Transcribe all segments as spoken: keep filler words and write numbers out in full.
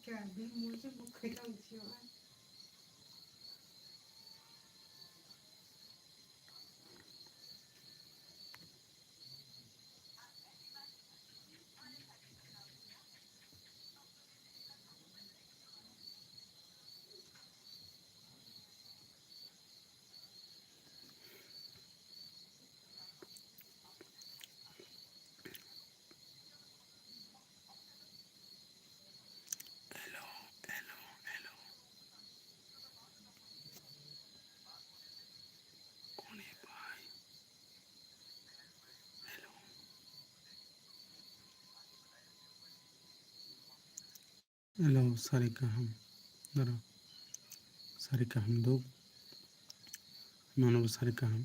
Hello, hello, hello. Kone bhai? Hello. Hello, sari kaham. Naro. Sari kaham duk. Nono bo sari kaham.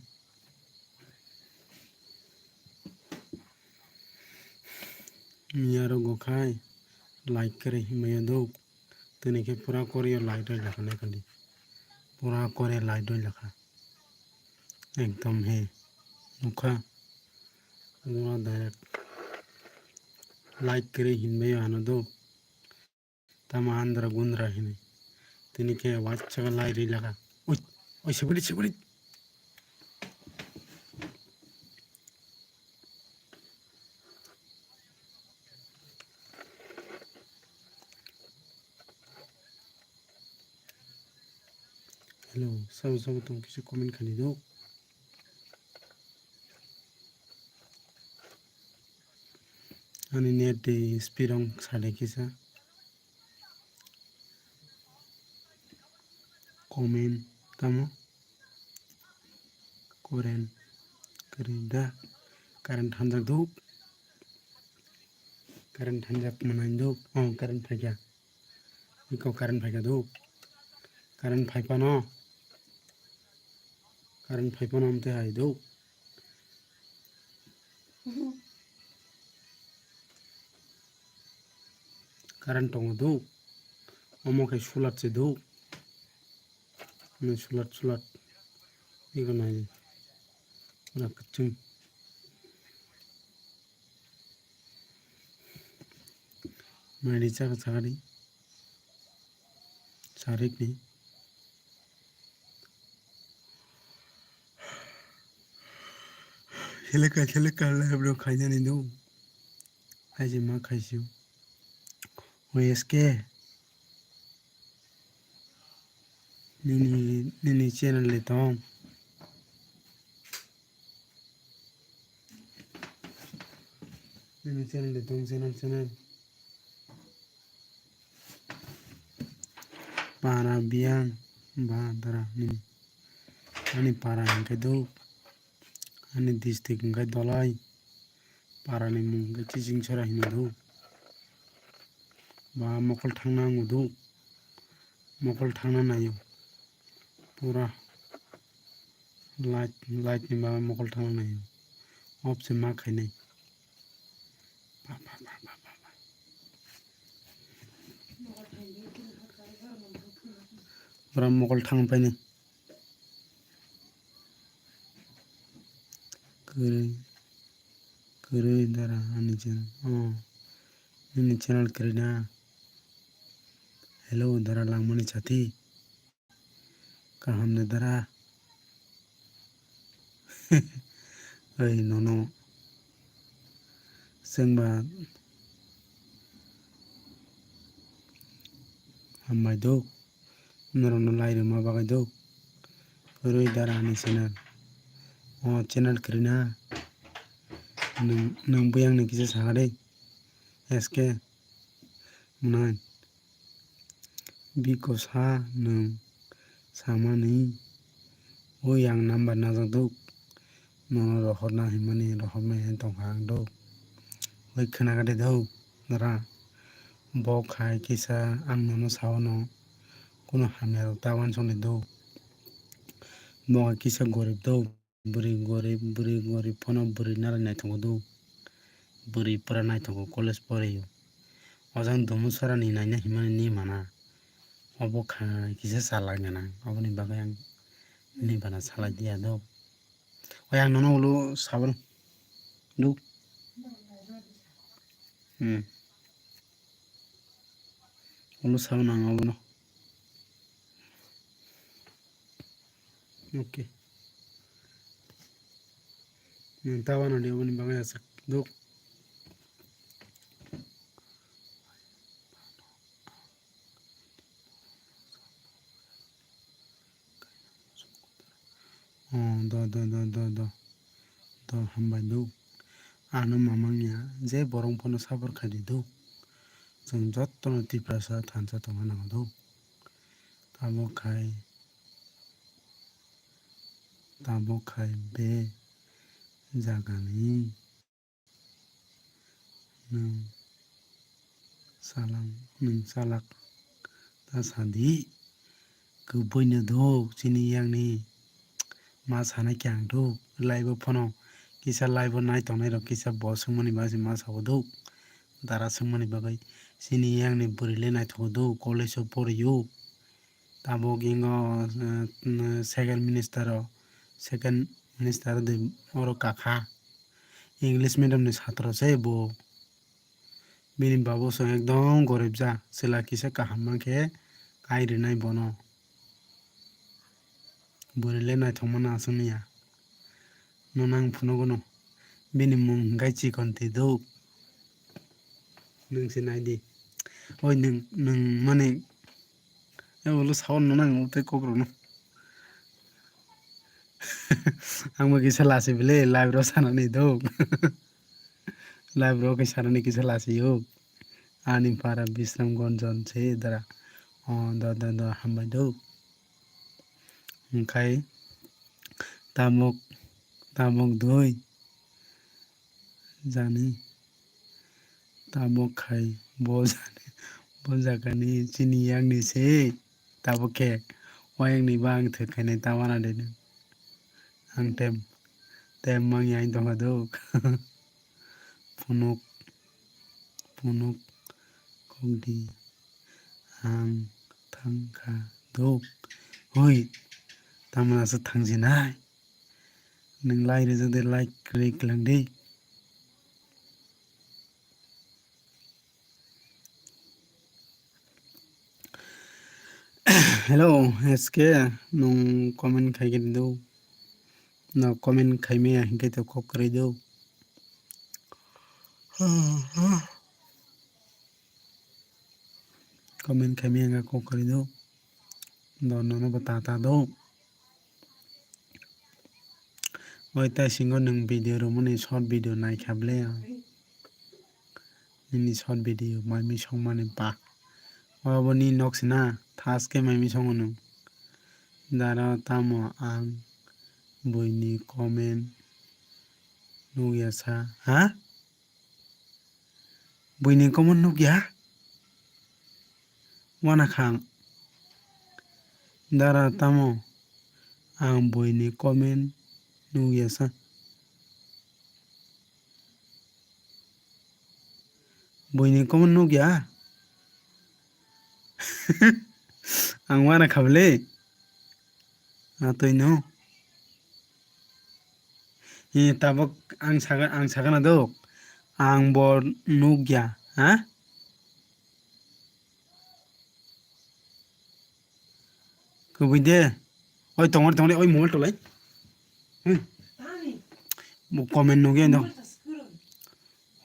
Miyaro gokhai like kwrwi hinmaya duk. Tini khe pura kori o like roi lakha naikha di. Pura kori like roi lakha. Ekdom he. Nukha. Pura direct. Like kwrwi hinmaya ano duk. Tamo andra gundra hini. Tini khe waisa khe lai ri laga. Oi, oi, sibiri, sibiri. Hello, sabo sabo tong kisa comment khani do. Ani net tei speed rong sade kisa. Comment tamo? Current kwrwi da? Current thangjak duk. Current thangjak manai duk. Oh, current phaikha. Iko current phaikha duk. Current phaiphano. Current phaiphano amte hai duk. Current tongo duk. Omo khe solar se duk. Omo solar, solar. Iko nai. Pura kwchwng. Mai ri chakha chakha ri. Sarikni. Seleka, seleka, live rok khainani do. Khaisi ma khaisio. O S K. Nini, nini channel de tong. Nini channel de tong, channel, channel. Para biyang ba dara nini. Ani para hingke duk. Ani district hingke Dolai. Para ni mung hingke Chichingsora hino duk. Ba mokol thangna ang duk. Mokol thangna naio. Pura light, light ni ba mokol thangna naio. Off se ma khainai. Bora mokol thang paini. Kwrwi, kwrwi dara ani channel. Oh, nini channel kwrwi na? Hello, dara langmani chati. Kaham de dara. Oi nono. Chwngba hambai duk. Norokno lai rwma bagwi duk. Kwrwi dara ni channel. O channel kwrwi na. Nwng, nwng buyang ni kisa sakha de. S K. Mwnai. Bikosa nwng samani o yang number najak duk. Nono rohorna himani rohormani tongkha ang duk. Oi khwnakha de duk nara. Bo khai kisa ang nono sao no. Kuno hamya rok ta wansong de duk. Bo kisa gorib duk. Bwrwi gorib, bwrwi gorib phano bwrwi nalai naithogo do. Bwrwi pura naithogo, college poreo. O jang Domusora ni naina himani ni mana. Obo kha kisa chalak gana. Oboni bagwi ang ni bana salai dia do. Oi ang nono ulo sabon. Do. Hmm. Ulo sao nang abono. Okay. Nwng ta wanadi oboni bagwi aswk duk. Oh, do, do, do, do, do. Do, hambai do. Ano mamang ya, je borong phano support khai di do. Chwng jotono Tiprasa thansa tongna nango do. Tabok khai, tabok khai be jagani. Nwng salak, nwng salak ta sadi. Kwbwino duk, chini yakni ma sanai khe ang duk. Live o phano kisa live o nai tongnai rok kisa bo swngmani bagwi se ma sao duk. Dara swngmani bagwi chini yakni bwrwi le naithogo duk, college o pori o. Tabuk ingo, eh, second minister o, second minister de oro kakha. English medium ni satro se bo. Bini babu se ekdom gorib ja, chwla kisa kaham mankhe kai rinai bono. Bwrwi le naithok mano aswk ya. Nono ang phunugo no. Bini mung hwnkhe Chikon Twi do. Nwng se nai di. Oi nwng, nwng mani, eh, ulo sao nono ang tei kok rwno. Ang bo kisa lasi bile live ro sanani do. Live ro khe sanani kisa lasi o. Ani para Bisramganj se dara. O do, do, do, hambai do. Hwnkhe tabuk, tabuk dui jani tabuk khai bo jani, bo jagani chini yakni se tabuk khe o yakni ba ang thwk khainai ta wana de nwng. Ang tem, tem mangya ang tongkha duk. Phunuk, phunuk, kok di, ang thangkha duk. Hoi, tamna se thangsinai. Nwng lai rijak de, like kwrwi kwlang di. Hello, S K, nwng comment khai khe do. No comment khai maya hinkhe to kok kwrwi do. Comment khai maya hinkhe kok kwrwi do. Do nono bo ta ta do. Oi tai singo nwng video rwmani short video naikha ble. Nini short video mai misong mani ba. Obo ni nok sina thas khe mai misongo nwng. Dara tamo ang buini comment nukya sa, ha? Buini comment nukya? Wana khang. Dara tamo ang buini comment nukya sa. Buini comment nukya? Ang wana khabli. Atwino. Ni tabuk ang saga, ang sagana dok. Ang bo nukya, ha? Kubui de. Oi, tongor, tongor, oi, mobile tolai. Hmm. Bo comment nugya no.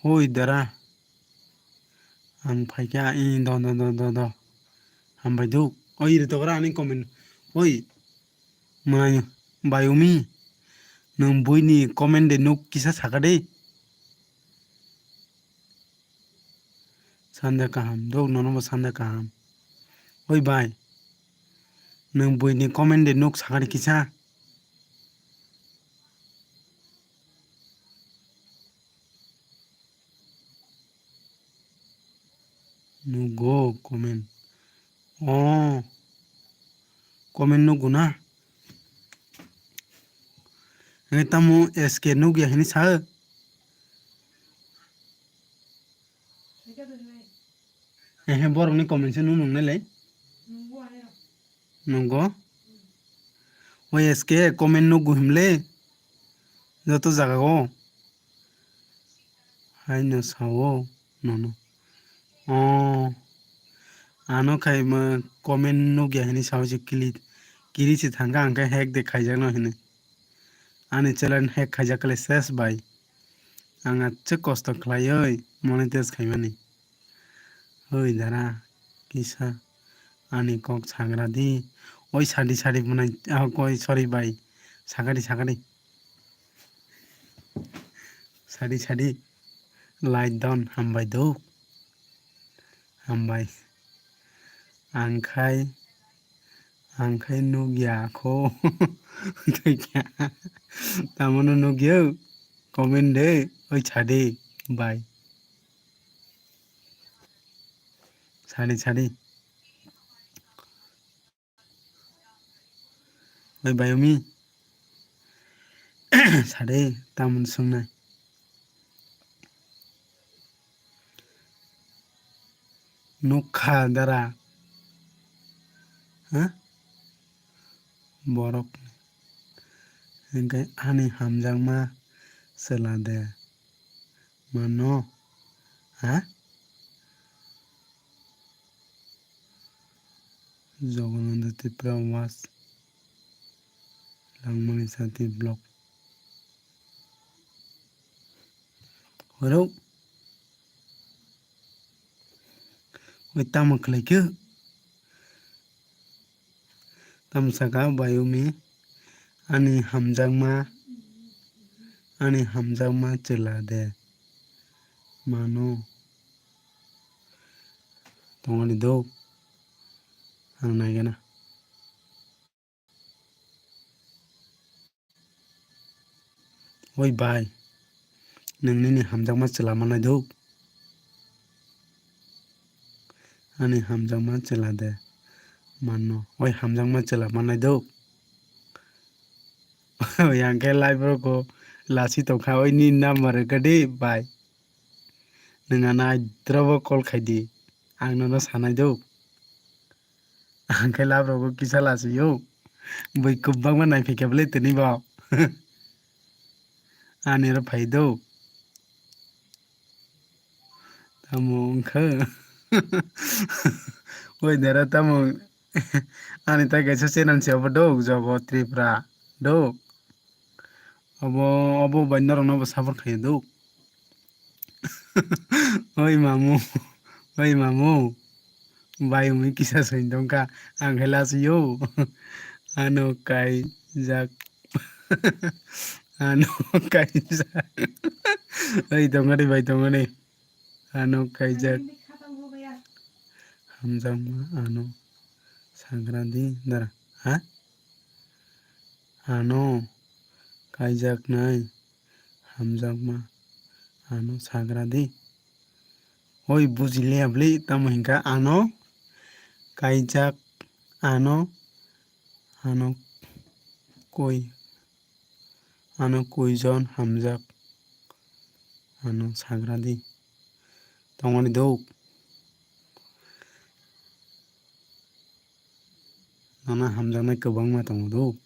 Hoi, dara. Ang phaikha, i, do, do, do, do, do. Hambai duk. Oi, ri tokra ani comment. Oi. Mai, bai umi. Nwng buini comment de nuk kisa saka de. Sande kaham, dok nono bo sande kaham. Oi bai, nwng buini comment de nuk sakani kisa. Nugo comment. Oh, comment nugo na? Hwnkhe tamo S K nukya hini sa? Ehe, borokni comment se nung nungnai lai. Nungo. O S K comment nugo himle. Joto jaga o. Haino sao nono. Oh. Ano khaima comment nukya hinwi sawi se kili, kiri se thangkha, ang khe hack de khaijakno hinwi. Ani channel hack khaijak khle ses bai. Ang achuk kosto khlaiwi monetize khaimani. Oi dara, kisa ani kok sagra di. Oi sadi sadi mwnai, ah, koi, sorry bai. Sakadi, sakadi. Sadi, sadi. Like don, hambai do. Hambai. Ang khai, ang khai nukya kho. Tamo no nukya. Comment de, oi sadi, bai. Sadi, sadi. Bai, bai, umi. Sadi, tamon sungnai. Nukha dara. Ha? Borok. Hingke ani hamjakma chwla de. Mano. Ha? Jogonanda Tripura was Langmani Sati block. Horo. Oi tamo khlai khe? Tamo saka bayumi ani hamjakma, ani hamjakma chwla de mano tongani do ang naigana. Oi bai, nwng nini hamjakma chwla mannai do? Ani hamjakma chwla de manno. Oi hamjakma chwla mannai do? Oi ang khe live rokho lasi tongkha, oi nini number rwkha di bai. Nwng ano aidrobo call khai di, ang nono sanai do. Ang khe lab rogo kisa lachio. Bui kwbangma naiphaikha bwle tini bo. Ani oro phai do. Tamo wngkha. Oi dara tamo. Ani tai kaisa channel se obo do, Jogo Tripura do. Obo, obo bai norokno bo support khaio do. Oi mamu, oi mamu. Bai wngwi kisa soi tongkha, ang khe lachio. Ano kaijak. Ano kaijak. Oi tongani bai tongani. Ano kaijak. Hamjakma ano sagra di dara. Ha? Ano kaijaknai hamjakma ano sagra di. Oi bujiliya bwle tamo hinkha ano kaijak ano ano koi ano koijon hamjak ano sagra di tongoni do. Nana hamjaknai kwbangma tongo do.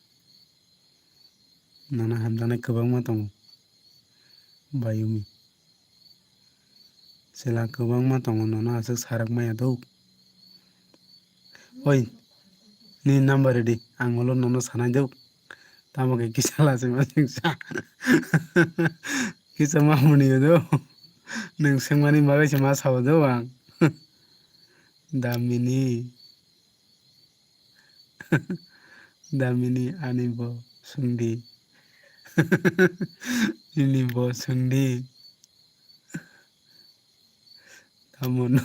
Nana hamjaknai kwbangma tongo. Bayumi. Chwla kwbangma tongo, nono aswk sarak maya do. Oi, nini number rwdi, ang ulo nono sanai do. Tamo khe kisa lachima singsa. Kisa mamuni do. Nwng swngmani bagwi se ma sao do ang. Damini. Damini ani bo swngdi. Nini bo swngdi. Tamo no.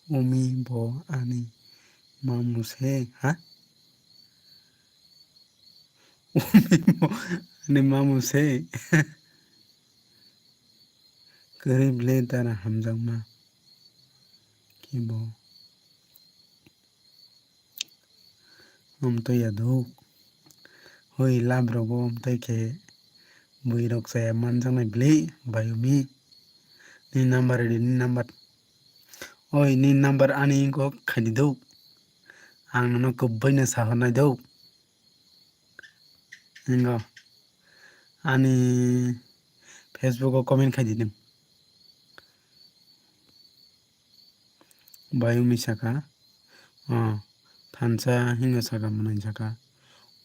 Umi bo ani mamu se, ha? Umi bo ani mamu se. Kwrwi bwle dara hamjakma. Kibo. Amtwi ya do. Hoi lab rogo amtwi khe bwrwi rok chaya manjaknai bwle bayumi. Ni number rwdi, ni number. Oi, ni number ani wngkha khaidi do. Ang nono kwbwi no sahornai do. Hingo. Ani Facebook o comment khaidi nwng. Bayumi saka, o, thansa hinwi saka, mwnai saka,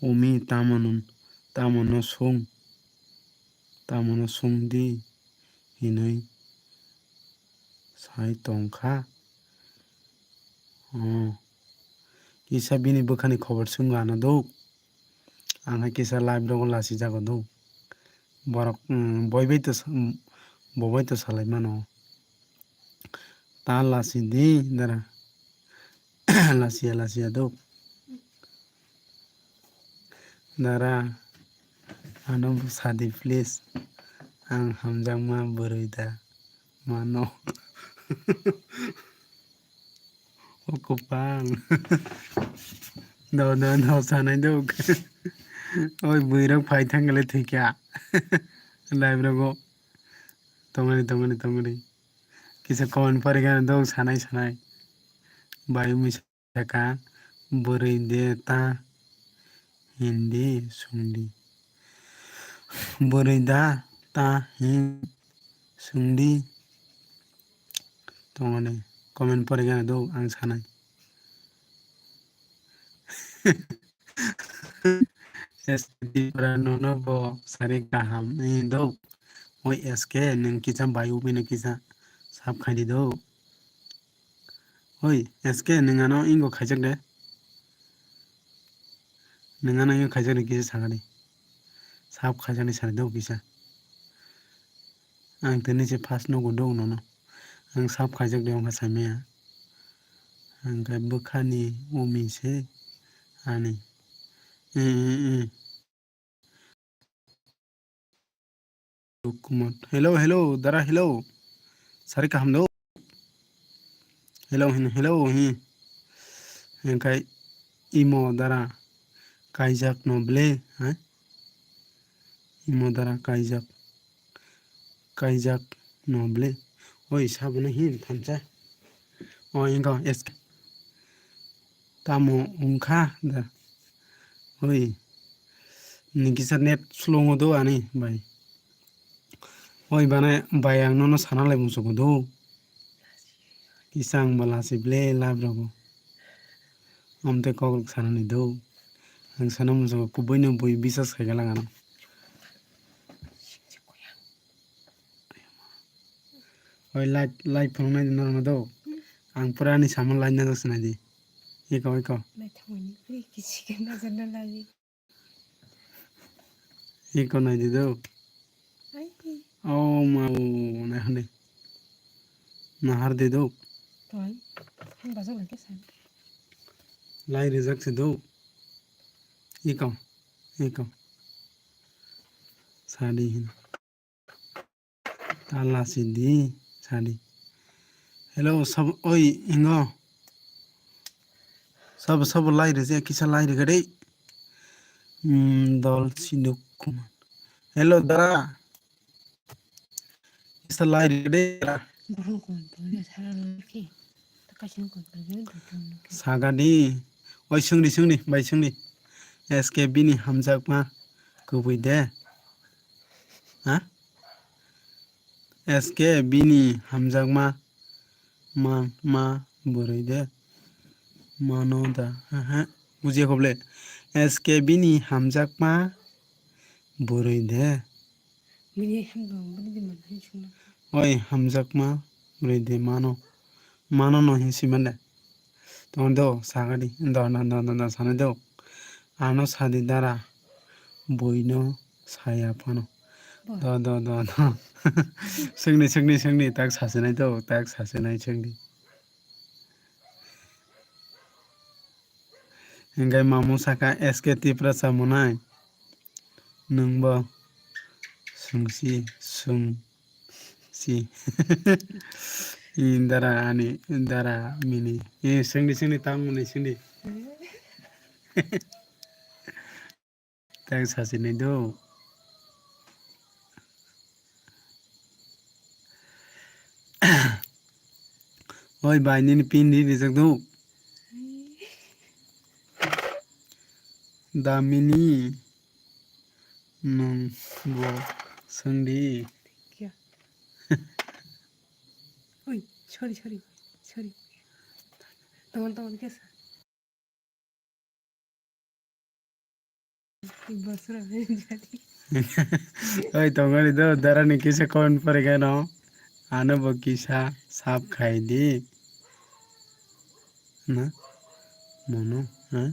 "Umi, tamo nun, tamo no sung, tamo no sung di," hinwi sai tong kha. O, kisa bini bwkhani khobor swng lana duk. Ang hai kisa live rogo lasi jago duk. Borok, mm, boi bai to sa-, mm, bo bai to salai mano. Ta lasi di, dara. Lasiya, lasiya duk. Dara, ano bo sadi, please. Ang hamjakma bwrwi da mano. O kwpang. Do, do, do, sanai duk. Oi, bwirok phai thangkhe le thwikha. Live rogo. Tongmani, tongmani, tongmani. Kisa comment pori gana duk, sanai, sanai. Bayumi saka, "Bwrwi de ta hindi sungdi." Bwrwi da ta hin sungdi. Tongmani comment pori gana duk, ang sanai. S K Tripura nono bo sari kaham ni do. Oi S K, nwng kisa bayumi no kisa sap khai di do. Oi S K, nwng ano ingo khaijak de. Nwng ano ingo khaijak de kisa sakani. Sap khaijak ni sari do kisa. Ang tini se first no gundo nono. Ang sap khaijak de wngkha saimaya. Ang khe bwkhani umi se ani. Eh, eh, eh. Kumot. Hello, hello, dara, hello. Sari kaham do? Hello, hin, hello, hin. Hingkai imo dara kaijak no ble, ha? Imo dara kaijak. Kaijak no ble. Oi, sabono hin thansa. O, ingo S K. Tamo wngkha da. Oi. Ni kisa net slow wngdo ani bai. Oi bana bai ang nono sana lai muchungo do. Kisa ang bala se ble live rogo. Amte kok sana ni do. Ang sana muchungo kubui no bui bisas khai galang ano. Oi live, live phone nai norma do. Ang pura ni sama live na dos nai di. Iko, iko. Naithokmani, ui, kichik khe najakna lagi. Iko nai di do. Ai. Oh, ma, oh, nai hande. Nahar di do. Toi. Hang bajak lagi sa. Lai rijak se do. Iko, iko. Sadi hin. Tala sidi, sadi. Hello, sab, oi, ingo. Sab, sab lai rije, kisa lai rige dei. Hmm, dol siduk kuman. Hello, dara. Kisa lai rige dei, dara. Sagadi. Oi, sungdi, sungdi, bai sungdi. S K B ni hamjakma kubui de. Ha? S K B ni hamjakma ma, ma bwrwi de. Mano da. Aha. Bujiya khoble. S K B ni hamjakma bwrwi de. Bini hamjakma bwrwi de mano hin sungna. Oi, hamjakma bwrwi de mano. Mano no hin simande. Tong do, sagadi. Do, do, do, do, do, sanai do. Ano sadi dara. Buino saya phano. Bo. Do, do, do, do. Sengni, sengni, sengni. Tak sasinai do. Tak sasinai sengni. Hingkai mamu saka S K Tiprasa mwnai. Nwngbo sungsi, sungsi. Dara ani, dara mini. Eh, sengdi, sengdi, tamo ni sengdi. Tei sachi nai do. Oi bai, nini pin di rijak do. Damini nwng bo swng di. Oi, sorry, sorry, sorry. Tongol tongol kesa. Basra. Oi, tongori do, darani kisa comment pore gano. Ano bo kisa sab khai di. Na? Mono, ha?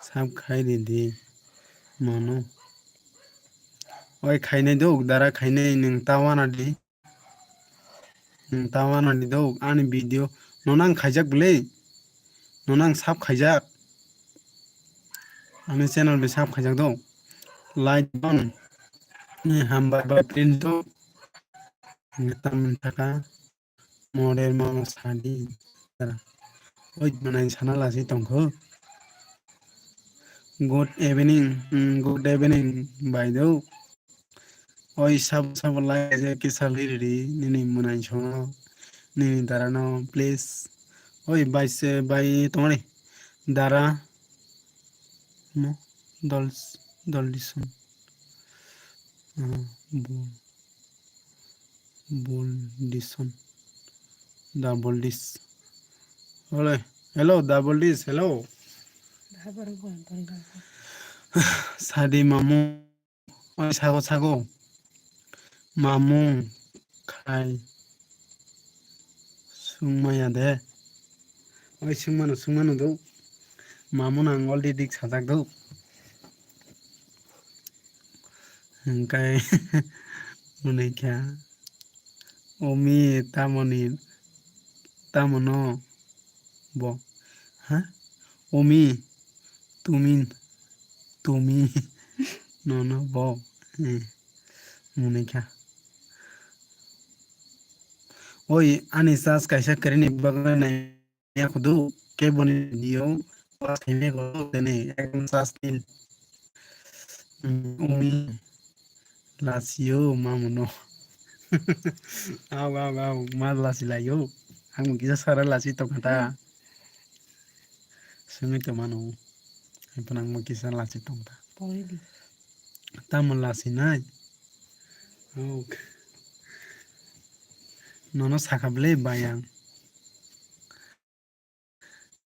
Sab khai di di. Mono. Oi, khainai do, dara khainai, nwng ta wana di. Nwng ta wana di do, ani video. Nono ang khaijak bwle. Nono ang sab khaijak. Ani channel bai sab khaijak do. Like don. Ni hambai bai print do. Ngetam thaka. Model mama sadi. Oi, manai sana lasi tongkho. Good evening. Mm, good evening, bai do. Oi, sabo sabo lai je kisa liriri, nini mwnai songo, nini darano, please. Oi, bai se, bai tongmani. Dara, mo, dol, dol dison. Ah, bol, bol dison. Double dis. Ole, hello, double dis, hello. Sadi mamu. Oi, sago, sago. Mamung khai sungmaya de. Oi, sungmano, sungmano do. Mamung ang already dik sajak do. Hingkai mwnai kha. Omi tamoni, tamono bo. Ha? Omi, tumin, tumi, nono bo. Eh, mwnai kha. Oi, ani charge kaisa kwrwini bagwi nai. Ya kudu keboni video pas khaimya ko tene ekdom sastin. Umi lasio mamuno. Aw, aw, aw, ma lasi layo. Ang kisa sara lasi tongkha ta. Simi to mano. Ang kisa lasi tongkha. Tamo lasi nai. Ok. Nono sakha bwle bayang.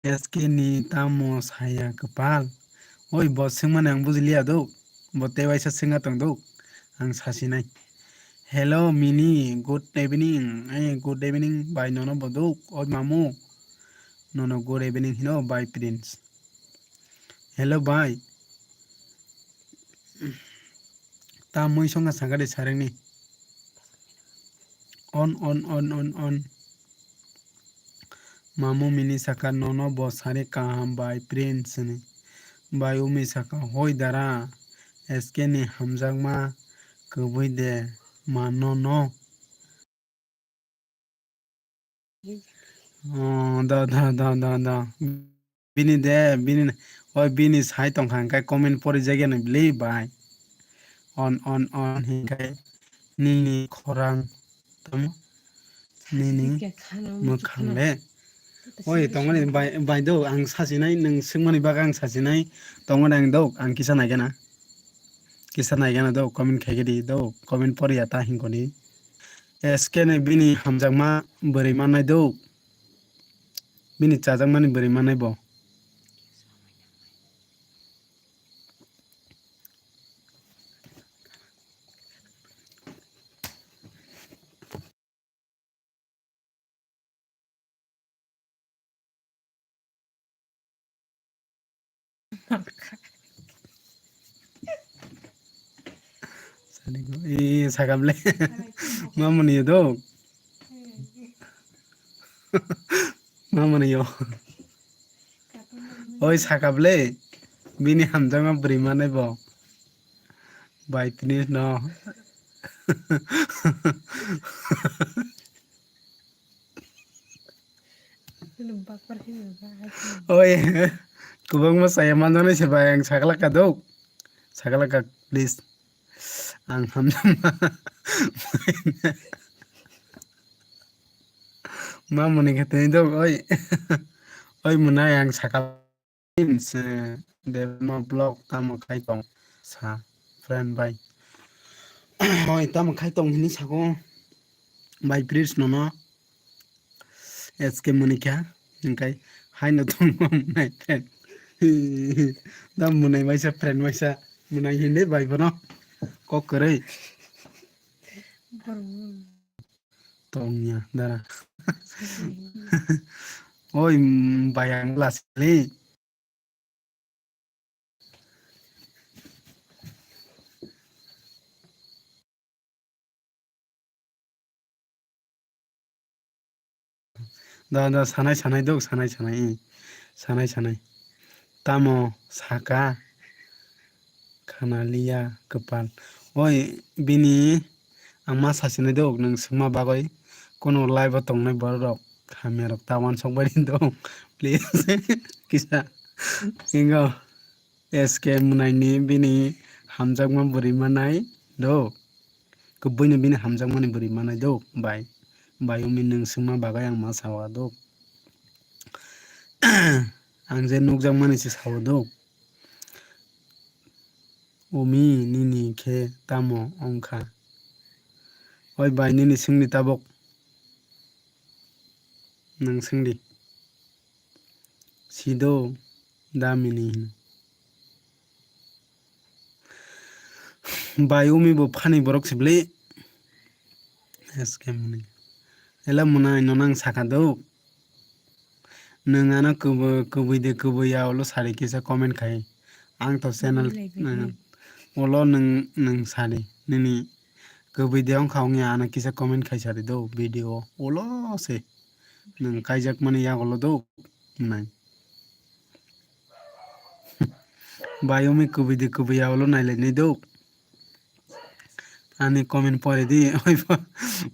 S K ni tamo saya kwpal? Oi, bo swngmani ang bujiliya do. Bo tei waisa swngna tong do. Ang sasinai. Hello, Mini, good evening. Eh, good evening, bai nono bo do. Oi, mamu. Nono good evening hino, bai Prince. Hello, bai. Ta mui songa sakari sarengni. On, on, on, on, on. Mamu mini saka nono bo sari kaham bai Prince ni. Bai umi saka hoi dara. S K ni hamjakma kwbui de ma nono. Oh, da, da, da, da, da. Bini de, bini, oi bini sai tongkha hingkai comment pori jagya ni bili bai. On, on, on hingkai nini khorang tamo nini mwkhang le. Oi tongmani bai, bai do ang sasinai, nwng swngmani bagwi ang sasinai tongmani ang do ang kisa naigana. Kisa naigana do comment khaigadi do comment poriya ta hingkoni. S K ni bini hamjakma bwrwi mannai do. Bini chajakmani bwrwi mannai bo. Sadi ko, eh, sakam le. Mamuni yo do. Mamuni yo. Oi sakap le. Bini hamjakma bwrwi manai bo. Bai tini no. Oi, kubangma saya manjaknai se bai ang saklaka do. Saklaka, please. Ang hamjakma. Mamuni khe tini do, oi. Oi, mwnai ang sakal. Se Debma blog tamo khai tong sa friend bai. Hoi tamo khai tong hini sako bai Prince nono S K Manikya hingkai Haino tongma mwnai friend. Da mwnai maisa friend maisa. Mwnai hindi bai bono. Kok kwrwi. Tongya dara. Oi, mm, bai ang lasili. Da, da, sanai, sanai, dok, sanai, sanai, eh. Sanai, sanai. Tamo saka, khanaliya, kwpal. Oi, bini, ang ma sasinai dok, nwng swngma bagwi, kono live o tongnai borok rok, hamya rok ta uansuk bai dok, please, kisa, ingo. S K mwnaini bini hamjakma bwrwi manai do. Kwbwino bini hamjakmani bwrwi manai do, bai. Bai, umi nwng swngma bagwi ang ma sawa do. Ang je nukjakmani se sawa do. Umi nini khe tamo wngkha? Oi bai, nini swngdi tabuk. Nwng swngdi. Sido. Damini hino. Bai umi bo phani borok sibli. S K mwnai. Ela mwnai no nang saka do. Nwng ano kwbwi, kwbwi de kwbwi ya ulo sari kisa comment khai. Ang to channel, ulo nwng, nwng sari. Nini kwbwi de wngkha wngya ano kisa comment khai sari do video ulo se. Nwng kaijak mani yagulo do. Nai. Bai umi kubui de kubui ya ulo nai lai nai do. Ani comment pore di. Oi po-,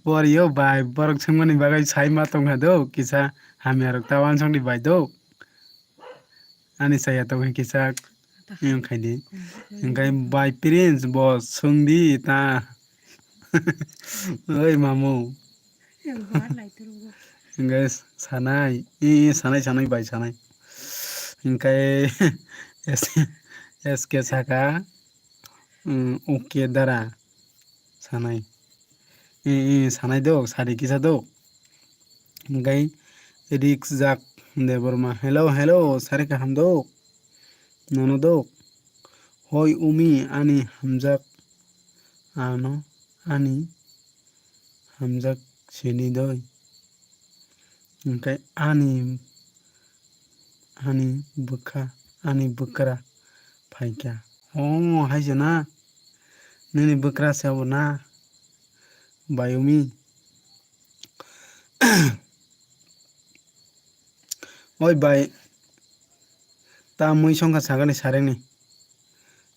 pore yo bai borok swngmani bagwi sai ma tong kha do. Kisa hamya rok ta uansuk di bai do. Ani saya tong kisa yung khai di. Hingkai bai Prince bo swng di ta. Oi mamu. Hingke sanai, i, i, sanai, sanai, bai sanai. Hingke S K saka, mm, okay dara sanai. I, i, sanai do, sari kisa do. Hingke Rijak Debbarma, hello, hello, sari kaham do. Nono do. Hoi umi ani hamjak ano ani hamjak sini doi. Hingke ani, ani bwkha, ani bwkra phaikha. O, hai se na? Nini bwkra se abo na? Bayumi. Oi bai, ta mui songkha sakani sarengni.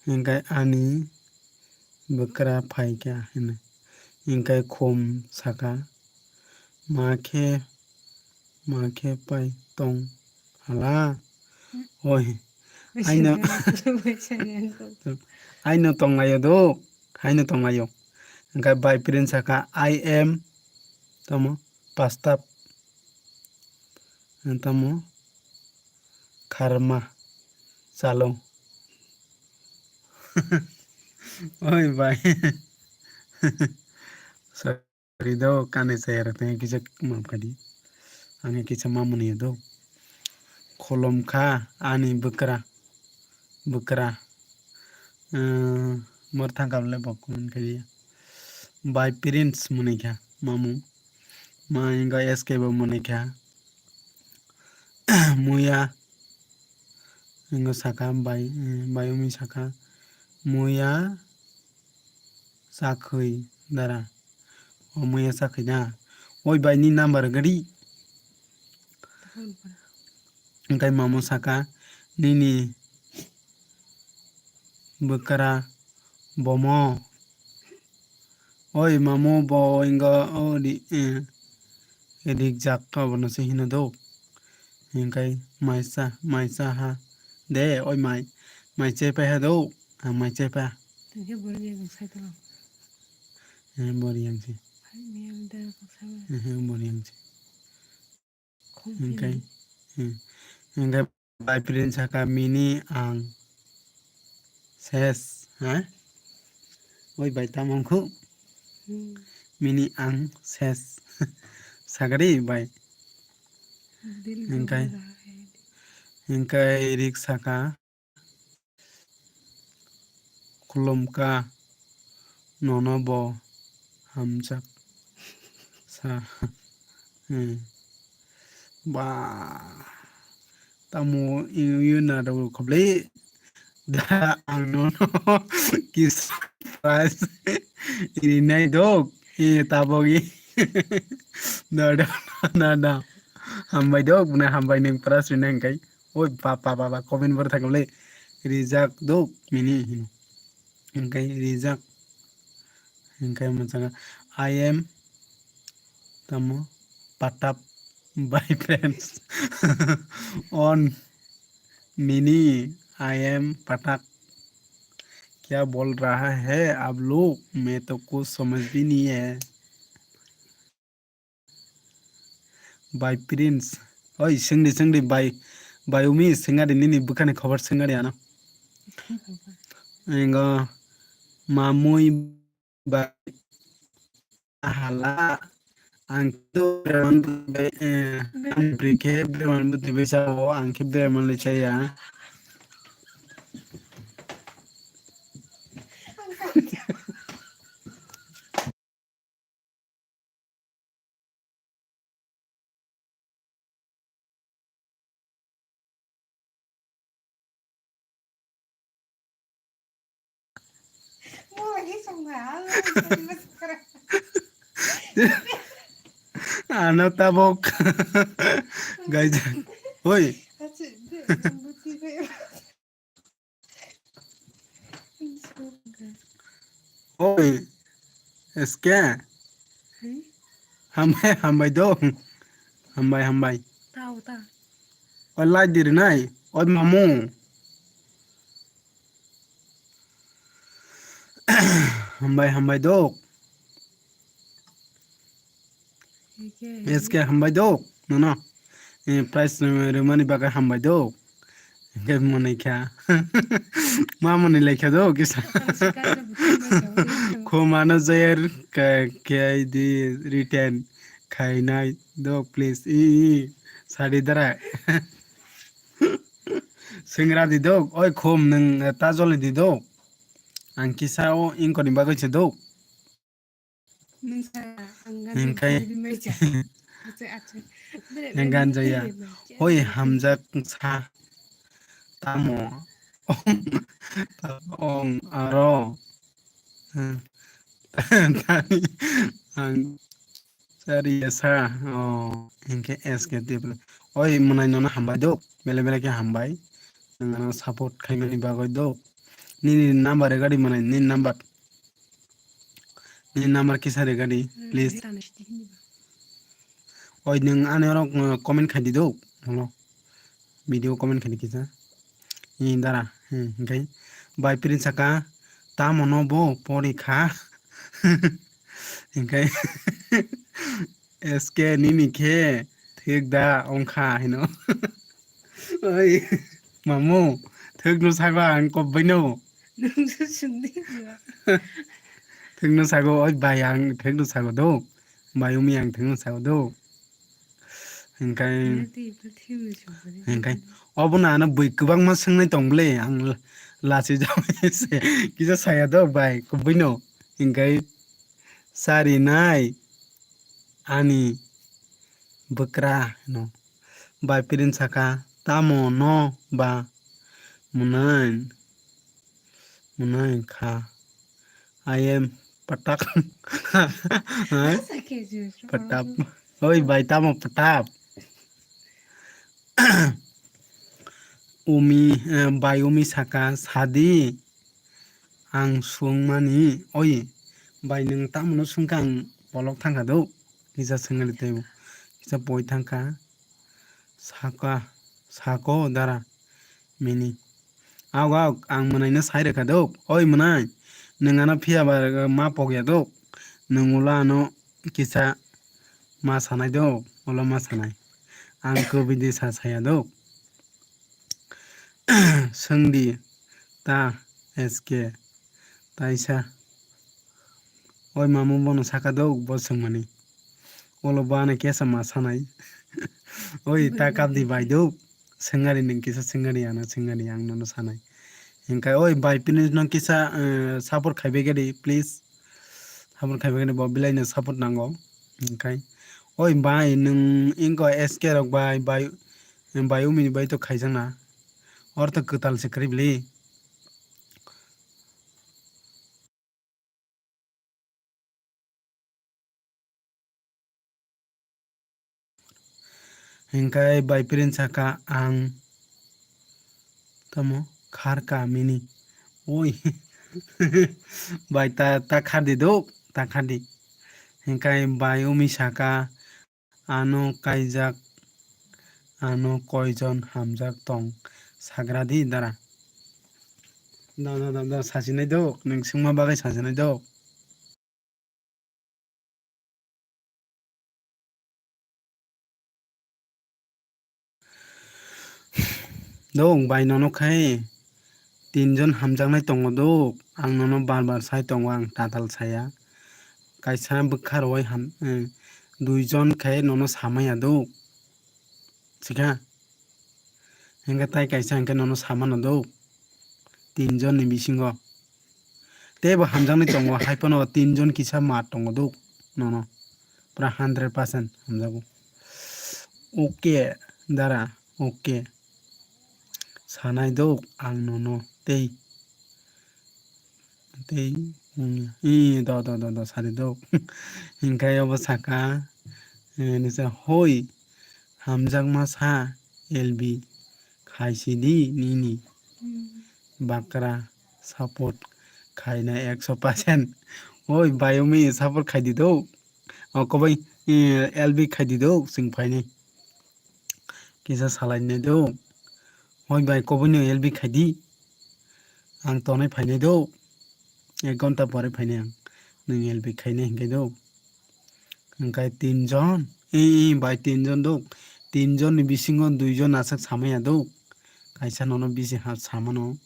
Hingke ani bwkra phaikha hino. Hingke khum saka, ma khe, ma khe pai tong hala. Oi, aino, aino tonglaio do, haino tonglaio. Hingke bai Prince saka, I am, tamo, pastab. Tamo kharma chalo. Oi bai. Sorry do, kani chaya rok tang kisa map kadi. Ani kisa mamani do. Kholom kha ani bwkra. Bwkra. Mwr thangkha le bo comment khe bai Prince mwnwi kha mamu. Ma inga S K bo mwnwi kha. Muya inga saka bai, bai umi saka. Muya sakhwi dara. O muya sakhwi na. Oi bai ni number gari. Hingkai mamu saka nini bwkra bomo. Oi mamu bo inga o di, eh, rijak abono se hino do. Hingkai maisa, maisa ha de, oi mai, mai chepai ha do, ang mai chepa. Tengke bori yang sai tolo. Eh, bori yang se. Hai miyam da kok sai. Eh, bori yang se. Hingkai, hmm, hingkai bai Prince saka mini ang ses, ha? Oi bai tamong khu. Hmm. Mini ang ses. Sagari bai. Hingkai. Hingkai rik saka, khulumkha nono bo hamjak sa. Hmm. Ba, tamo i-, i-, na rw khablai. Da ang nono kisa prize rinai dok. E, tabok i. Da, da, da, da. Hambai dok, bwna hambai nwng prize rinai hingkai. Oi, ba, ba, ba, ba, comment bor thangkhablai. Rijak dok, mini hino. Hingkai rijak. Hingkai mwchangkha, I am tamo patap by friends. On mini, I am patak. क्या बोल रहा है आप लोग? मैं तो कुछ समझ भी नहीं है। By Prince. Oi, swngdi, swngdi, by, by Umi, swngadi nini bwkhani khobor swngadi ano. Engo, mamui, by, hala, ang to, eh, ang bri khe, ang bri khe, ang khe, ang khe, Ano tabok. Guys. Hoi. Oi, S K. Hai? Hambai, hambai do. Hambai, hambai. Tao, ta. Oi, like di rinai. Oi, mamu. Hambai, hambai do. S K hambai do, nono. Eh, prize rw-, rwmani bagwi hambai do. Hingke mwnwi kha. Ma mwnwi lai kha do, kisa. Khumano joyer ka, K I D return khainai do, please. I, i, sadi dara. Singra di do, oi khum nwng, eh, ta joli di do. Ang kisa o ingkoni bagwi se do. Hingkai. Hingkai jaya. Hoi hamjak sa. Tamo. Ong aro. Hmm. Tani ang sari ya sa. Oh, hingke S K T. Oi, mwnai nono hambai do. Bele bele ke hambai. Nwng ano support khaimani bagwi do. Nini number regadi mwnai, nini number. Nini number kisa regadi, please. Oi, nwng ani oro, uh, comment khai di do. Hello. Video comment khai di kisa. Ni dara, hmm, hingkai. Bai prin saka, tamo no bo pori kha. Hingkai. S K nini khe thik da ongkha hino. Oi, mamu, thik no sago ang kobbai no. Nungso sungdi. Thik no sago, oi bai ang thik no sago do. Bai umi ang thik no sago do. Hingkai, hingkai. Obo no ano bui kwbangma swngnai tong bwle, ang lachi jagwi se kisa saya do bai, kubui no. Hingkai, charinai ani bwkra hino. Bai prin saka, tamo no ba mwnai, mwnai kha. I am patak. Patap. Oi bai, tamo patap? Umi, eh, bai umi saka, sadi. Ang swngmani, oi, bai nwng tamo no swngkha, ang bolok thangkha do, kisa swngmani teibo, kisa poi thangkha, saka, sako dara, mini. Ago, ago, ang mwnai no sai rwkha do, oi mwnai, nwng ano phiya ba ma pokya do, nwng ulo ano kisa ma sanai do, ulo ma sanai, ang kwbidi sa saya do. Swngdi ta S K taisa. Oi mamu bono saka do bo swngmani. Olo bo ano kesa ma sanai. Oi ta kapdi bai do. Swngari nwng kisa swngari ano swngari ang nono sanai. Hinkhe oi bai pini no kisa, eh, support khaibai gadi please. Support khaibai gadi bo belai no support nango. Hinkhe oi bai nwng inko S K rok bai, bai, bai umini bai to khaijakna. Or to kwtal se kwrwi bli. Hinkhe bai prin saka ang tamo kharka mini. Oi. Bai ta, ta khardi dok, ta khardi. Hinkhe bai umi saka ano kaijak, ano koijon hamjak tong sagradi dara. Da, da, da, da, sasinai dok, nwng swngma bagwi sasinai dok. Dok, bai nono khai tinjon hamjaknai tongo dok. Ang nono bar bar sai tongo, ang tatal saya. Kaisa bwkha rwui ham, eh, duijon khai nono samaya dok. Sikha? Hinkhe tai kaisa hinkhe nono samano dok. Tinjon ni bisingo. Teibo hamjaknai tongo, hai phano tinjon kisa mat tongo dok nono. Pura hundred percent hamjago. Okay, dara, okay. Sanai dok ang nono tei. Tei, mm, ee, do, do, do, do, sadi dok. Hinkhe obo saka, eh, nisa hoi, hamjakma sa, L B, khaisidi nini. Hmm. Bakra support khaina ekso percent. Oi, bai umi support khaidi dok. O, kobai, eh, L B khaidi dok, chwng phaini. Kisa salainai do. Hoi bai, koboino L B khaidi. Ang tonwi phainai do. Ek ghonta pore phainai ang. Nwng L B khainai hinkhe do. Hinkhe tinjon. Ee, ee, bai tinjon do. Tinjonni bisingo duijon aswk samaya do. Kaisa nono bisi ha samano.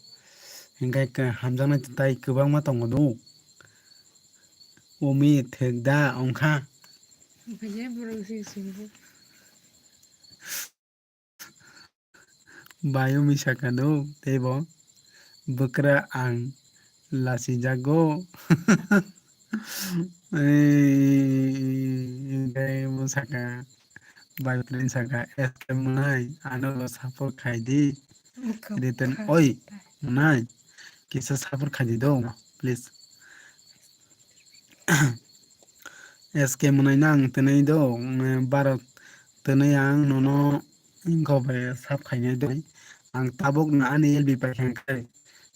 Hinkhe ke hamjaknai tai kwbangma tongo do. Umi thwk da wngkha. Omo khe borok se swngo. Bai umi saka do, teibo bwkra ang lasijago. Ei, tei bo saka, bai prin saka, S K mwnai, ano bo support khai di. Written, oi, mwnai, kisa support khai di do, please. S K mwnai nang twnwi do, mm, baro twnwi ang nono wngkha bai sap khainai do. Ang tabuk no ani L B paikha khe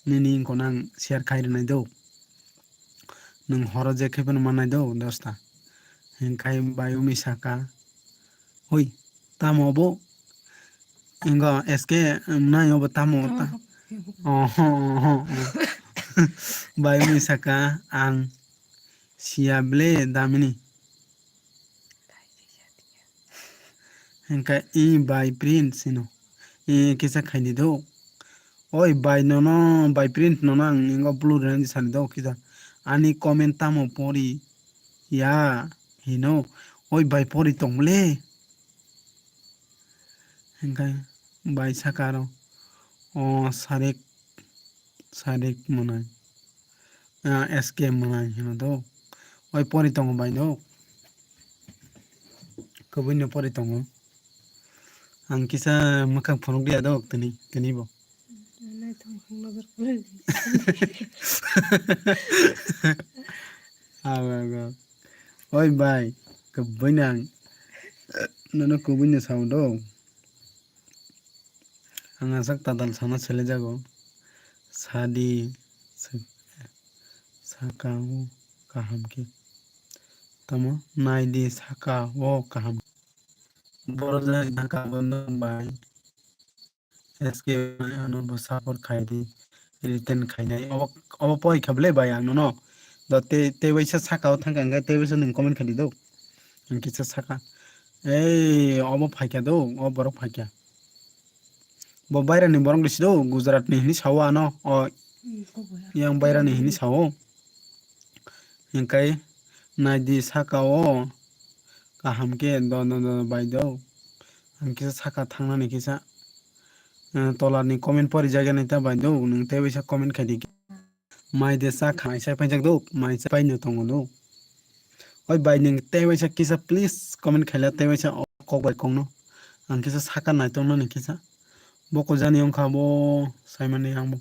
nini wngkha nang share khai rwnai do. Nwng horo je khe phano mannai do dosta. Hinkhe bai umi saka, hoi, tamo bo? Wngkha S K mwnai obo tamo? Oho, oho, oho. Bai umi saka ang. Siya ble damini. Hinkhe i bai print sino. I kisa khaini do. Oi bai nono bai print nono ang ingo blue rani sani do kisa. Ani comment tamo pori ya hino. Oi bai pori tong ble. Hinkhe bai saka aro. O sarik, sarik mwnai. Ah, S K mwnai hino do. Oi pori tongo bai do. Kwbwino pori tongo. Ang kisa mwkhang phunuk dia do tini, tini bo. Ago, ago. Oi bai, kwbwino ang nono kwbwino sao do. Ang aswk tatal sana selejago. Sadi, sa-, saka o kaham khe. Tamo naidi saka o kaham. Borok jani saka bono bai. S K ano bo support khai di. Written khainai. Obo, obo poi kha bwle bai ang nono. Do te, te waisa saka o thang kha, hwnkhe te waisa nwng comment khai di do. Ang kisa saka. Ei, obo phaikha do, o borok phaikha. Bo bairani borok ni si do, Gujarat ni hini sao ano. O, yang bairani hini sao. Hinkhe naidi saka o kaham khe do, do, do, bai do. Ang kisa saka thangnani kisa. eh, tola ni comment pori jagani ta bai do, nwng tei waisa comment khai di. Mai de sa khai sai paijak do, mai sa pai no tongo do. Oi bai, nwng tei waisa kisa please comment khaila, tei waisa o kok bai kok no. Ang kisa saka nai tong nani kisa. Bo ko jani wngkha bo saimani ang bo.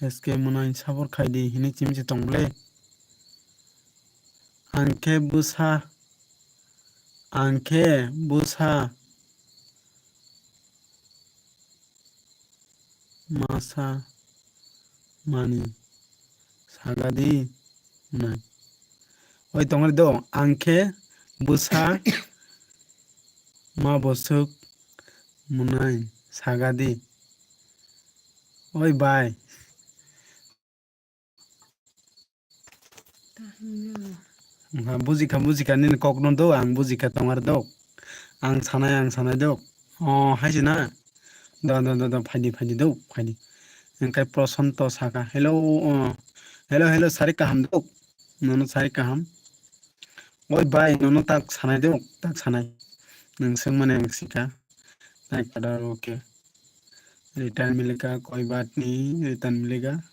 S K Mwnai sabor khai di hinwi chimchi tong ble. Ang khe bwsa, ang khe bwsa masa mani sagadi hwnwi. Oi tongri do, ang khe bwsa ma bwswk mwnai sagadi. Oi bai. Wngkha, bujikha, bujikha, nini kokno do, ang bujikha, tongar do. Ang sanai, ang sanai do. O, haisi na? Do, do, do, do, phaidi, phaidi do, phaidi. Wngkha Prosanto saka, "Hello, o, hello, hello, sari kaham do?" Nono sari kaham. Oi bai, nono tak sanai do, tak sanai. Nwng swngmani ang sika. Like order, okay. Return milika, koi baat nahi, return milika.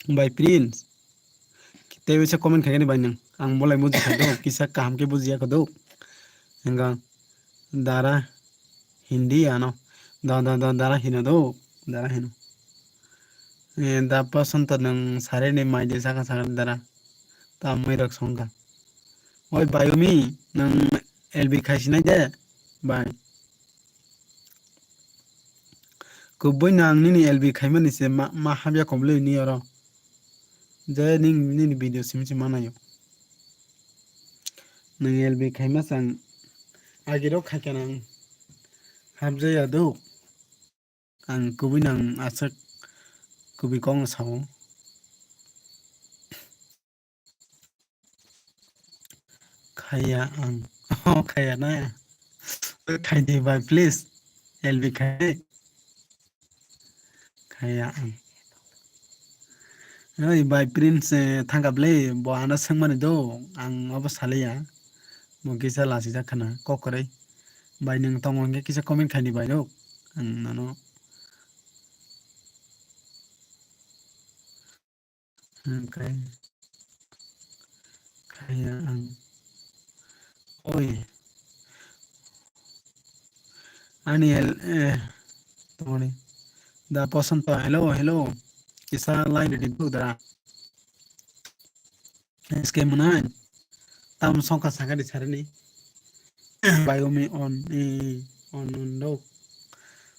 Bai Prince. Tei bisa comment khaikani bai nwng. Ang bolai buji kha do, kisa kaham khe bujiya kha do. Hingka dara Hindi ano. Da, da, da, dara hino do, dara hino. Eh, da pasanta nwng sari ni mai de saka saka dara. Ta mai rok songkha. Oi bai umi, nwng L B khai sinai de, bai. Kubui no ang nini L B khaimani se ma, ma habya komlwi ni oro. Je ning nini video simi se manayo. Nwng L B khaima chang agirok khaikha nang habjaya do. Ang kubui nang aswk kubui kok no sao. Khaya ang. Oh, khaya na. Khai di bai, please. L B khai. Khaya ang. Oi bai Prince, eh, thangkha ble, bo ano swngmani do. Ang obo saliya. Bo kisa lasi jak khana, kok kwrwi. Bai nwng tongo hwnkhe kisa comment khai di bai do. Ang nono. Hwnkhe khaya ang. Oi. Ani el, eh, tongoni. Da Posanto, hello, hello. Kisa line ready do da. S K Mwnai. Tam songkha sakani sarini. Bai umi on, eh, on, on do.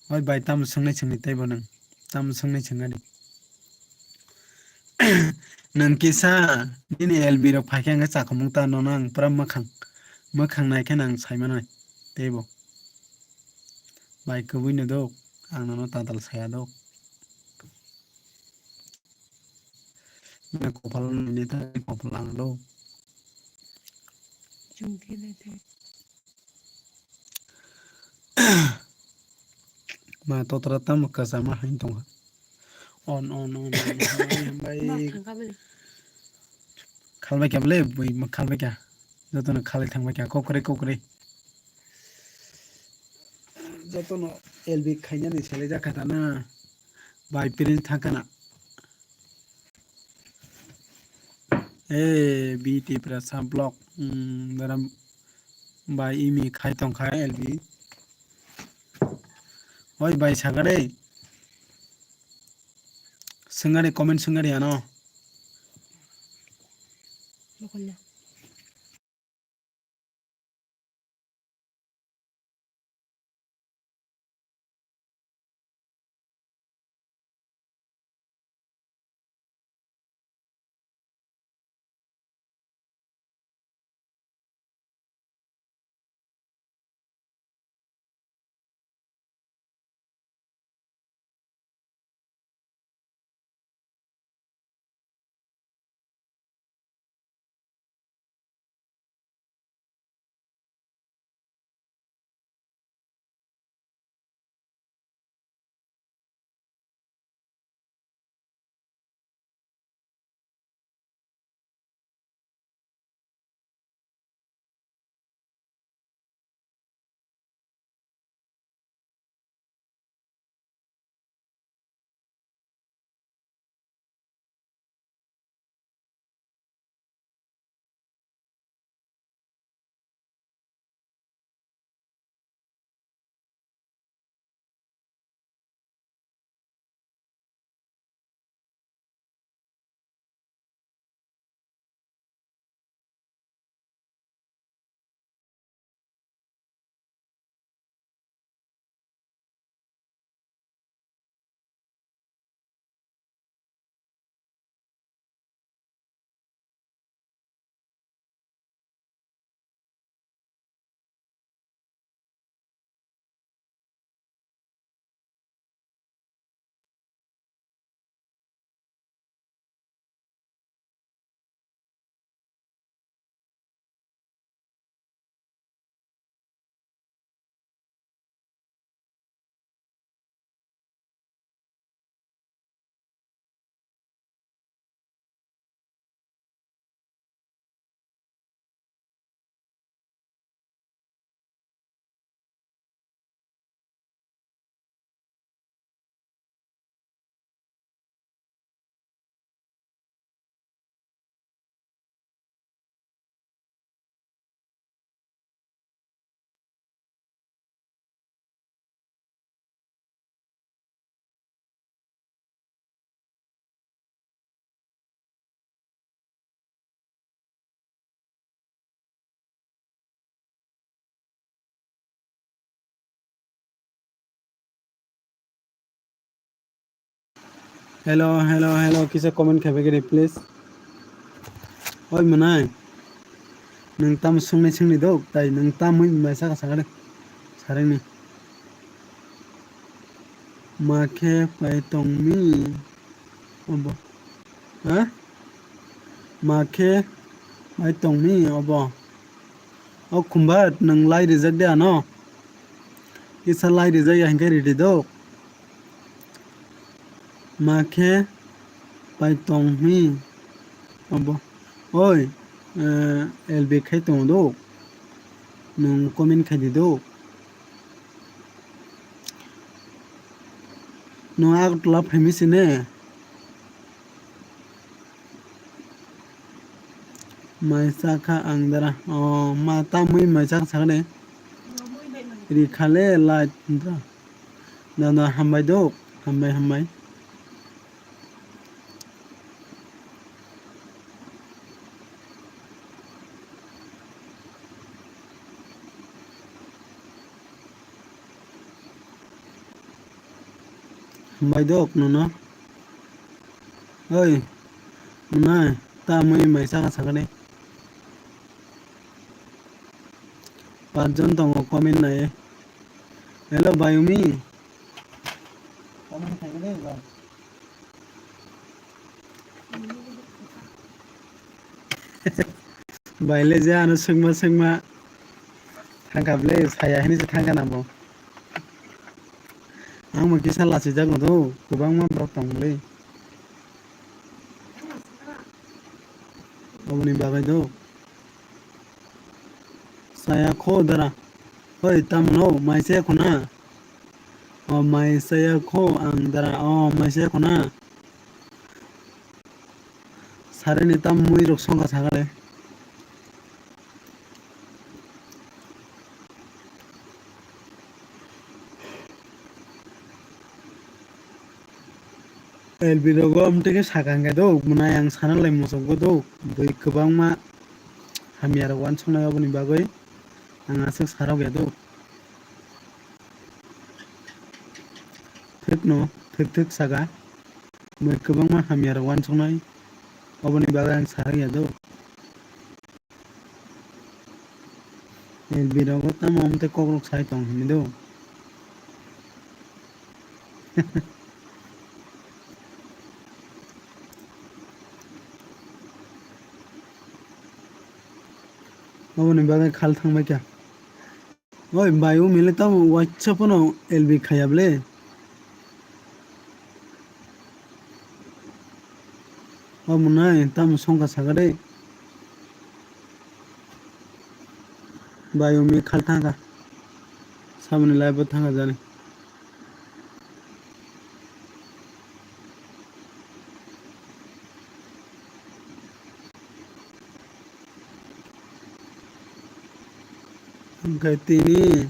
Oi bai, tamo swngnai swngni teibo nwng? Tamo swngnai swngani? Nwng kisa nini L B rok phaikhe hwnkhe chakhumung ta nono ang pura mwkhang, mwkhang naikhe nang saimanai teibo. Bai kubui no do, ang nono tadal saya do. Nini kopal nini ta, nini kopal ang do. Chungkhe de the. Ma totra tamo kwchama hain tongkha. On, on, on, on, on, hambai, hambai. Ma thangkha bele. Khalbai kha bele, bui ma khalbai kha. Jotono khalai thangbai kha, kokre, kokre. Jotono L B khainani selai jakha tana. Bai pirin thangkha na. Eh, B T Prasa block. Hmm, daram bai imi khai tongkha L B. Oi bai sagare. Sengare comment sengare ano. Hello, hello, hello, kisa comment khai bagwi, please. Oi mwnai. Nwng tamo swngnai swngni dok, tai nwng tamwi mai saka sakade. Sarengni. Ma khe pai tongmi obo. Ha? Ma khe pai tongmi obo. O khumbat nwng lai rijak de ano. Kisa lai rijak ya hinkhe ridi dok. Ma khe pai tong hi obo. Oi, eh, L B khai tongo do. Nwng comment khai di do. Nwng Agartala phaimi sine. Mai chakha ang dara. O, ma tamwi mai chakha sakha de. Rikhale light dara. Dada hambai do. Hambai, hambai. Hambai dok nono. Oi, mwnai, tamwi mai chakha sakha de. Panchjon tongo comment nai. Hello, Bayumi. Baile je ano swngma swngma thangkha ble, saya hini se thangkha nabo. Ang bo kisa lachijak no do, kwbangma borok tong ble. Oboni bagwi do. Saya kho dara. Oi, tamno mai saya kho na. O mai saya kho ang dara. O mai saya kho na. Sareni tam mui rok songkha sakha de. L B rogo amtwi khe sakha hwnkhe do, mwnai ang sana lai muchukgo do, bui kwbangma hamya rok uansuknai oboni bagwi ang aswk sarok ya do. Thwkno thwk thwk saka, bui kwbangma hamya rok uansuknai oboni bagwi ang sarok ya do. L B rogo tamo amtwi kokrok sai tong hini do. Oboni bagwi khal thangbai kha. Oi bai, o mile tamo waisa phano L B khaya ble. O mwnai tamo songkha sakha de. Bai, o mi khal thangkha. Saboni live o thangkha jani. Hwnkhe tini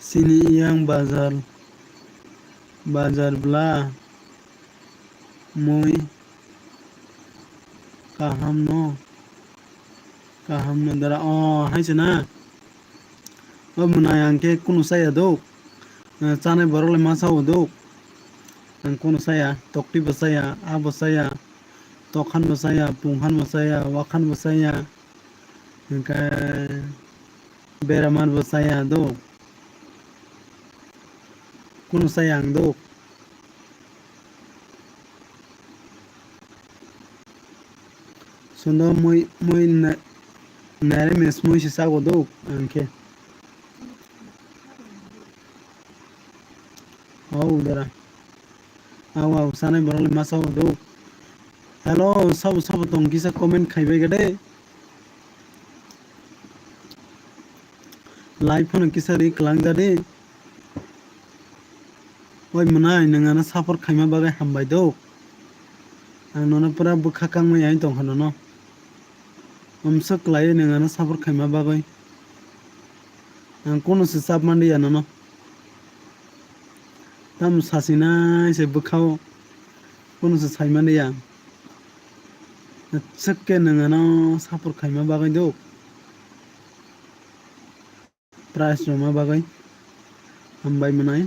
chini yang bazar, bazar bwla mui kaham no, kaham no dara o hai se na. O mwnai ang khe kunu chaya dok. Eh, chanai borok le ma sao dok. Ang kunu chaya, tokti bo chaya, a bo chaya, tokhan bo chaya, punghan bo chaya, wakhan bo chaya. Hwnkhe beramar bo chaya dok. Kunu chaya ang dok. Sundo mui, mui na-, nare mes mui se chago do ang khe. Hau dara. Au, au, sanai borok le ma chago do. Hello, sabo, sabo tong kisa comment khai bai ga de. Live phano kisa ri kwlang ja de. Oi mwnai, nwng ano support khaima bagwi hambai do. Ang nono pura bwkha kangmani ai tongkha nono. Omswk kwlaiwi nwng ano support khaima bagwi. Ang kunu se chap manliya nono. Tamo sasinai se bwkhao kunu se sai manliya. Aswk khe nwng ano support khaima bagwi do. Prize rwma bagwi hambai mwnai.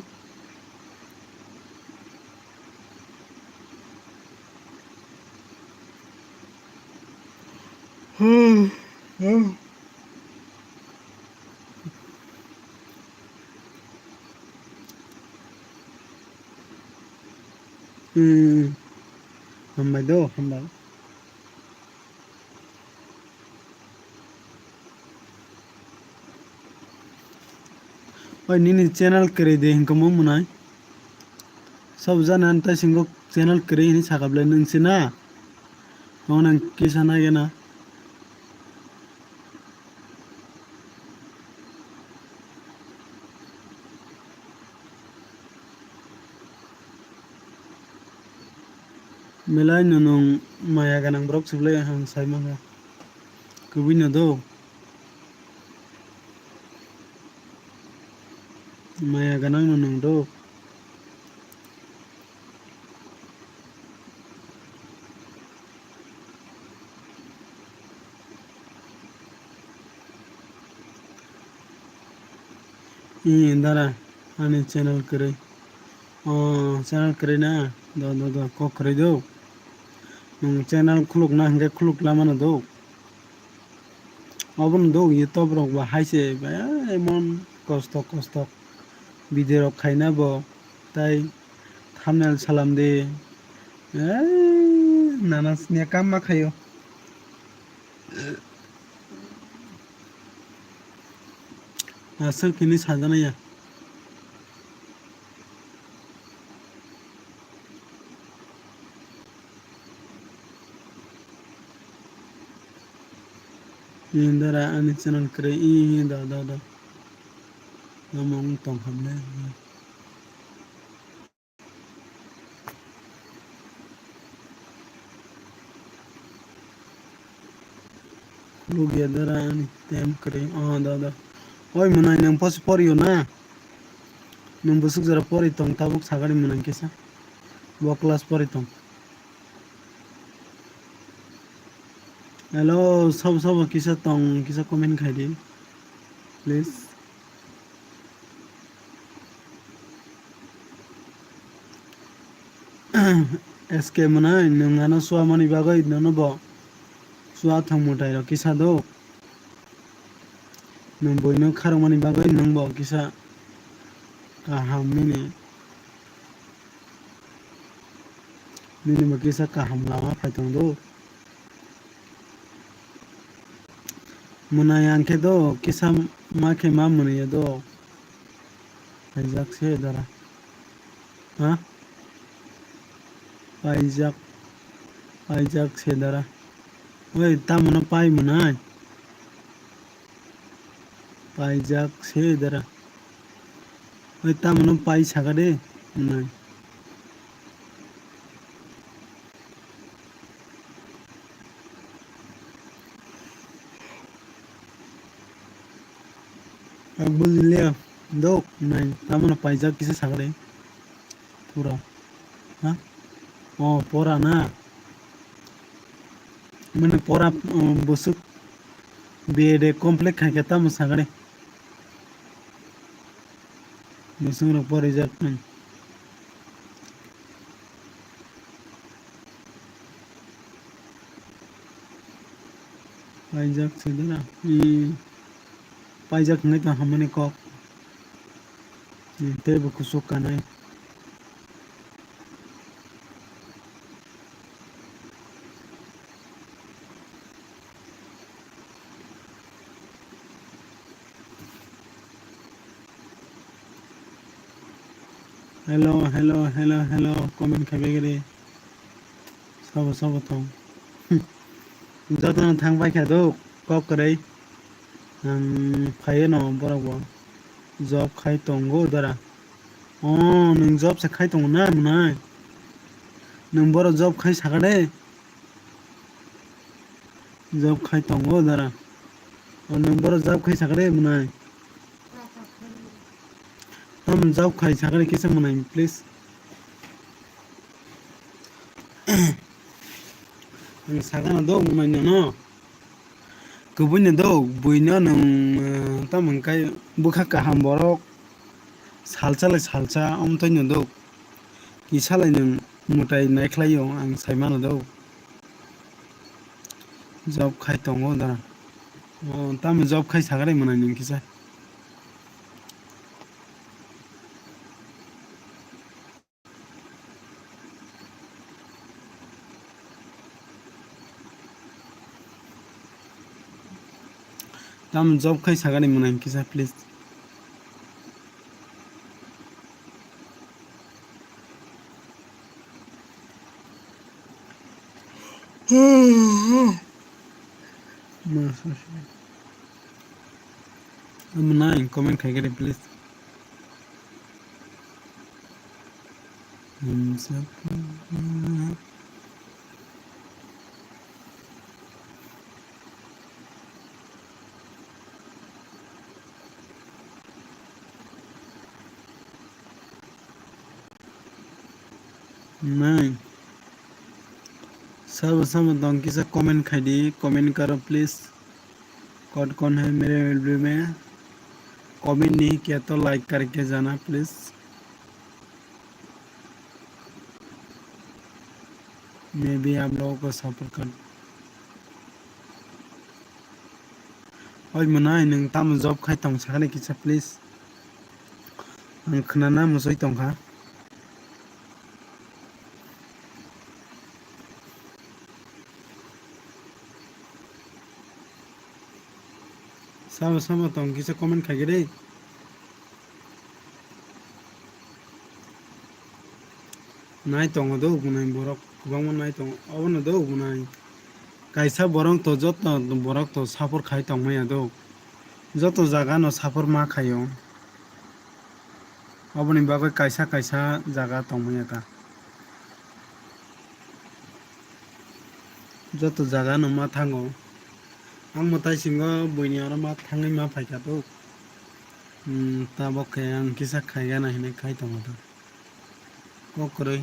Hmm. Hmm. Hmm. Hambai do, hambai. Oi, nini channel kwrwi de hinkhamo mwnai. Sabo jani ani tai singo channel kwrwi hinwi sakha bwle nwng se na? Tamo nang kisa nai gana. Belai no nwng maya gwnang borok se bwle ang sai mankha. Kwbwi no do. Maya gwnang no nwng do. Ee, dara, ani channel kwrwi. O, channel kwrwi na? Do, do, do, kok kwrwi do. Nwng channel khuluk na hwnkhe khuluk lamano do. Obono do YouTube rok ba hai se, ba, emon kosto kosto video rok khaina bo, tai thumbnail salam di. Ei, nana siniya kam ma khaio. Aswk hwnwi sajana ya. Indara ani channel kwrwi, i, i, da, da, da. Omo wng tong kha le. Khulukya dara ani tem kwrwi. Oh, da, da. Oi, mwnai, nwng post porio na? Nwng bwswk jora pori tong, tabuk sagani mwnai kisa. Bo class pori tong. Hello, sabo, sabo kisa tong, kisa comment khai di, please. S K mwnai, nwng ano suamani bagwi nono bo sua thang mwtai rok kisa do. Nwng buino kharokmani bagwi nwng bo kisa kaham nini, nini bo kisa kaham lama phai tong do. Mwnai ang khe do kisa ma khe ma mwnwi do. Paijak se dara. Ha? Paijak. Paijak se dara. Oi, tamo no pai mwnai. Paijak se dara. Oi, tamo no pai saka de mwnai. Ang bujilia, dok, nai, tamo no paijak kisa sakre. Pura. Ha? O, pora na. Mane pora, um, bwswk B A de complete khai khe tamo sakre. Bwswk rok porijak nai. Paijak se dara. Hmm. Paijak hinwi tong hamani kok. Hmm, tei bo kuchuk kanai. Hello, hello, hello, hello, comment khai bai gari. Sabo, sabo thong. Jotono thang bai kha do, kok kwrwi. Ang phaiyo no borok bo. Job khai tongo dara. O, nwng job se khai tongo na, mwnai? Nwng borok job khai saka de? Job khai tongo dara. O, nwng borok job khai saka de, mwnai? Tamo job khai saka de kisa mwnai, please. Ang sakano do mwnai no. Kwbui no do, buino nwng, eh, tamo hwnkhai bwkha kaham borok salsa lai salsa omtoi no do. Kisa lai nwng mwtai naikhlai o ang sai mano do. Job khai tongo da. O, tamo job khai sagari mwnai nung kisa. Tamo job khai sagari mwnai kisa, please. Mwnai comment khai khe de, please. Nai. Sabo sabo tong kisa comment khai di, comment karo please. कौन कौन है मेरे वीडियो में? Comment नहीं किया तो like करके जाना please. मैं भी आप लोगों को सपोर्ट कर. Oi mwnai, nwng tamo job khai tong sakani kisa please. Ang khwnana mwsui tongkha. Sabo sabo tong kisa comment khai khe de. Nai tongo do bunai borok kwbangma nai tongo. Obono do bunai kaisa borok to joto borok to suffer khai tongmaya do. Joto jaga no suffer ma khaio. Oboni bagwi kaisa kaisa jaga tongmaya ta. Joto jaga no ma thango. Ang mwtai singo buini oro ma thangwi ma phaikha do. Hmm, tabok khe ang kisa khaigana hinwi khai tongo do. Kok kwrwi.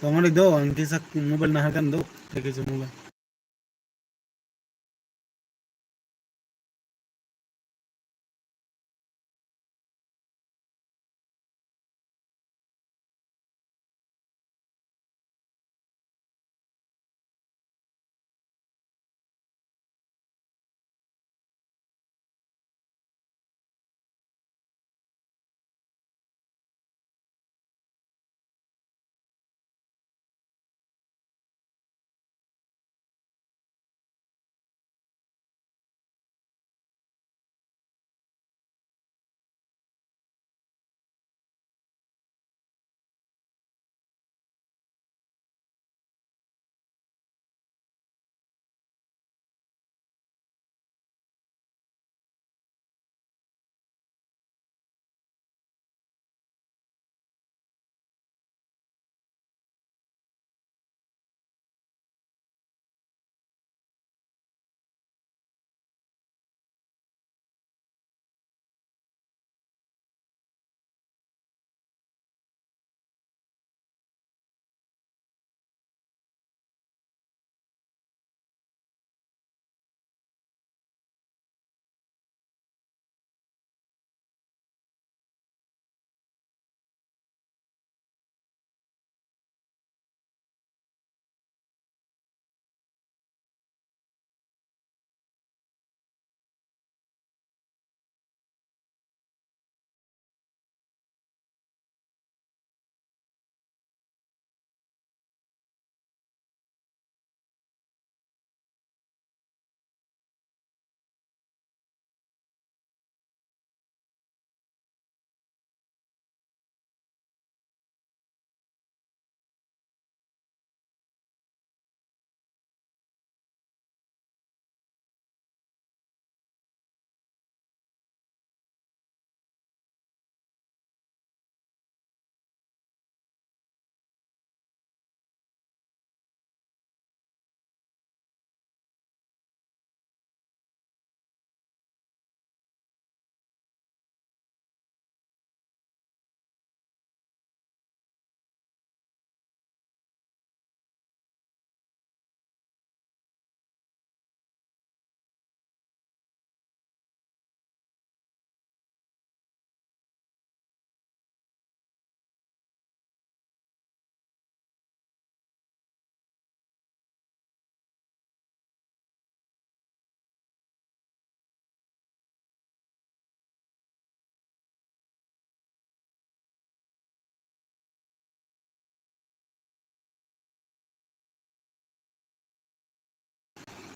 Tongmani do, ang kisa mobile naharkha do, tei kisa mobile.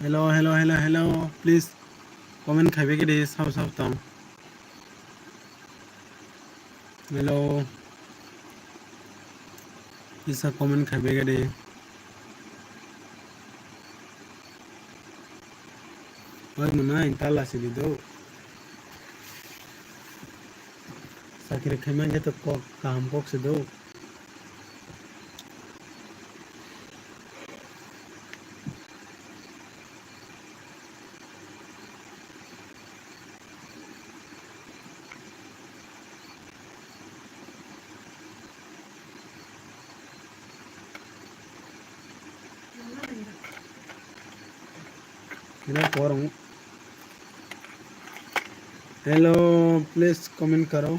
Hello, hello, hello, hello. Please comment khai bai khe de, sabo sabo tong. Hello. Kisa comment khai bai khe de. Oi mwnai, tala sidi do. Chakri khaima khe to kok, kaham kok se do. Hello, korong. Hello, please comment karo.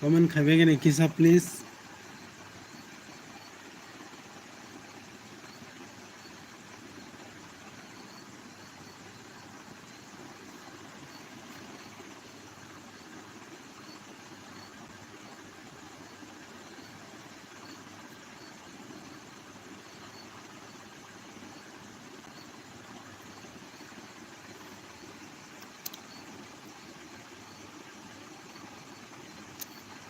Comment khai bai khe de kisa, please.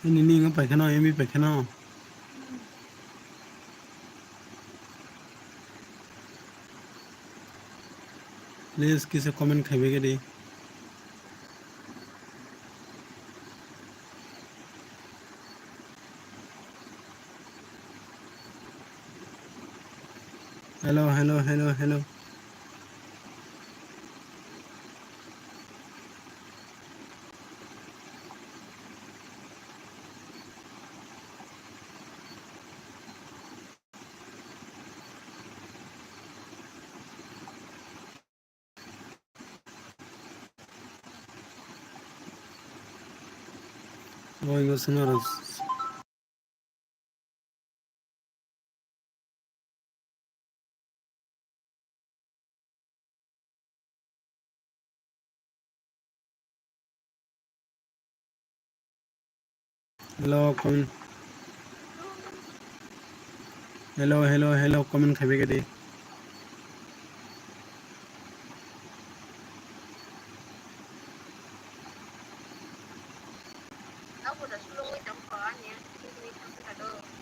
Nini wng paikha no, M B paikha no. Please kisa comment khai bai khe de. Hello, hello, hello, hello. Oi, go swnaro. Hello, comment. Hello, hello, hello, comment khai bai khe de.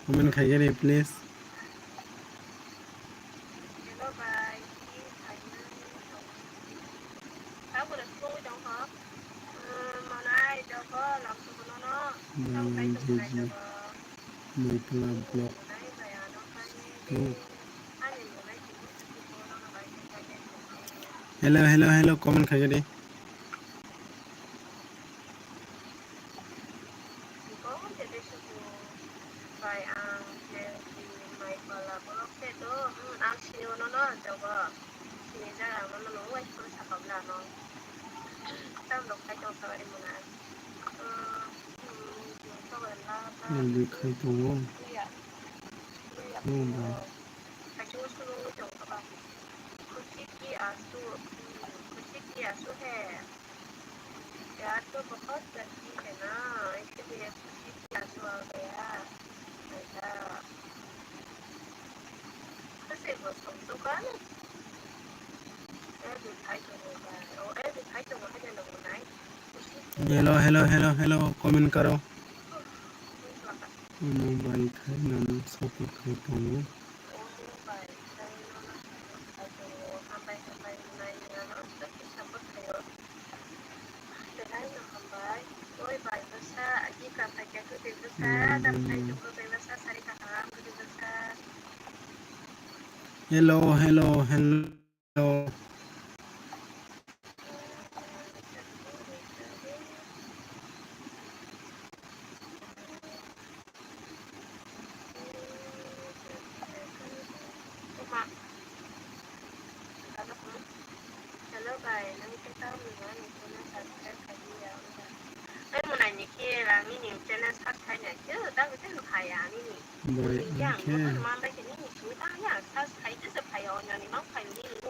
Comment khai khe de, please. Mai pla block. Hello, hello, hello, comment khai khe de. Bai ang je mai pla block se do, ang sini ono no jogo. Sini jaga ang no nung wai phuru sakha bla no. Tam rok khai tong sa bari mona. Ang khai tongo. Nung bai. Khushi ki asu, khushi ki asu hai. Pyar to bahut karti hai na, iske liye khushi ki asu aa gaya. Aisa. Kasi wo song to ka na. Air bi khai tongo ba. O air bi khai tongo hai na nang nai. Hello, hello, hello, hello, comment karo. Mobile khai nang support khai tongo. Hello, hello, hello.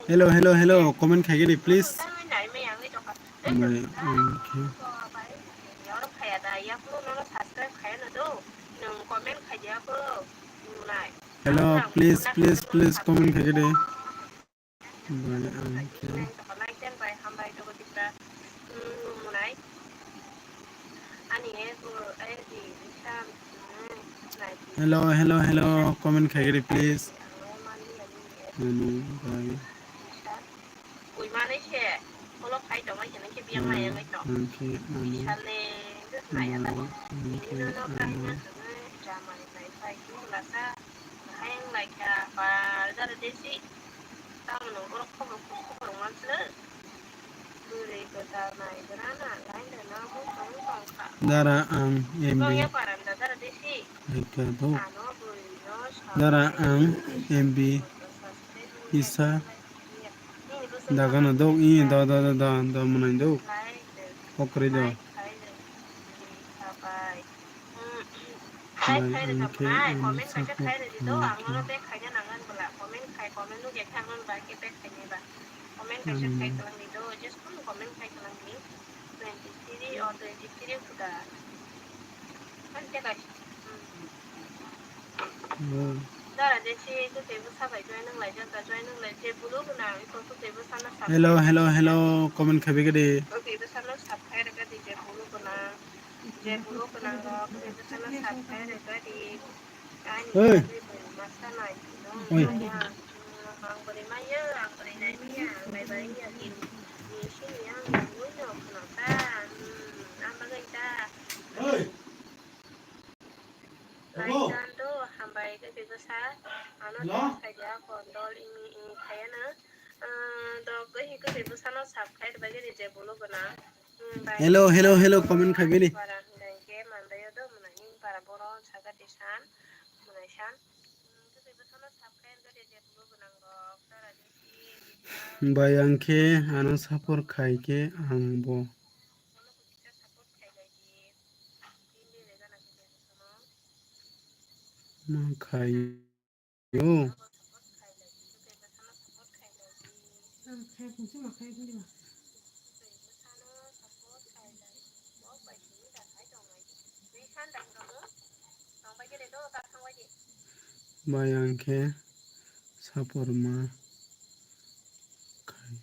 Hello, hello, hello. Comment khai khe di, please. Bai ang khe. Hello, please, please, please comment khaikhe de. Bai ang khe. Hello, hello, hello, comment khaikhe de, please. Hello, bai. Ang khe ano. Ang khe ano. Dara ang M B. Dara ang M B. Isa. Dagana dok i do do do do do mwnai dok. Okri do. Bai ang khe ang support khainai. Ano. Hello, hello, hello, comment khaibikhe de. Hey. Oi. Hey. Hello. Laisando hambai khe bwsa ano hello. Khaidi a kondol ini ini khayana. Dok gwi khe bwsano sap khai rwbaikhe reject bolo gwnang. Hello, hello, hello, comment khaibini. Para hwnkhai khe mandaio do mwnai para bono saka tisan mwnai san. Bai ang khe ano support khai khe ang bo. Ma khaio. Bai ang khe saporma khai.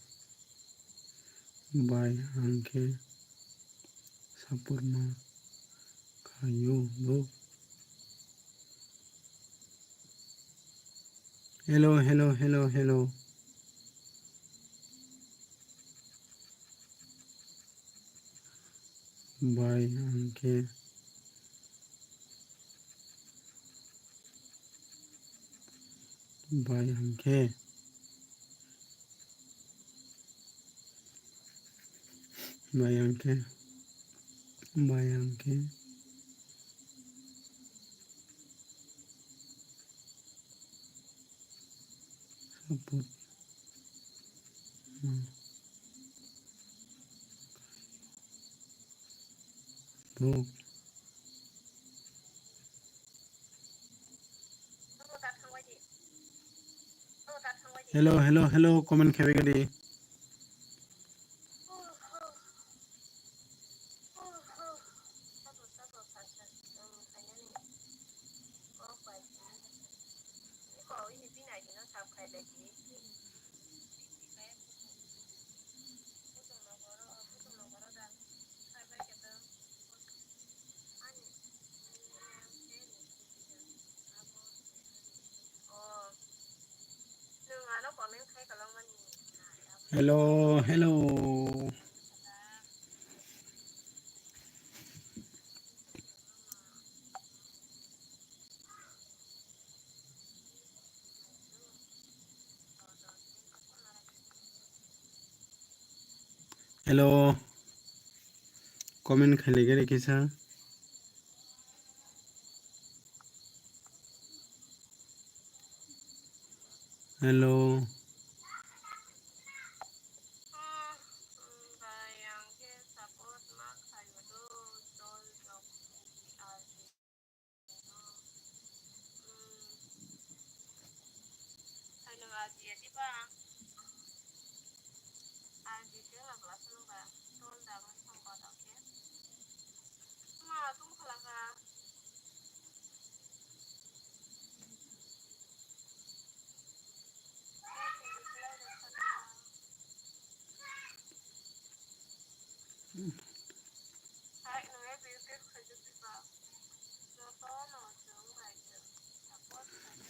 Bai ang khe saporma khaio bro. Hello, hello, hello, hello. Bai ang khe. Bai ang khe. Bai ang khe. Bai ang khe. Support. Hmm. Bro. Hello, hello, hello, comment khaibikhe de. Hello, hello. Hello. Comment khailai gari kisa. Hello.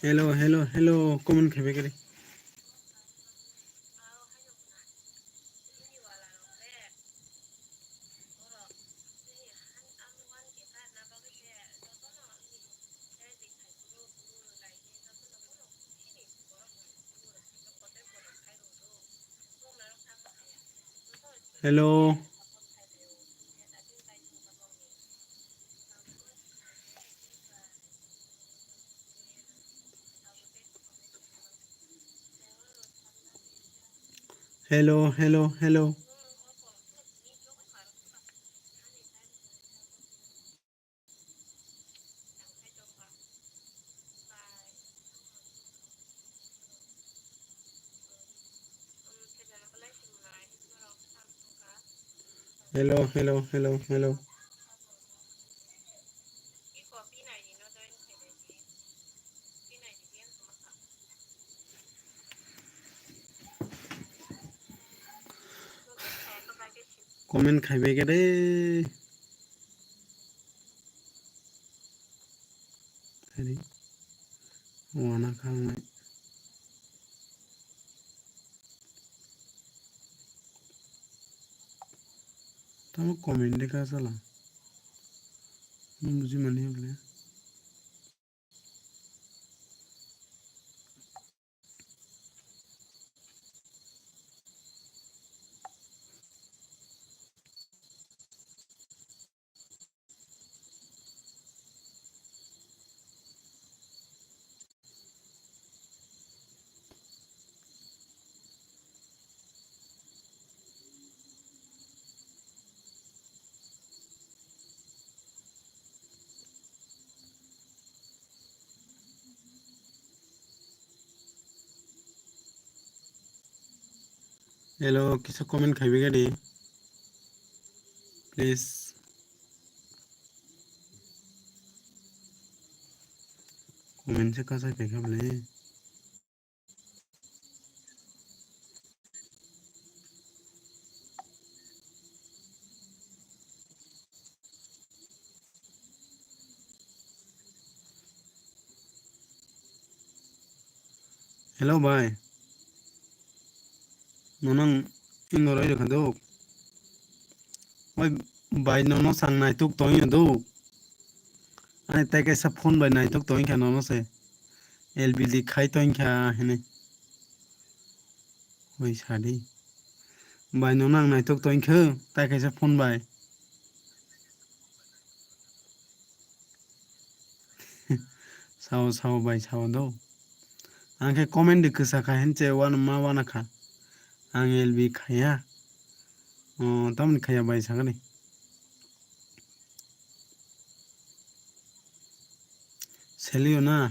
Hello, hello, hello, comment khai bai kari. Hello. Hello, hello, hello. Hello, hello, hello, hello. Comment khai bai khe de. Hari. Wana khangnai. Tamo comment de ka sala. Nung buji mani bole. Hello, kisa comment khai bai khe di. Please. Comment se kasa khai kha bole. Hello bai. Nono ang ingo roi rwkha do. Oi bai nono sang naituk tongya do. Ani tai kaisa phone bai naituk tongkha nono se. L B D khai tongkha hini. Oi sadi. Bai nono ang naituk tongkha tai kaisa phone bai. Sao, sao bai sao do. Ang khe comment de kwsa kha hinche wana ma wana kha. Ang L B khaya. O, tamni khaya bai sakani. Selio na.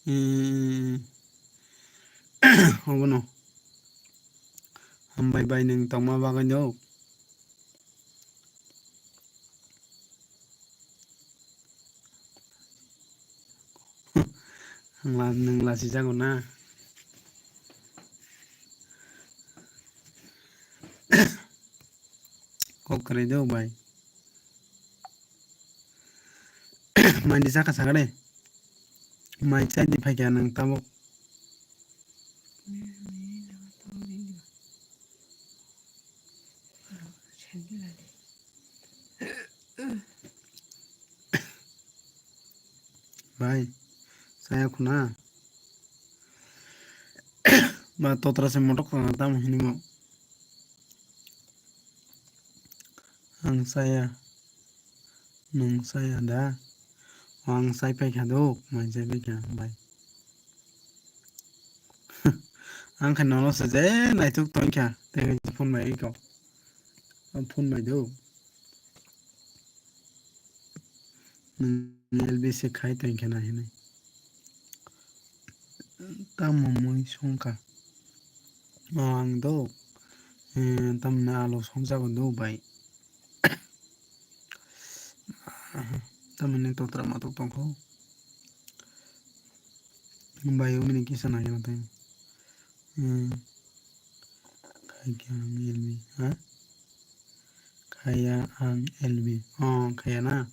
Hmm. Obono. Hambai bai nwng tongma bagwi no. Ang la-, nwng lasi jago na. Kok kwrwi do bai. Mai di saka saka de. Mai chai di phaikha nwng tabuk. Bai, saya khuna. Ba totra se motok khana tamo hini mo. Ang saya. Nwng saya da. Ang sai paikha do, mai sai paikha bai. Ang khe nono se je naithok tongkha, tei phone bai iko. Ang phone bai do. Nwng L B se khai tongkha na hinwi. Tamo mui songkha. O ang do. Eh, tamni alo songjago do bai. Tamni totra matok tongkho. Bai o mini kisa nai tong. Hmm. Khaikha ang L B, ha? Khaya ang L B. Oh, khaya na?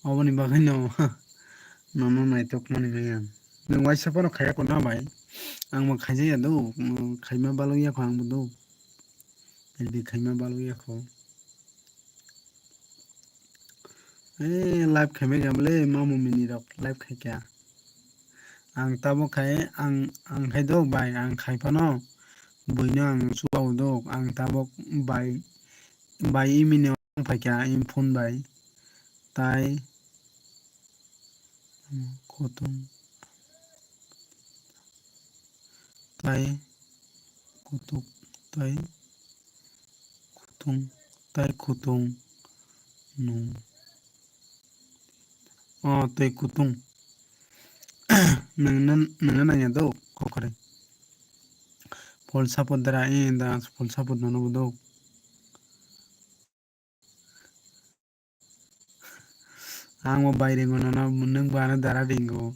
Oboni bagwi no, nono naitok mani bai ang. Nwng waisa phano khaya kho na bai? Ang bo khaijaya do, khaima balok ya kho ang bo do. L B khaima balok ya kho. Eh, live khaimai kha bole, mamu mini rok live khaikha. Ang tabok khai, ang, ang khai do bai, ang khai phano buino ang chubago do, ang tabok bai, bai imini ong phaikha, im phone bai. Tai, kutung, tai, kutuk, tai, kutung, tai, kutung, nung. Oh, tei kutung. Nangna, nangna nangya do, kokore. Full support dara, eh, da, full support nono bo do. Ang bo bai ringo nono, nwng bo ano dara ringo.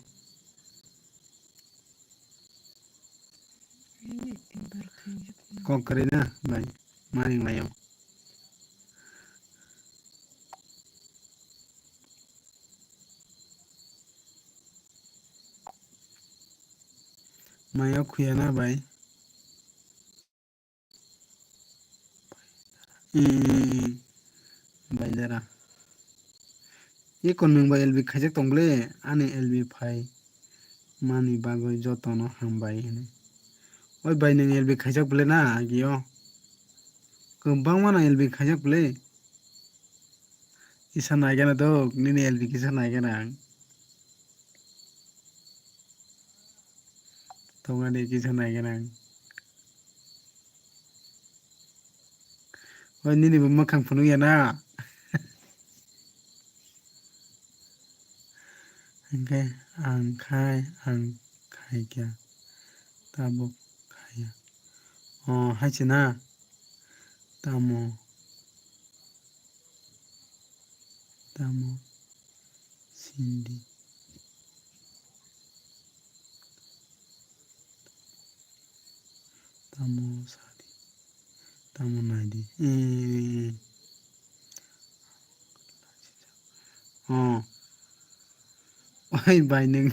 Kok kwrwi na, bai. Ma ring laio. Mayo khuya na, bai. Hmm, hmm, hmm. Bai dara. Eko nwng bai L B khaijak tong ble, ani L B phai mani bagwi jotono hambai hwnwi. Oi bai nwng L B khaijak ble na agio? Kwbangma no L B khaijak ble. Kisa naigana dok, nini L B kisa naigana ang. Tongani kisa naigana ang. Oi, nini bo mwkhang phunuk ya na? Hwnkhe ang khai, ang khai kya? Tabuk khaya. Oh, hai se na? Tamo? Tamo sindi? Tamo sadi? Tamo naidi? Eh. Oh. Oi bai, nwng,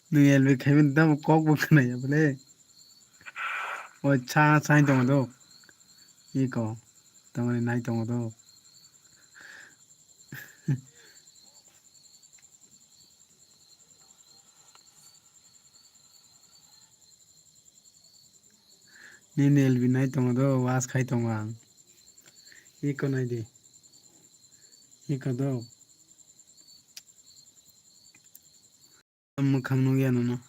nwng L B khaimani tamo kok bo khwnaya bole. Oi cha chai tongo do. Iko. Tamani nai tongo do. Nini L B nai tongo do, was khai tongo ang. Iko nai di. Iko do. Mwkhang nukya nono.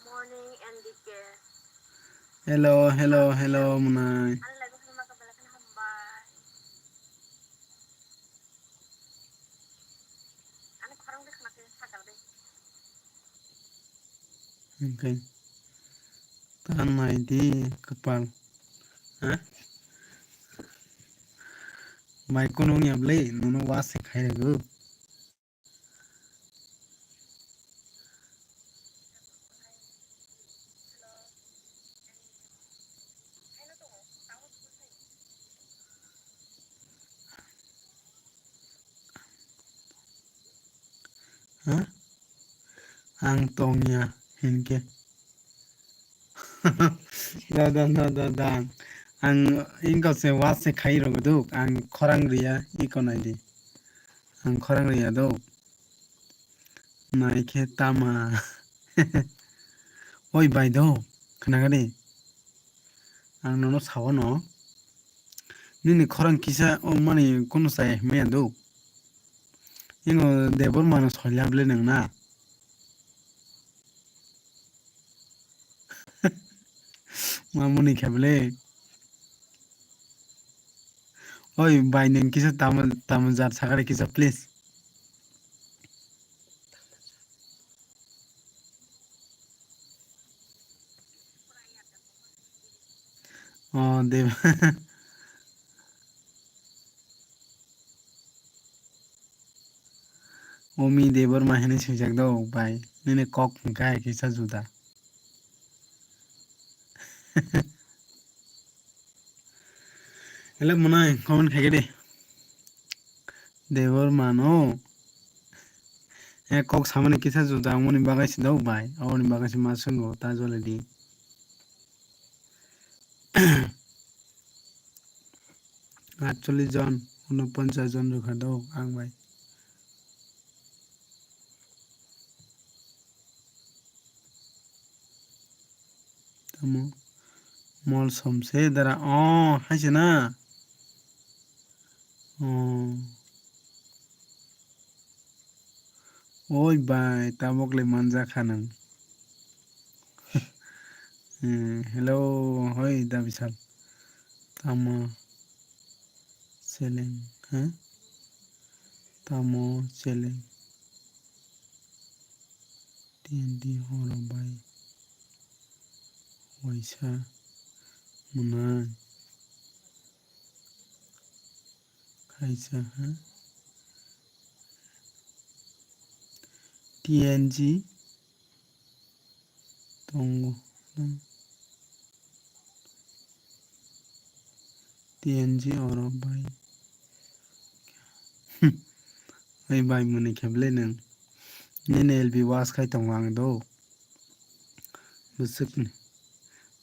Morning, N D K. Hello, hello, hello, mwnai. Ani live-o phunukma khe belai kheno hambai. Ani khorang de khna khe sakal de. Hwnkhe ta nai di kwpal. Ha? Mai kunu wngya bwle, nono wa se khai rwgo. Ha? Ang tongya hinkhe. Da, da, da, da, da. Ang ingkha se wa se khai rwgo duk. Ang khorang riya, iko nai di. Ang khorang riya do. Nai khe tama. Oi bai do, khna kha di. Ang nono sao no. Nini khorang kisa o mani kunu chaya himya do. Ino Debor mano soila bwle nwng na. Mamuni khe bwle. Oi bai, nwng kisa tamo, tamo jat sakari kisa, please. Oh, de. Omi Debbarma hinwi swijak do bai. Nini kok hwnkhe hai kisa juda. Hello, mwnai, comment khaikhe de. Debbarma no. E kok samani kisa juda wngmani bagwi se do bai. Aboni bagwi se ma swngo ta jole di. Atchollish jon, unoponchas jon rwkha do ang bai. Tamo mol som se dara. Oh, hai se na. Oh. Oi bai, tabok le manjakha nwng. Hmm, hello, hoi da bisal. Tamo seleng, ha? Tamo seleng. T N T horo bai waisa mwnai. Kaisa ha T N G tongo. T N G oro bai. Bai bai mwnwi kheble nwng. Nini L B was khai tongo ang do. Bwswkni,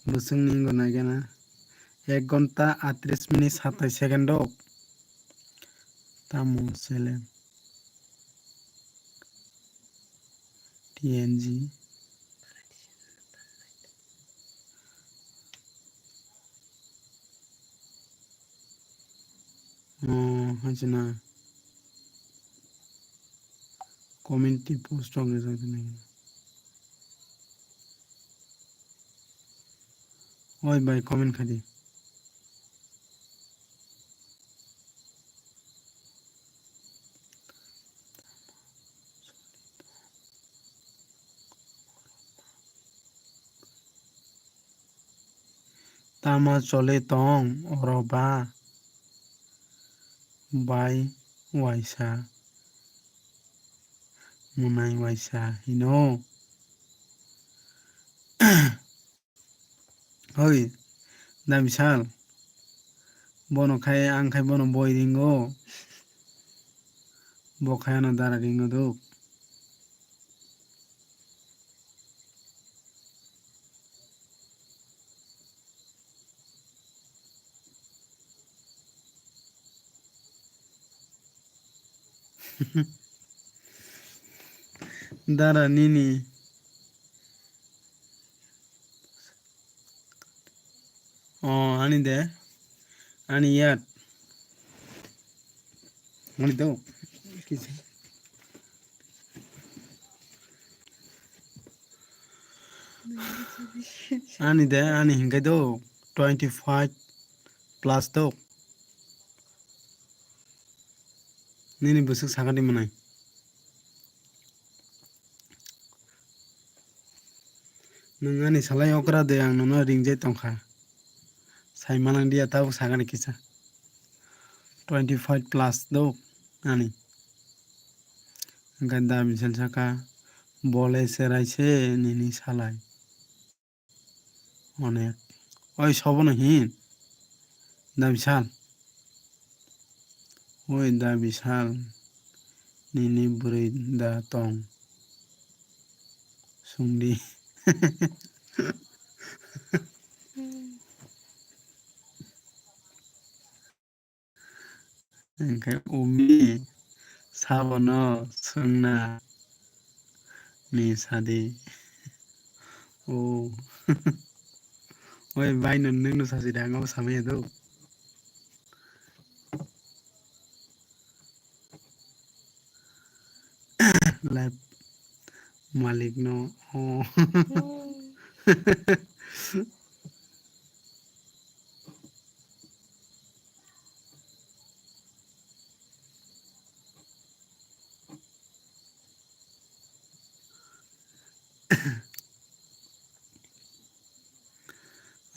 bwswkni wngkha naikhe na ek ghonta atris minute satais second rok. Tamo seleng T N G. Oh, hai se na. Comment twi post rok rijak nai. Oi bai, comment khai di. Tamo choli tong oro ba bai waisa mwnai waisa hino. Hoi da bisal bono khai ang khai bono boi ringo bo khai ano dara ringo duk. Dara nini. Oh, ani de. Ani yat. Ani do. Kisa. Ani de, ani hinkai do. Twenty five plus do. Nini bwswk sakha di mwnai. Nwng ani salai okra de, ang nono ringjai tongkha. Sai manang dia tabuk sakani kisa. Twenty five plus do ani. Hwnkhe da bisal saka bole cherai se nini salai. Onek. Oi, sobono hin. Da bisal. Oi, da bisal. Nini bwrwi da tong. Sungdi. Hwnkhe umi sabono swngna ni sadi. O. Oi bai no nwng no sasi da, ang abo samaya do. Live malik no. Oh.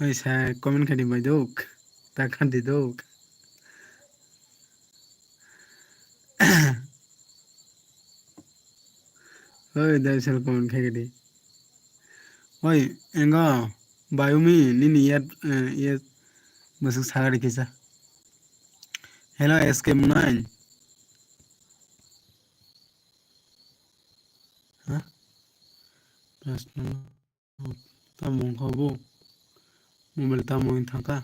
Oi sa comment khaidi bai duk, ta khaidi duk. Oi, dai sal comment khaikhe di. Oi, engo, Bayumi, nini yat, eh, yat, masuk sagari kisa. Hello, S K Munai. Ha? Prashna. Tamo wngkha bo? Mobile tamo wng thangkha?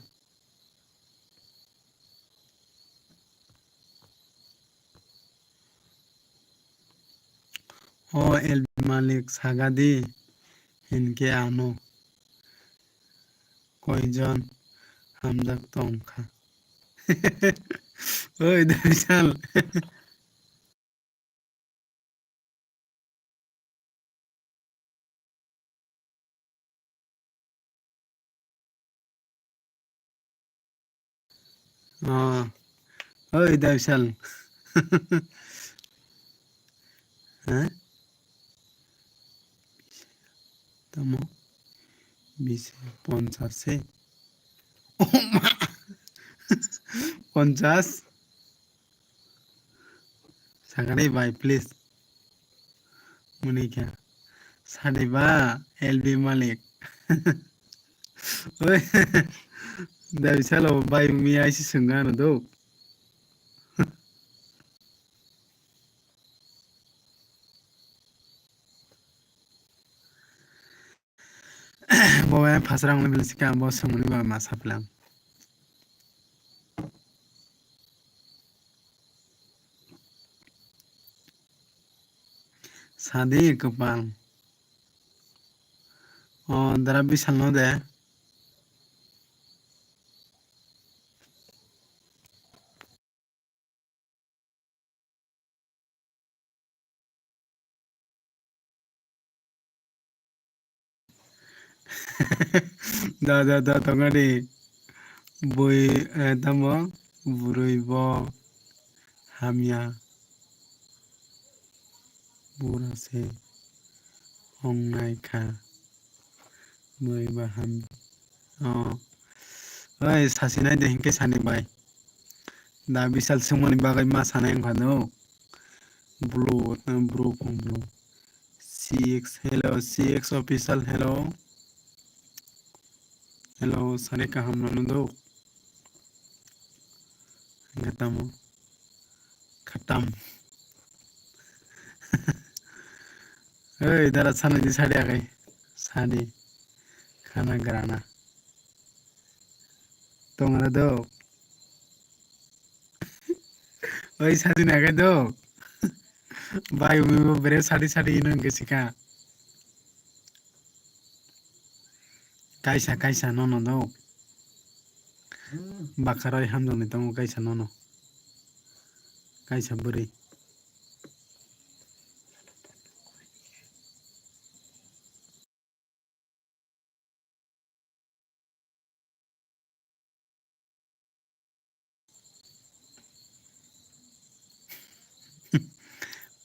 O L B malik sagadi hinkhe ano koijon hamjak tongkha? Oi, Daisal. Ah, oi, Daisal. Ha? Tamo? Bis, ponchas se. Oh, ma. Ponchas. Sakani bai, please. Munikha. Sadi ba, L B malik. Oi. Daisalo bai mi aisi sungano do. Bo bai phasrang ni belsi ka bo songmani ba ma saplang. Sadi kwpal. O dara bisal no de. Da, da, da, tongani. Bui, eh, tamo? Burui bo hamya. Bura se ong nai kha. Bui ba ham. Oh. Oi, sasi nai de hinkhe sani bai. Da bisal sungmani bagwi ma sanai wngkha no. Bro, bro, bro. C X, hello, C X official, hello. Hello, sani kaham no do. Hinkhe tamo. Khatam. Oi, dara sani di sadi agai. Sadi. Khana grana. Tongara do. Oi, sadi nagai do. Bai, umi bo bere sadi sadi ino hingke sika. Kaisa, kaisa nono do. Bakaroi hamjakni tongo kaisa nono. Kaisa bwrwi.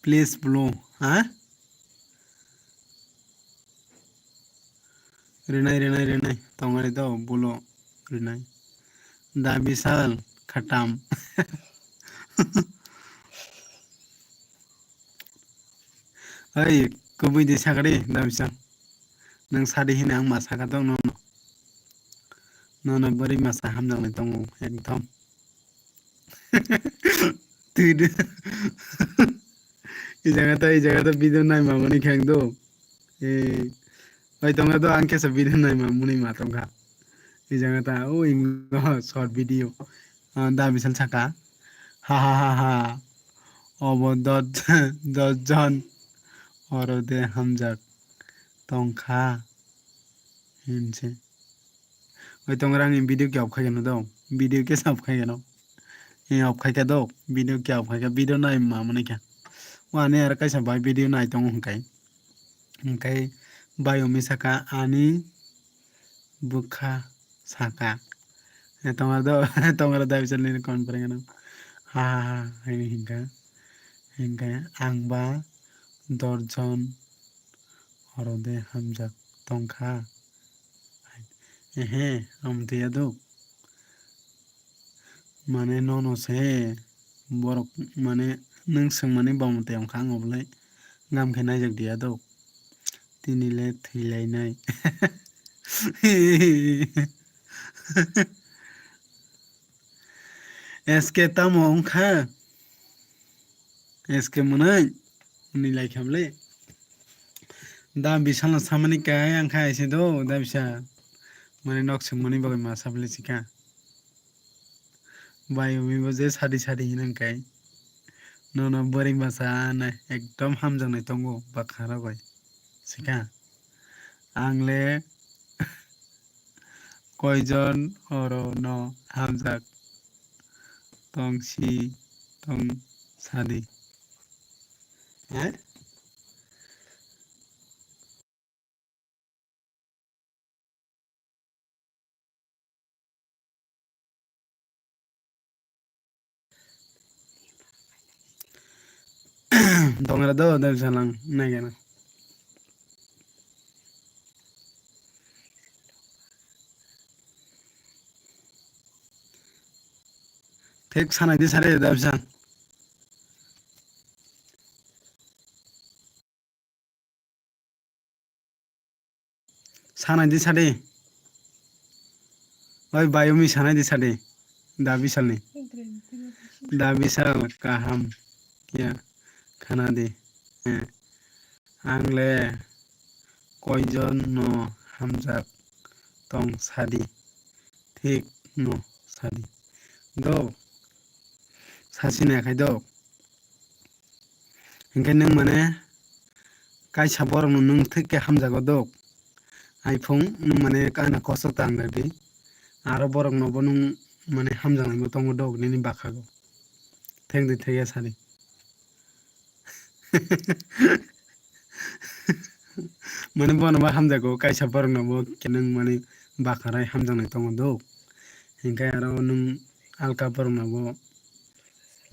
Please blue, ha? Rinai, rinai, rinai. Tongari do, bulo rinai. Da bisal khatam. Oi, kubui di sakari, da bisal. Nang sadi hini ang ma saka tong nono. Nono bari masa hamjaknai tongo, ekdom. Twi de. I jaga ta, i jaga ta video naima mani khang do. Eh, oi tonga do ang kesa video naima muni ma tongkha. I jaga ta, o ingo short video. Ah, da bisal saka. Ha ha ha ha. Obo dos, dos jon. Oro de hamjak tongkha. Hinse. Oi tongra ang video khe off khai gano do. Video khe off khai gano. Off khai kha do. Video khe off khai kha. Video nai ma mani kha. O ani aro kaisa bai video nai tongo hwnkai. Hwnkai bai umi saka ani bwkha saka. Tongra do, tongra da bisal nini comment pore gano. Ha ha ha, hini hinkha. Hinkhe ang ba dorjon oro de hamjak tongkha. Ehe, amtwi yaduk. Mane nono se borok mane nwng swngmani bamtwi wngkha ang obolai. Gam khe naijak diya do. Tini le thwi lainai. S K tamo wngkha? S K mwnwi? Hwnwi lai kha bwle. Da bisal no samani kai ang kha aise do, da bisal. Mane nok sungmani bagwi ma sa bwle sikha. Bai umi bo je sadi sadi hinang kai. Nono bwrwi masa na ekdom hamjaknai tongo bakha rok bai. Sikha. Ang le koijon oro no hamjak tong si tong sadi. Eh? Dongra do, do salang, nai gana. Thek sanai di sare, da bisal. Sanai di sadi. Oi, bayumi sanai di sadi. Da bisalni. Da bisal kaham. Ya, khana di. Eh. Ang le koijon no hamjak tong sadi. Thik no sadi. Do. Sasi nai khai do. Hinkhe nwng mane kaisa borokno nwng thik khe hamjago dok. Iphung nwng mane kana kosto tang rwdi. Aro borokno bo nwng mane hamjaknai bo tongo dok nini bakhago. Thengdi thekya sadi. Mane bono bo hamjago, kaisa borokno bo khe nwng mane bakharai hamjaknai tongo dok. Hinkhe aro nwng alka borokno bo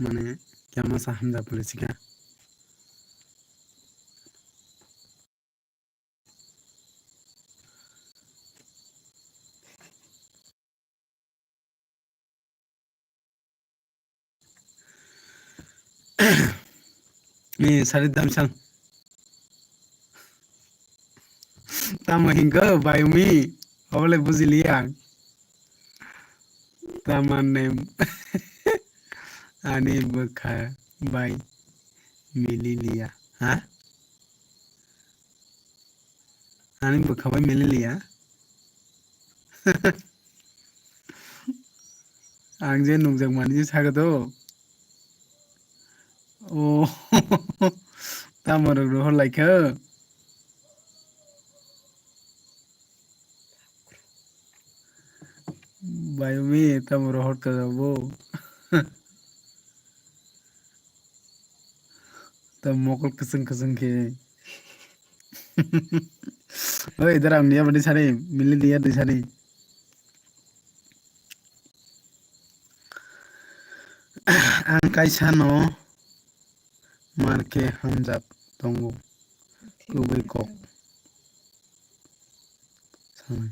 mane khe masa hamjak pore sikha. Ni sari damsang. Tamo hingo bayumi. Obole bujiliya. Tamar nem. Ani bwkha bai mililiya. Ha? Ani bwkha bai mililiya. Ang je nukjak mani je saga do. O, tamo rok rohor laikha. Bayumi tamo rohor ka bo. Tam mokol kwchwng kwchwng khe. Oi, idhar aamni abadi sari, mili diya di sari. Ang kaisa no mar khe hamjak tongo. Kubui kok. Sanai.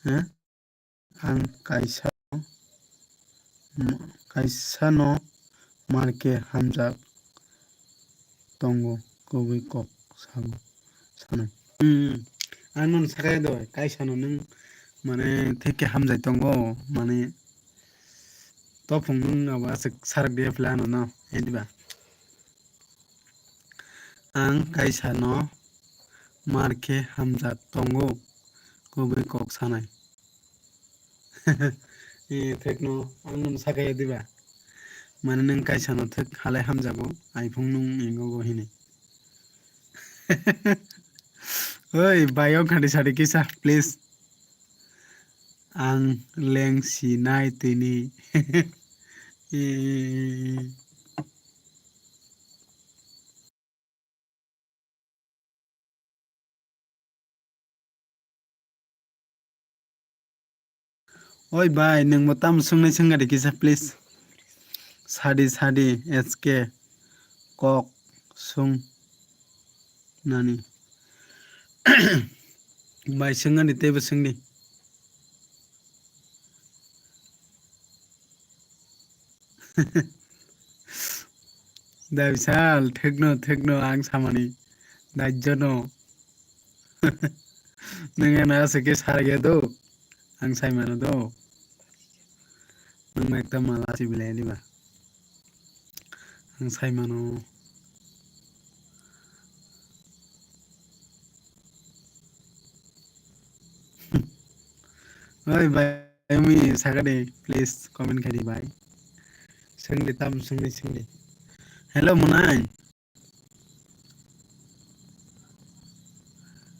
Ha? Ang kaisa, kaisa no mar khe hamjak tongo, kubui kok sago, sanai. Hmm, ang nono sakha do, kaisa no nwng mane thik khe hamjai tongo, mane tophung nwng abo aswk sarak diya phle ano no, ediba. Ang kaisa no mar khe hamjak tongo, kubui kok sanai. E, thekno ang nono sakha ya diba? Mane nwng kaisa no thek halai hamjago, iphung nwng ingo go hini. Oi, bayok khadi sadi kisa, please. Ang leng sinai tini. E, e, e, e. Oi bai, nwng bo tamo swngnai swngadi kisa, please. Sadi, sadi, S K, kok, swng, nani. Bai, swngadi, teibo swngdi. Da bisal, thwkno, thwkno, ang samani. Dajjono. Nwng ano aswk khe sarya do. Ang sai mano do. Nwng ekta mala si bilai diba. Ang sai mano. Oi bai, mi sakadi, please comment khaidi bai. Sengdi tam sengdi sengdi. Hello Munai.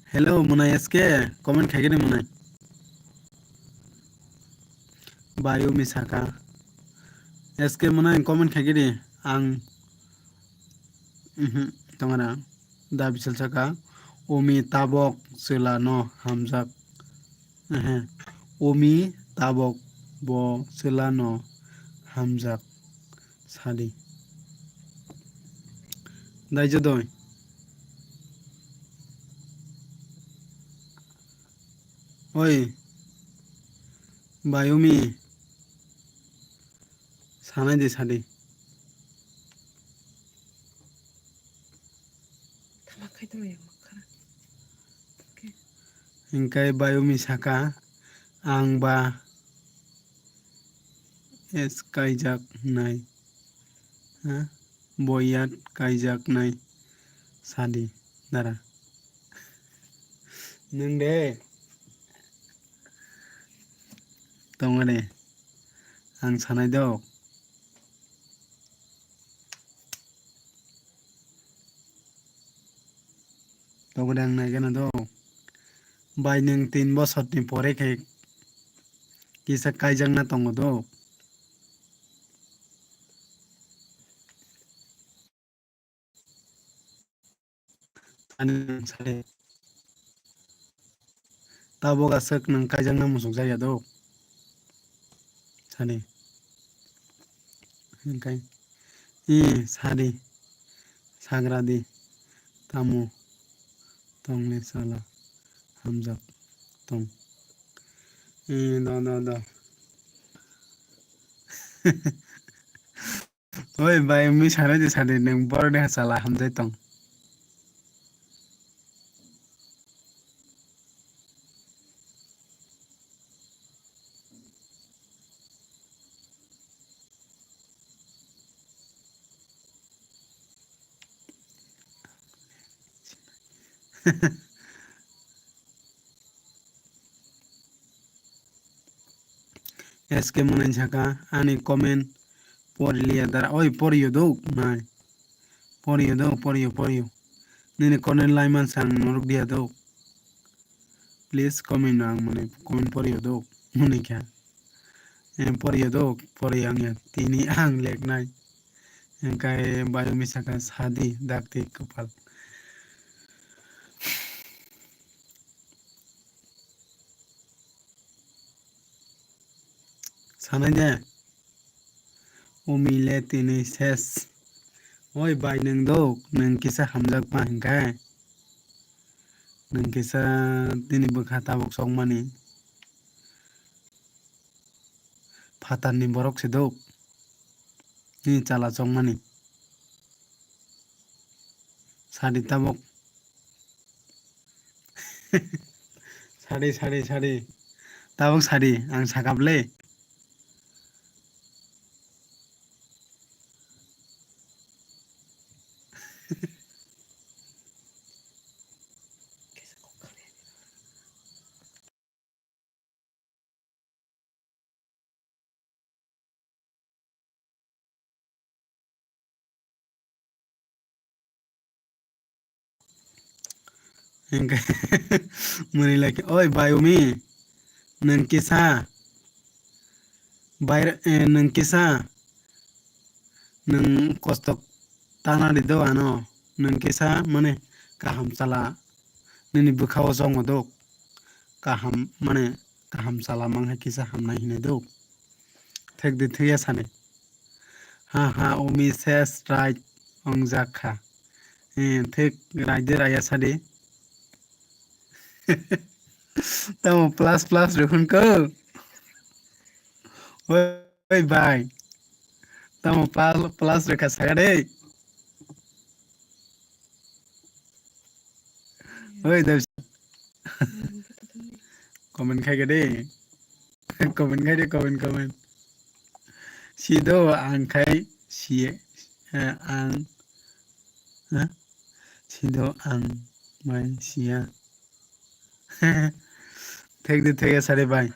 Hello Munai S K, comment khaikhe de Munai. Bayumi saka. S K Munai comment khaikhe de ang. Mhm, tongara. Da bisal saka. Umi tabok chwla no hamjak. Ehe. Umi tabok bo chwla no hamjak. Sadi. Daijo doi. Oi. Bayumi. Sanai de sadi. Hingkai Bayumi saka, ang ba es kaijak nai. Ha? Boyat kaijak nai. Sadi, dara. Nwng de. Tongo de. Ang sanai do. Tobode ang naikhe na do. Bai nwng tin bosor ni pore khe kisa kaijakna tongo do. Ani sare. Tabok aswk nwng kaijakna muchukjakya do. Sadi. Hingkai. I sadi. Sagradi. Tamo. Tongni sala. Hamjak. Tong. I do do do. Oi bai, mui sanai de sadi, nwng borok ni hachala hamjai tong. S K Munai saka, ani comment poriliya dara. Oi, poriyo do, nai. Poriyo do, poriyo, poriyo. Nini comment laiman sang norok diya do. Please comment no ang mani comment poriyo do. Muni kha. Eh, poriyo do, poriyo ang ya. Tini ang leknai. Hingkai bayumi saka sadi dakti kopal. Sanai de. Umi le tini ses. Oi bai nwng do, nwng kisa hamjak ma hingkai. Nwng kisa tini bwkha tabuk chokmani. Phatar ni borok se do. Nini chala chongmani. Sadi tabok. Sadi, sadi, sadi. Tabok sadi, ang sakap le. Hingke muni lake, oi bai umi, nwng kisa, bai, eh, nwng kisa, nwng kostok tana di do ano, nwng kisa mane kaham chala nini bwkha o chongo do, kaham mane kaham chala mang hai kisa hamnai hinui do, thek di thwiya sani, ha ha umi ses right ong jak kha, eh, thek right de raya sadi, tamo plus plus rw hwn ko. Oi bai. Tamo pal-, plus rwkha saka de. Oi, Debs. Comment khai de. Comment khai de, comment, comment. Sido ang khai siye, eh, ang, eh, sido ang mai siya. Thek de, thek ya sare bai.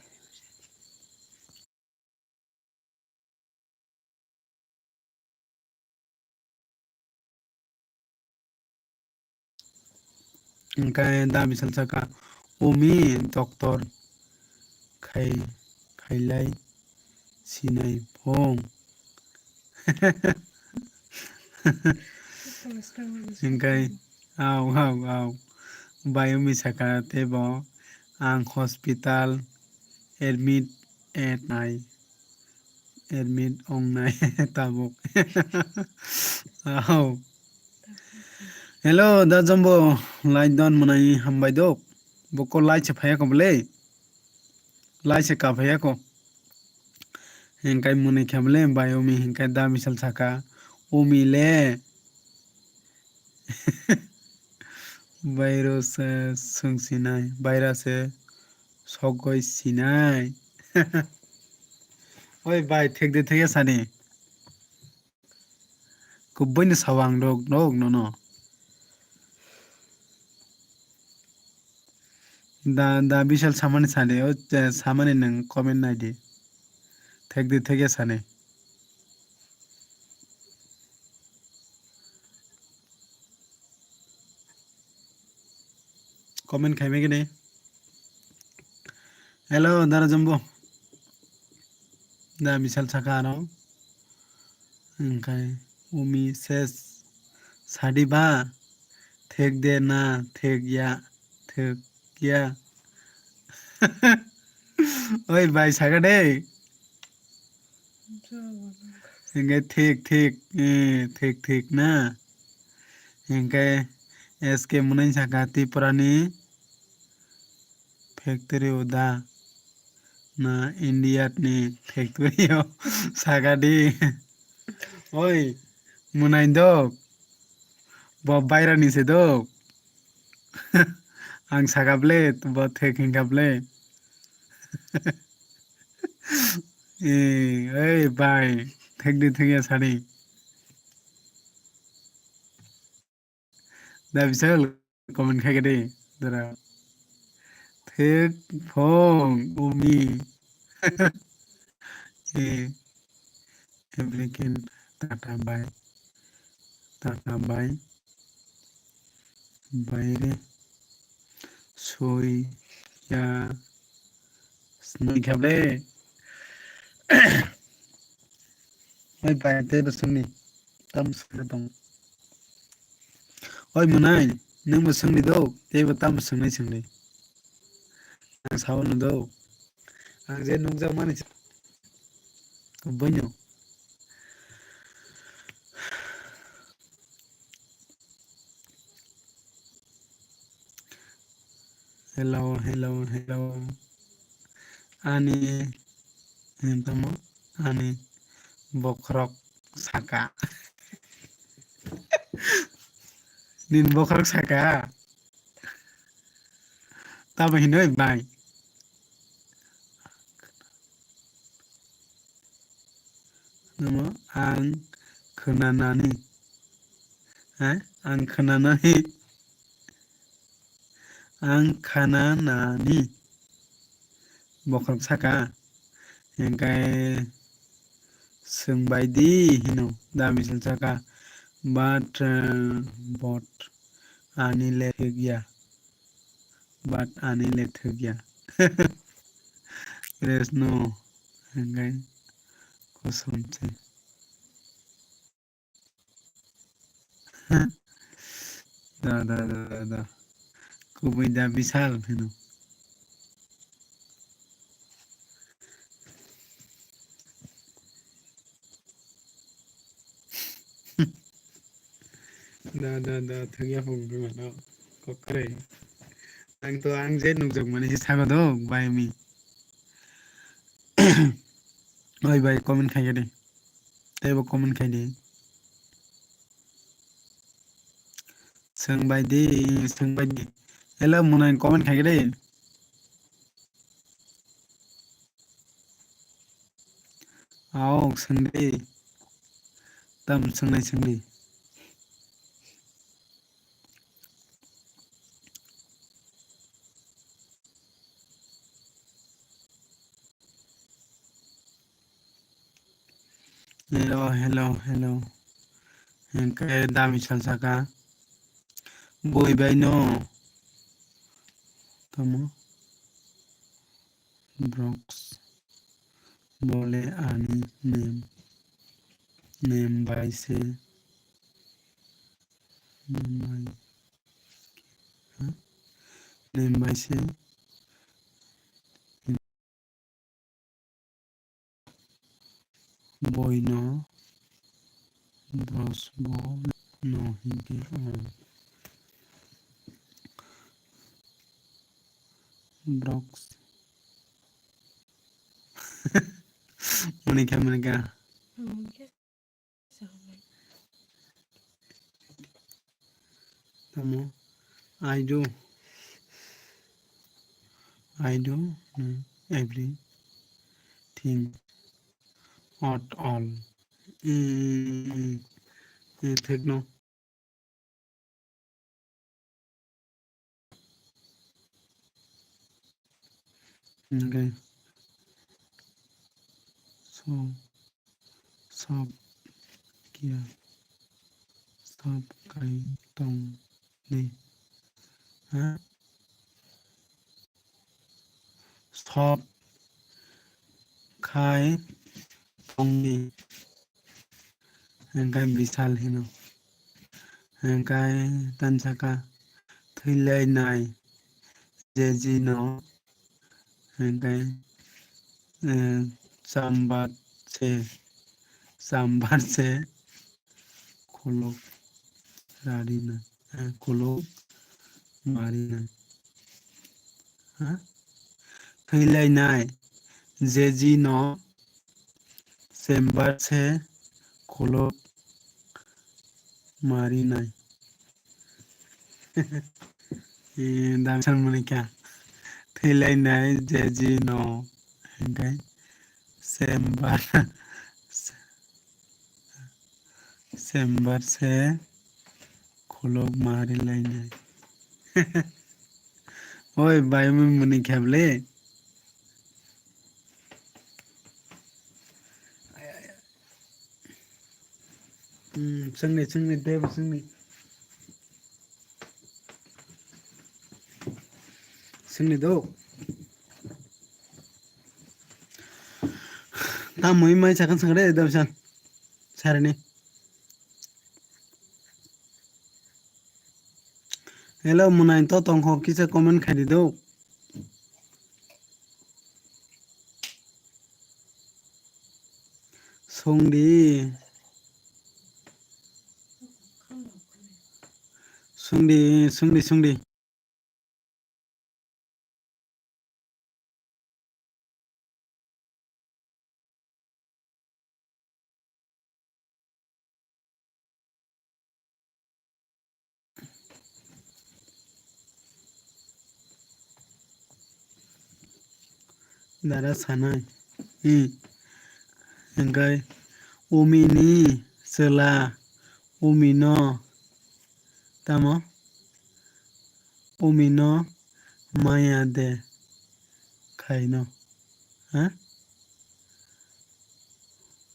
Hingkai da bisal saka, "Umi doctor khai, khailai sinai phung." Hingkai, au, au, au. Bai umi saka teibo, "Ang hospital admit, admit wngnai tabuk." Au. Hello, da Jumbo, like don mwnai hambai dok. Boko like se phaiya ko bole. Like se ka phaiya ko. Hingkai mwnai khe bole, bai umi hingkai da misal saka. Umi le. Bairo se sung sinai, baira se sogoi sinai. Oi bai, thek de thek ya sani. Kubui ni sawang rok, rok nono. Da, da bisal samani sani, o, eh, samani nang comment nai di. Thek di, thek ya sani. Comment khai mege de. Hello, Dara Jumbo. Da misal saka aro. Hingkai umi ses sadi ba. Thek de na, thek ya, thek ya. Oi, bai, saka de. Hingke thik, thik, eh, thik, thik na. Hingke S K Munai saka Tripura ni factory o da na India ni factory o saka di. Oi, Munai dok. Bo baira ni se dok. Ang saka ble, bo thek hingka ble. Eh, oi bai, thek di thek ya sadi. Da bisal comment khai de, dara. Thek phong umi. Eh, applicant Tata bai. Tata bai. Baire. Soi ya. Snoi kha ble. Oi bai, tei bo swngni. Tam swngna tong. Oi Munai, nwng bo swngni do, tei bo tam swngnai swngni. Ang sao no do. Ang je nukjak mani. Boino. Hello, hello, hello. Ani, ani tamo, ani bokhorok saka. Nini bokhorok saka. Tamo hinoi bai. Namo ang khwnanani. Ha? Ang khwnanani. Ang khwnanani. Bokhorok saka. Hingkai swngbai di hino. Da misal saka. But, uh, but ani le thik ya. But ani le thwk ya. Rest no. Hingkai kosom se. Da, da, da, da, da. Kubui da bisal hino. Da, da, da, thangya phung bimano. Kokre. Ang to ang je nukjak mani se sago do, bai mi. Oi bai, comment khai de. Tei bo comment khai de. Swng bai di, swng bai di. Hello, mwnai comment khai de. Aw, swng de. Tam swngnai swng de. Hello, hello, hello. Hingke dami sal saka. Boi bai no. Tamo. Broks. Bole ani nem. Nem bai se. Nem bai. Ha? Nem bai se. Boino bros bo no hingke ang broks. Monika, Monika. Tamo, I do, I do, mm, everything at all. Mm, mm, mm. Eh, thekno. Hingke so, sab kia, sab kai tong di. Ha? Sab khai tongdi. Hingkai bisal hino. Hingkai tansaka thwilainai jejino. Hingkai, eh, chambar se, chambar se khuluk rarina, eh, khuluk marina. Ha? Thwilainai jejino chambar se khuluk marinai. Eh, damsan monika. Thwilainai jejino. Hingkai chambar. Chambar se khuluk mari lainai. Oi, bai, mui muni kheble. Hmm, sengni, sengni, debo sengni. Sengni do. Tamoi mai sakhan sakre, debo san. Sarini. Hello, mwnai to tongkho kisa comment khai di do. Songdi. Songdi, songdi, songdi. Dara sanai, hmm, hingkai umini chwla, umino, tamo, umino maya de khaino, ha?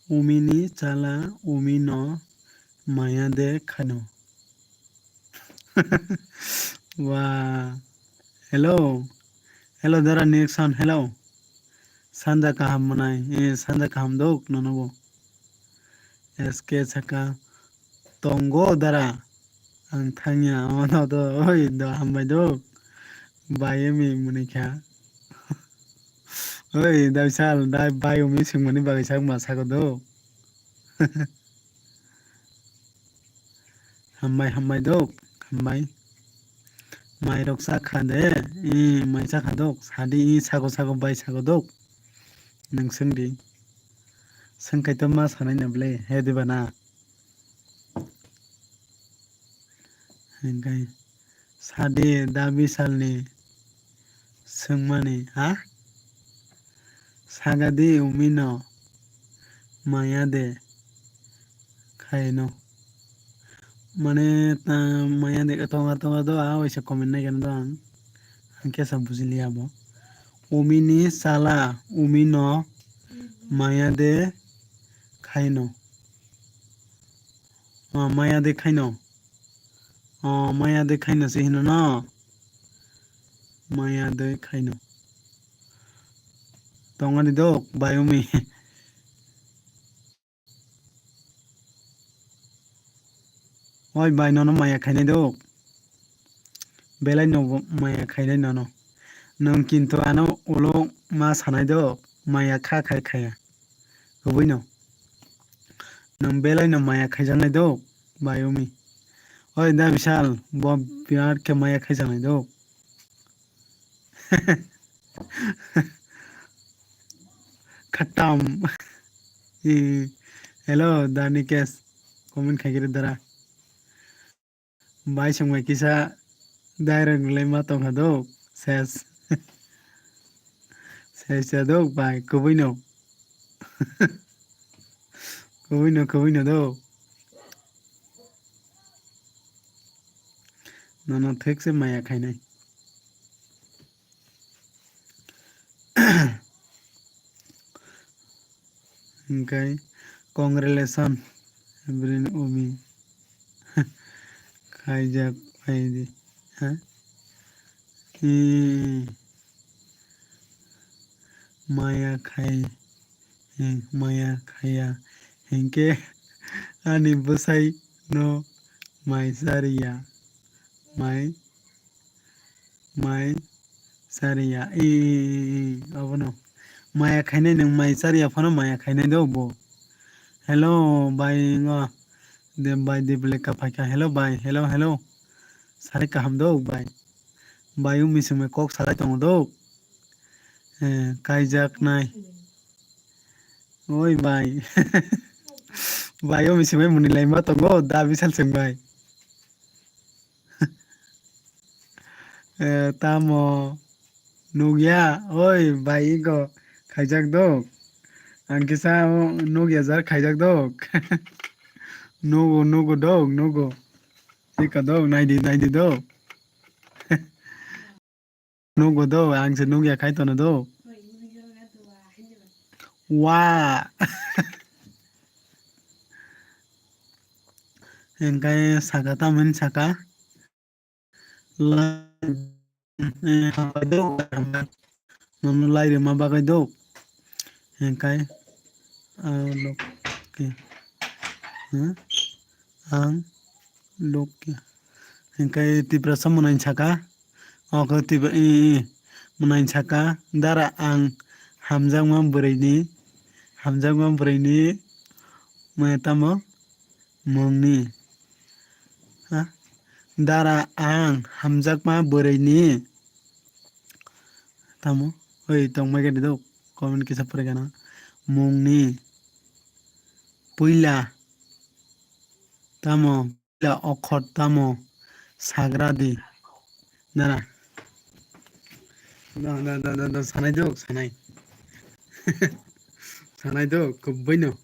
Umini chala umino maya de khano. Wa. Hello. Hello, Dara Nixon. Hello. Sanja kaham mwnai. Eh, sanja kaham dok nono bo. S K saka. Tongo dara. Ang thangya. Ono do. Oi, do hambai do. Bai emi muni kha. Oi, dai sal, dai bai umi singmani bagwi sak ma sako do. Hambai, hambai do. Hambai. Mai rok sa kha de. I, mai sa kha do. Sadi i sako sako bai sako do. Nang sing di. Sing kai to ma sanai na ble. He di bana. Hingkai Sadi da Bisalni swngmani, ha? Sagadi umino maya de khaino. Mane ta maya de tonga tonga do a waisa comment nai gana do ang. Ang kesa bujiliya bo. Umini sala umino maya de khaino. O maya de khaino. O maya de khaino se hino no. Maya de khaino. Tongani dok bai umi. Oi bai nono maya khainai dok. Belai no maya khainai nono. Nwng kintu ano ulo ma sanai dok. Maya kha khai khaya. Kubui no. Nwng belai no maya khaijaknai dok. Bai umi. Oi da Bishal, bo birat khe maya khaijaknai dok. Khatam. Eh, hello, Danikesh. Comment khaigiri dara. Bai songbai kisa direct rwlai ma tongkha do. Ses. Ses ya do bai kubui no. Kubui no, kubui no do. Nono thekse maya khainai. Hingkai congratulation, Ebrin Umi. Khaijak phaidi. Ha? Ee, maya khai, ee, maya khaya. Hingke ani bwsai no mai chariya. Mai Mai chariya. Ee, ee, ee, ee, abono. Maya khainai nwng mai chariya phano maya khainai do bo. Hello, bai, ngo. De, bai, de, belai ka phaikha. Hello, bai. Hello, hello. Sari kaham do, bai. Bai, umi sumai kok salai tongo do. Eh, kaijak nai. Oi, bai. Bai, umi sumai muni lai ma tongo, da bisal seng bai. Eh, tamo nugya, oi, bai, iko khaijak dok. Ang kisa o nugya jar khaijak dok. Nugo, nugo dok, nugo. Ika dok, naidi, naidi dok. Nugo dok, ang se nugya khai tono dok. Wa. Hingkai saka tamhin saka. Lai, eh, hambai do, hambai. Nono lai rima bagwi do. Hingkai, ah, lokke. Huh? Ang lokke. Hingkai Tiprasa mwnai saka. Oko Tipra, i, i, mwnai saka. Dara ang hamjakma bwrwini, hamjakma bwrwini, maya tamo? Mungni. Ha? Dara ang hamjakma bwrwini. Tamo? Oi, tongmai khe dok. Comment kisa pore gana. Mungni. Puila. Tamo? Puila okhor tamo? Sagra di. Dara. Da, da, da, da, da, sanai dok, sanai. Sanai dok, kubui no.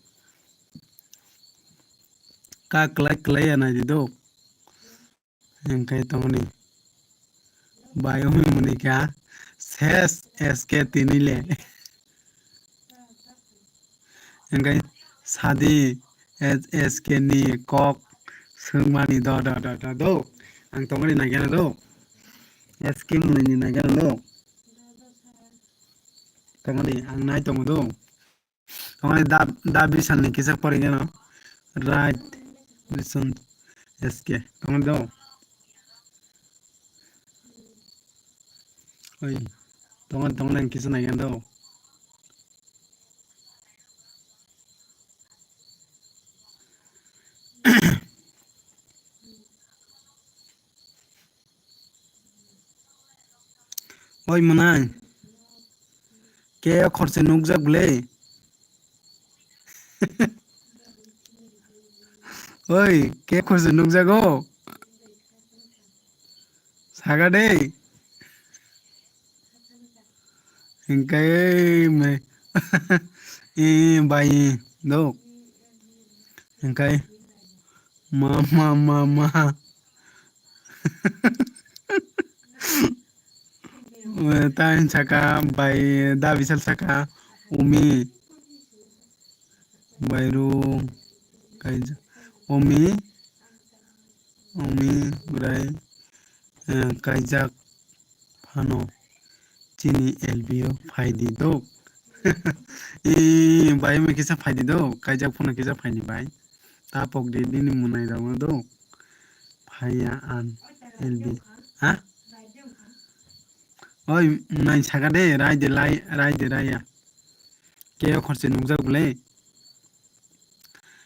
Ka klai klai ya nai di dok. Hingkai tongni. Bai umi muni kha ses S K tini le. Hingkai sadi S K ni kok swngmani do do do do do. Ang tongni naikhe do. S K muni ni naikhe do. Tongni ang nai tongo do. Tongmani da, da Bisalni kisa pori gano. Right. Bisan S K. Tongmani do. Oi. Tongmani, tongmani kisa nai gano. Oi mwnai. Ke okhor se nukjak le. Oi, ke okhor se nukjago. Saka de. Hingkai me. Eh, bai, dok. Hingkai. Ma, ma, ma, ma. Tain saka, bai, da bisal saka, umi. Bairu, kaija. Umi. Umi, brai. Eh, kaijak phano chini L B o phaidi dok. Ee, bai, bai kisa phaidi dok, kaijak phano kisa phaidi bai. Tapok di nini mwnai rok no dok. Phaiya an L B. Ha? Oi, mwnai saka de, rai de, lai, rai de, raiya. Ke khorse nukjak bole.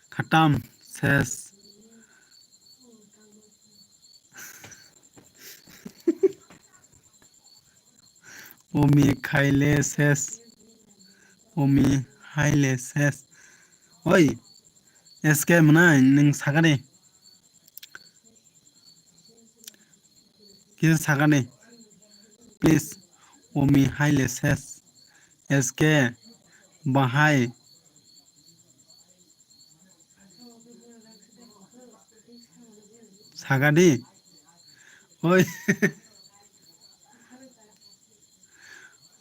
Khatam, ses. Omi khaile ses. Omi haile ses. Oi, S K mwnai, nwng sakani. Kisa sakani. Please, omi haile ses. S K, bahai. Sagadi. Oi.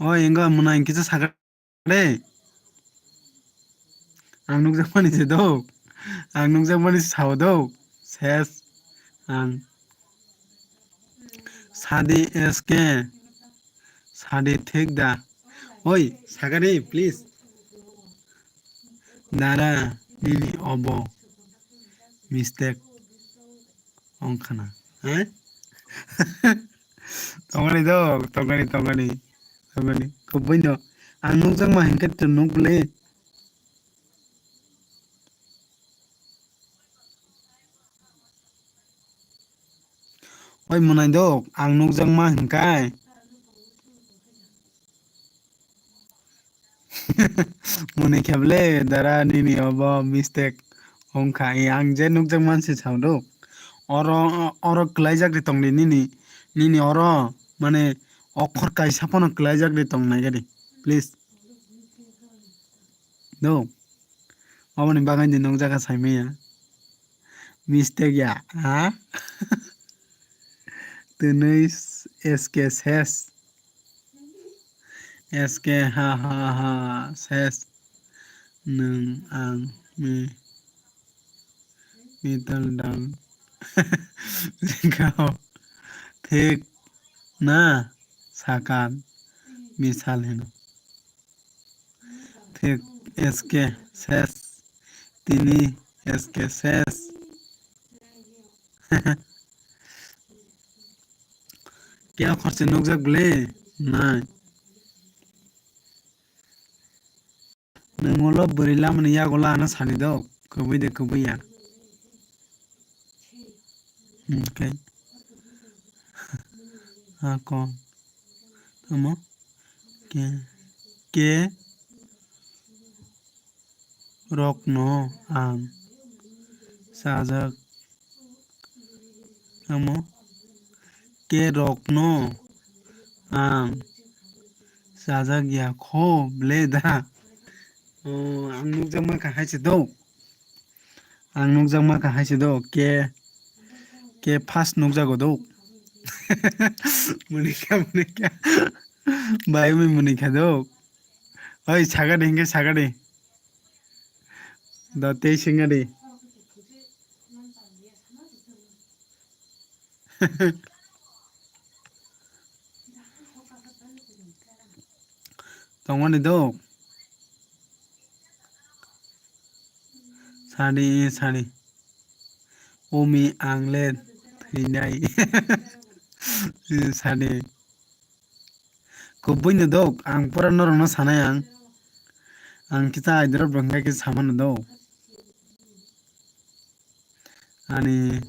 Oi, ingo mwnai kisa sagadi. Ang nukjakmani se do. Ang nukjakmani se sao do. Ses. Ang. Sadi S K. Sadi thik da. Oi, sagadi, please. Dara, nini obo mistake wngkhana. Hai? Tongani do, tongani, tongani, tongani. Kubui no. Ang nukjakma hinkhe to nuk le. Oi mwnai dok, ang nukjakma hinkai. Mwnai kheble dara nini obo mistake wngkha. Ang je nukjakma se sao dok. Oro, oro kwlaijak de tongdi nini, nini oro mane okhor kaisa phano kwlaijak de tong nai gadi. Please. Do. Aboni bagwi de nukjaka saimaya. Mistake ya, ha? Twnwi S K ses. S K ha ha ha ses. Nwng ang mi, mital dang. Jengkao. Thik na sakan misal hino. Thik S K ses. Tini S K ses. Kya khorse nukjak bwle? Nai. Nwng ulo bwrwi lamani yago la ano sani do. Kubui de kubui ya. Okay. Ako. Tamo. Ke. Ke. Rokno ang sajak. Tamo. Ke rokno ang sajak ya kho ble da. O, ang nukjakma kahai se do. Ang nukjakma kahai se do. Ke, ke first nukjago do. Munikha, munikha. Bai umi munikha do. Oi, sagadi hinkhe sagadi. Do tei singadi. Tongmani do. Sani, sani. Umi ang le thwinai. Sani. Kubui no do, ang pura norok no sanai ang. Ang kisa aidrop rok hingka kisa samano do. Ani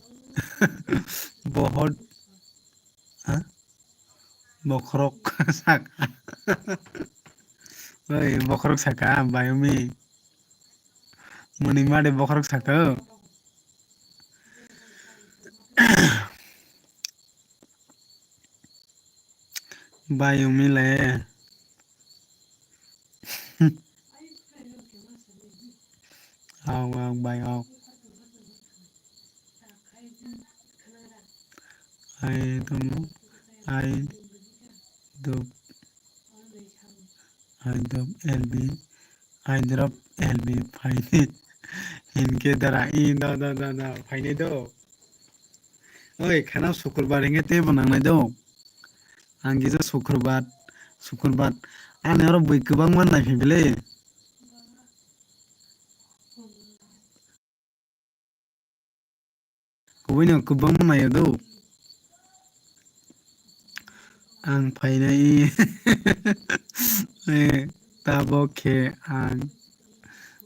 bohot, ha? Bokhorok saka. Oi, bokhorok saka, bayumi. Muni made bokhorok saka. Bai umi le. Aw, aw, bai, aw. Ai tamo, ai dop, ai dop L B, ai drop L B phaini. Hinkhe dara, i da, da, da, da, phaini do. Oi, khana sukurbar hinkhe teibo nangnai do. Ang kisa sukurbar, sukurbar. Ani oro bui kwbangma naiphai bele. Kubuino kwbangma naio do. Ang phainai, eh, tabok khe ang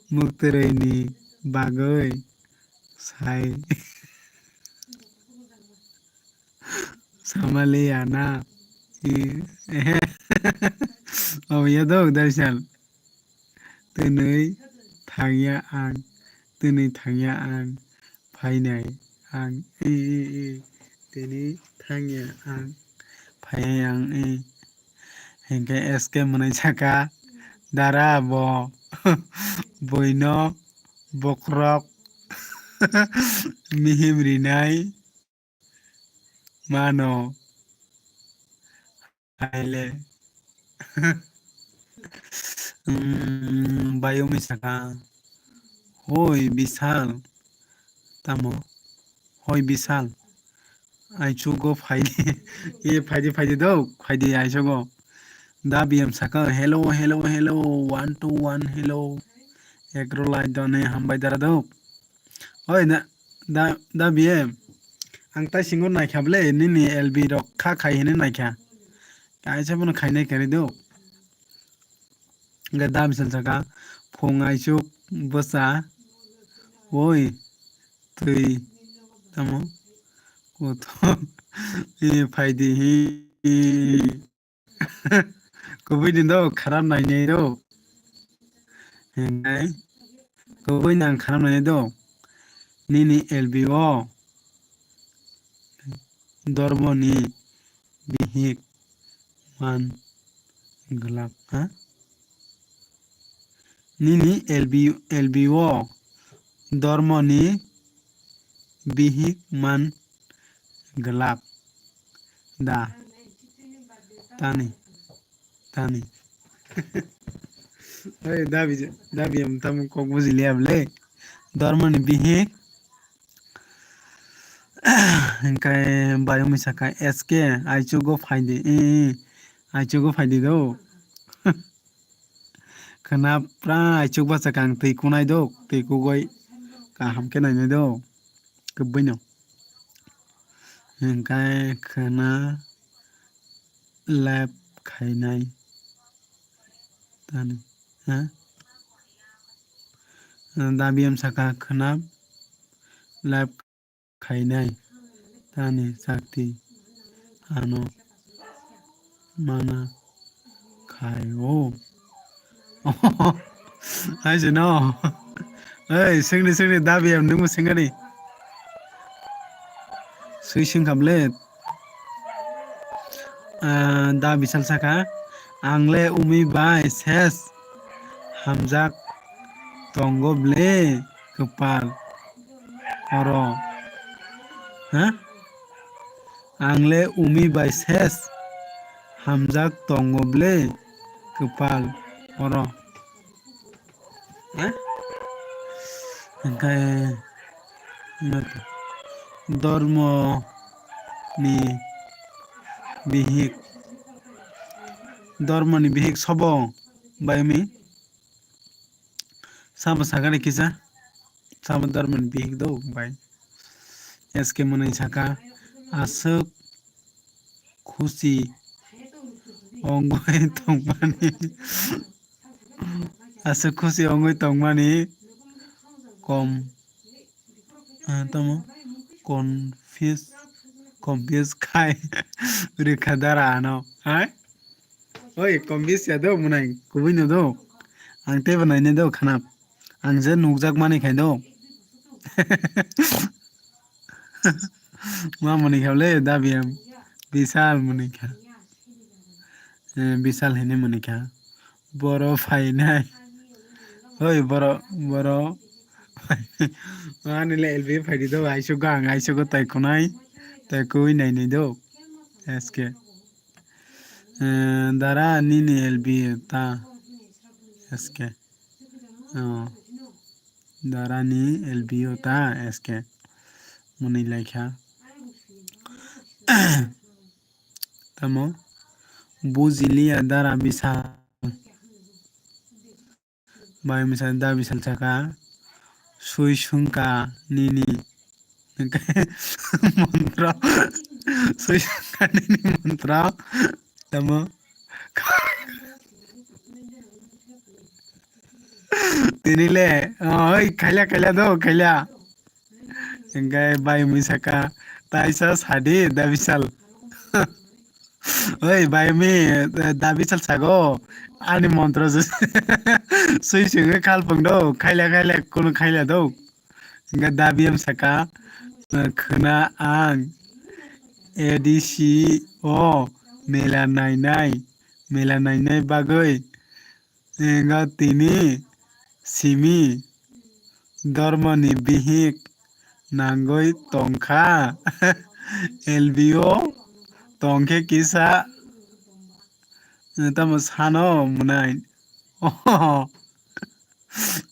muktwrwini bagwi sai samaliya na. Eh, eh. Omo ya do, Darshan. Twnwi thangya ang, twnwi thangya ang, phainai ang, i, i, i, twnwi thangya ang, phainai ang, i. Hinkhe S K mwnwi saka, dara bo, buino bokhorok mihim rinai mano. Haile. Mm, Bayumi saka. Hoi, Bisal. Tamo? Hoi, Bisal. Aichugo phaidi. E phaidi, phaidi do. Phaidi aichugo. Da B M saka. Hello, hello, hello. One, two, one, hello. Ekro lai done hambai dara do. Oi, da, da, da B M. Ang tai singo naikha ble, nini L B rok kha khai hini naikha. Kaisa bono khainai kari do. Ga da misal saka, phung aichuk bwsa, oi, twi, tamo, kuthok, e, phaidi hi. Kubui ni do kharap nainai do. Hinkhe kubui nang kharap nainai do. Nini L B o dormo ni bihik man glak, ha? Nini L B, L B o dormo ni bihik man glak da. Tani, tani. Oi, dabi, dabi, am tamo kok buji liya bole. Dormo ni bihik. Hinkhe bayumi saka S K, aichugo phaidi, i, i, aichugo phaidi do. Khwna pra aichuk bachakha ang twi kunai do, twi kugoi kaham khe nainai do, kwbui no. Hinkhe khwna lap khainai tani, ha? Dabi am saka khwna lap khainai tani chakti ano mana khai o. Hai se no. Ei, sengni, sengni, dabi am nungmo sengani. Sui sing kable. Ah, da bisal saka, ang le umi bai ses hamjak tongo ble kwpal oro. Ha? Ang le umi bai ses hamjak tongo ble kwpal oro. Ha? Hingkhe dormo ni bihik, dormo ni bihik sobo bai mi? Sabo sakani kisa, sabo dormo ni bihik do bai. S K mwnwi saka, aswk khusi ongwi tongmani, aswk khusi ongwi tongmani kom, ah, tamo confuse, confuse khai rwkha dara ano, hai? Oi, confuse ya do mwnai, kubui no do. Ang teibo nainai do khana. Ang je nukjak mani khai do. Ma mani kha le dabi am. Bisal mani kha. Eh, Bisal hinwi mwnwi kha. Boro phainai. Oi, boro, boro. Ani le L B phaidi do, aisuk go ang, aisuk go tai khunai, tai kui nai nai do. S K. Eh, dara nini L B ta. S K. Oh. Dara ni L B o ta S K. Mwnwi lai kha. Tamo bujiliya dara Bisal. Bai misa da Bisal saka sui sungka nini montro sui sungka nini montro tamo tini le oi khaila khaila do khaila. Hingke bai mui saka, "Taisa sadi, da Bisal." Oi, bai mi, da Bisal sago, "Ani montro se sui sungwi khalpang do, khaila khaila, kunu khaila do." Hingke da B M saka, "Khwna ang A D C o mela nainai, mela nainai bagwi." Enga tini simi dormoni bihik nangwi tongkha. L B o tongkhe kisa tamo sano mwnai. Aw,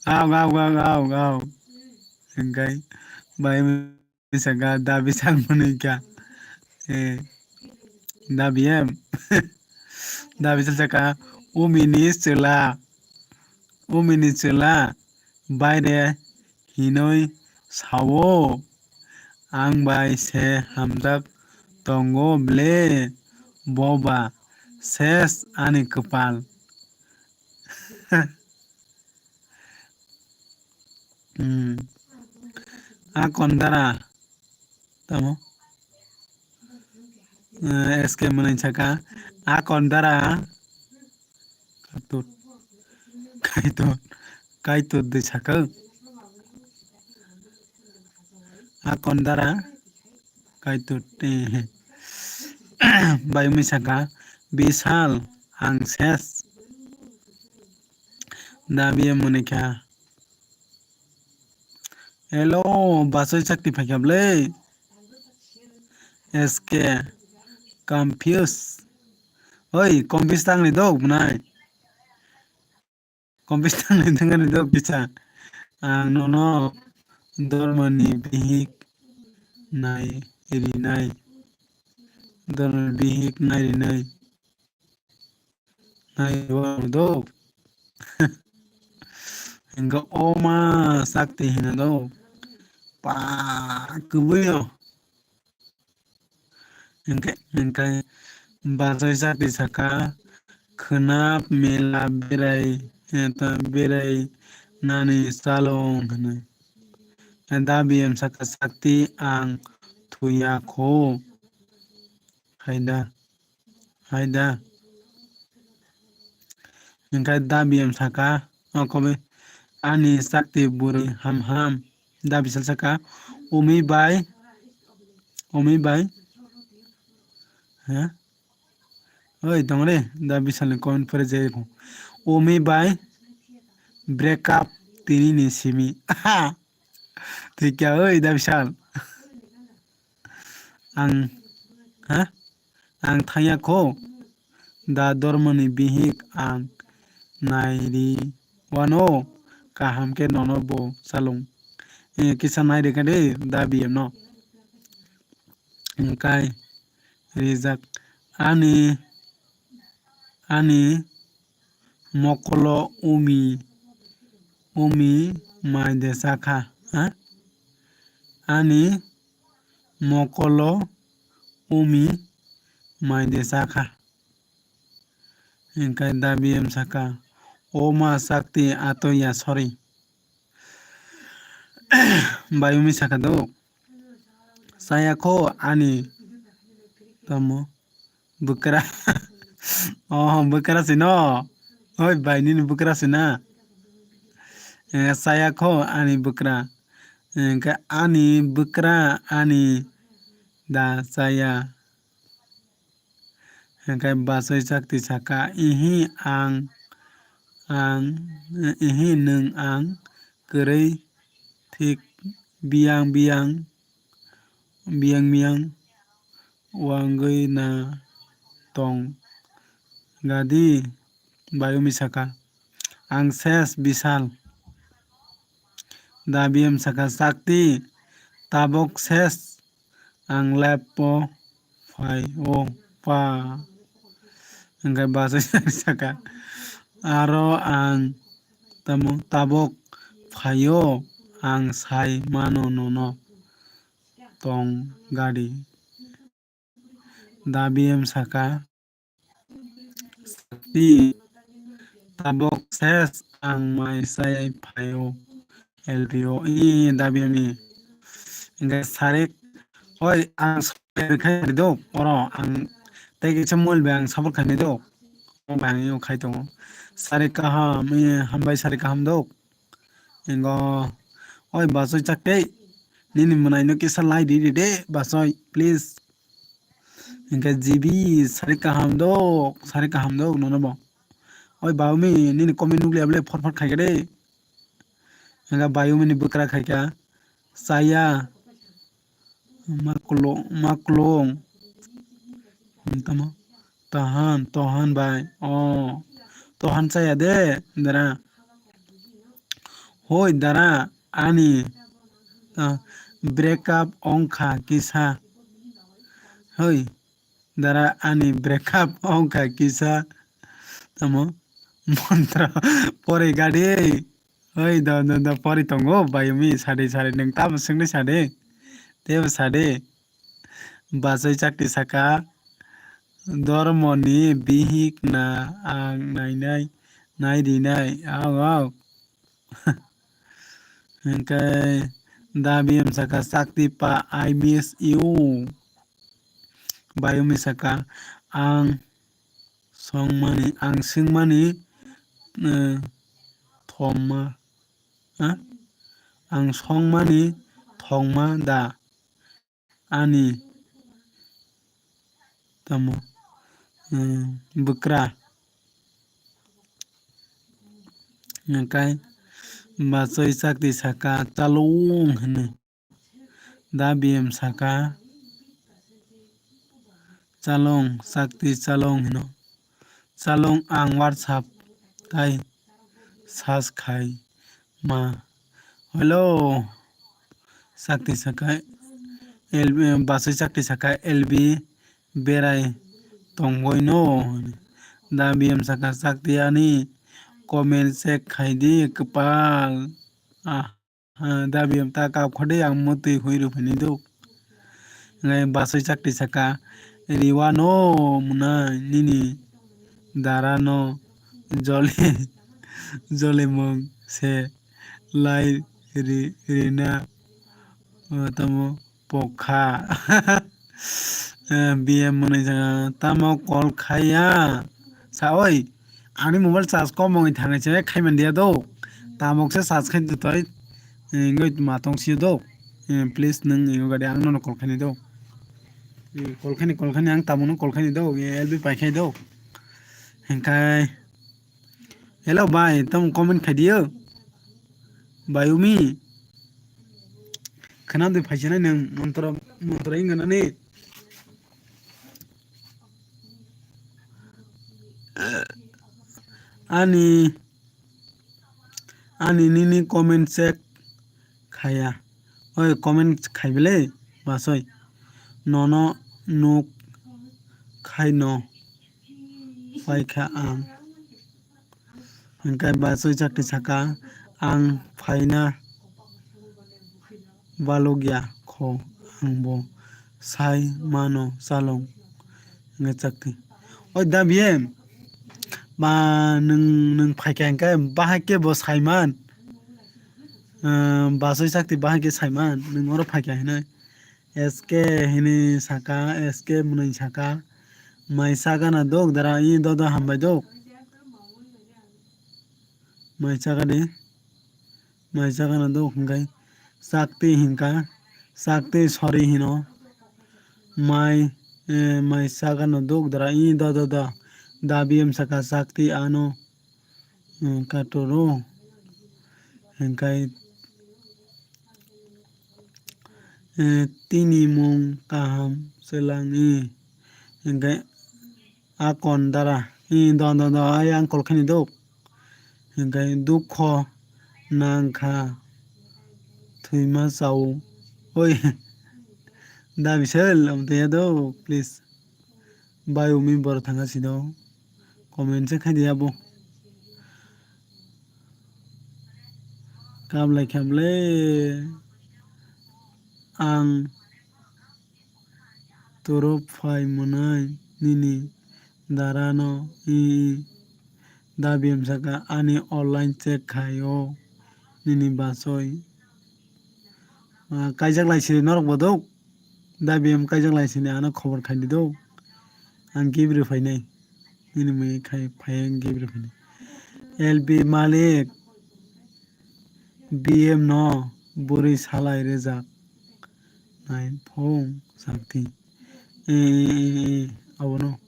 aw, aw, aw, aw. Hingkai bai Bisaka da Bisal mwnwi kha. Eh, da B M. Da Bisal saka, "Umini chwla, umini chwla, baire hinwi sao, ang bai se hamjak tongo ble, boba ses ani kwpal." Hmm. A kondara. Tamo. Eh, S K mwnwi saka. A kondara. Kaitor. Kaitor. Kaitor de saka. A kondara. Kaitor. Eh. Bai mwi saka. Bisal. Ang ses. Da B M mwnwi kha. Hello, bachai chakti phaikha bwle. S K, confuse. Oi, confuse tangni dok mwnai. Confuse tangni dok kisa. Ang nono dormoni bihik nai rinai. Dormoni bihik nai rinai. Nai wano do. Hingke o ma sakti hino do. Pa kubui o. Hingke, hingke bachai sakti saka khwnap mela berai, eta berai nani salong hwnwi. Da B M saka sakti ang thuya kho. Haida. Haida. Hingke da B M saka, o kobe, ani sakti bwrwi ham ham. Da Bisal saka, umi bai, umi bai. Ha? Oi, tongre, da Bisal ni comment pore jai ko. Umi bai, break up tini ni simi. Aha. Thik ya, oi, da Bisal. Ang, ha? Ang thangya kho. Da dormoni bihik ang nairi wano kaham khe nono bo salung. Eh, kisa nairi kha de da B M no. Hingkai rijak ani, ani mokolo umi, umi mai de sakha, ha? Ani mokolo umi mai de sakha. Hingkai da B M saka, o ma sakti ato ya, sorry. Bai umi saka do. Saya kho ani tamo bwkra. Oh, bwkra si no. Oi, bai nini bwkra si na. Eh, saya kho ani bwkra. Hingke ani bwkra ani da saya. Hwnkhe bachoi chakti saka, "Ihi ang, ang, ihi nwng ang kwrwi thik biyang biyang, biyang miyang wngwi na tong gadi?" Bayumi saka, "Ang ses bisal." Dabiyem saka, "Chakti, tabok ses ang lepo phai o pa." Hwnkhe bachoi saka, "Aro ang tamo tabok phaio, ang sai mano nono tong gadi." Dabiyem saka, "Sakti, tabok ses ang mai sai phaio L P O." I Dabiyem ni. Hwnkhe sarik, "Oi, ang sarik khai dok, oro ang tei kisa mobile bai ang support khainai dok." O bai ang khai tongo. "Sarik kaham, i hambai sarik kaham dok." Ingo, "Oi, bachoi chakti, nini mwnaino kisa lai di, di de, bachoi, please." Hwnkhe G B, "Sarik kaham dok, sarik kaham dok, nono bo." "Oi, Bayumi, nini comment nukliya bole phor phor khaikha de." Hwnkhe Bayumi ni bwkra khaikha, "Chaya, maklong, maklong." Tamo, "Tohan, tohan bai, o, tohan chaya de, dara." "Hoi, dara, ani, ah, break up wngkha kisa." "Hoi, dara, ani break up wngkha kisa." Tamo, "Montro pori gadi." "Hoi, do, do, do, pori tongo, Bayumi, sadi, sadi, nwng tamo swngdi sadi, tebo sadi." Bachoi chakti saka, "Dormoni bihik na ang nainai, nai rinai, aw, aw." Hwnkhe Dabiyem saka, "Chakti pa, I miss you." Bayumi saka, "Ang songmani, ang swngmani, eh, thomma, eh? Ang songmani thongma da ani tamo, eh, bwkra?" Hwnkhe bachoi chakti saka, "Chalung," hwnwi. Dabiyem saka, "Chalung, chakti chalung," hino. "Chalung, ang WhatsApp tai search khai ma." "Hello," chakti saka, L B, bachoi chakti saka, "L B berai tongboino?" Dabiyem saka, "Chakti, ani comment check khaidi kwpal." Ah. Ha, Dabiyem ta kap khade ang motwi hui rw phani dok. Ngai bachoi chakti saka, "Riwano mwnai nini dara no joli, joli mung se lai ri, rina, o, tamo pokha." Eh, B M mwnai jaga, "Tamo call khaiya?" Sa oi, ani mobile charge kom wngwi thangnai se khaiman dia do. Tamok se charge khai do toi. Eh, ngoi ma tong si do. Eh, please nwng ego gadi ang nono call khaini do. Eh, call khaini, call khaini ang tamo no call khaini do. Eh, L B pai khai do. Hingkai, "Hello bai, tamo comment khai diyo. Bai umi. Khana de phaisana nwng montro, montro inga nani." Ani, ani nini comment check khaya. Oi, comment khai bele, basoi. Nono nuk khai no paikha ang. Hingkai bachoi chakti saka, "Ang phaina balugya kho, ang bo sai mano chalung," hingke chakti. "Oi da B M, ba nwng, nwng phaikha hingke bahai ke bo saiman, ah, bachoi chakti bahai ke saiman, nwng oro phaikha hinoi." S K hini saka, S K mwnwi saka, "Mai chakana dok dara, i dodo hambai dok." Mai chakadi, mai chakana dok hingkai, chakti hingka, chakti sori hino, mai Eh, mai saka no duk dara i do do do. Da B M saka sakti ano. Hmm, katoro. Hingkai, eh, tini mung kaham selang i. Hingkai akon dara i do do do ai ang kol khani duk. Hingkai dukho nangkha thwima chao. Oi. Da bisel amtaya do please. Bai umi boro thanga sido. Comment se khai di abo. Kablai khablai ang toro phai mwnai nini dara no i da B M saka ani online check khai o nini basoi. Ah, kaijak lai siri norok bo duk. Da B M kaijak lai sini ano khobor khai di do. Ang gibri phainai. Nini mui khai phai ang gibri phainai. L B Malik B M no bwrwi salai rwjak nai phung sakti. E, e, e, e, abono.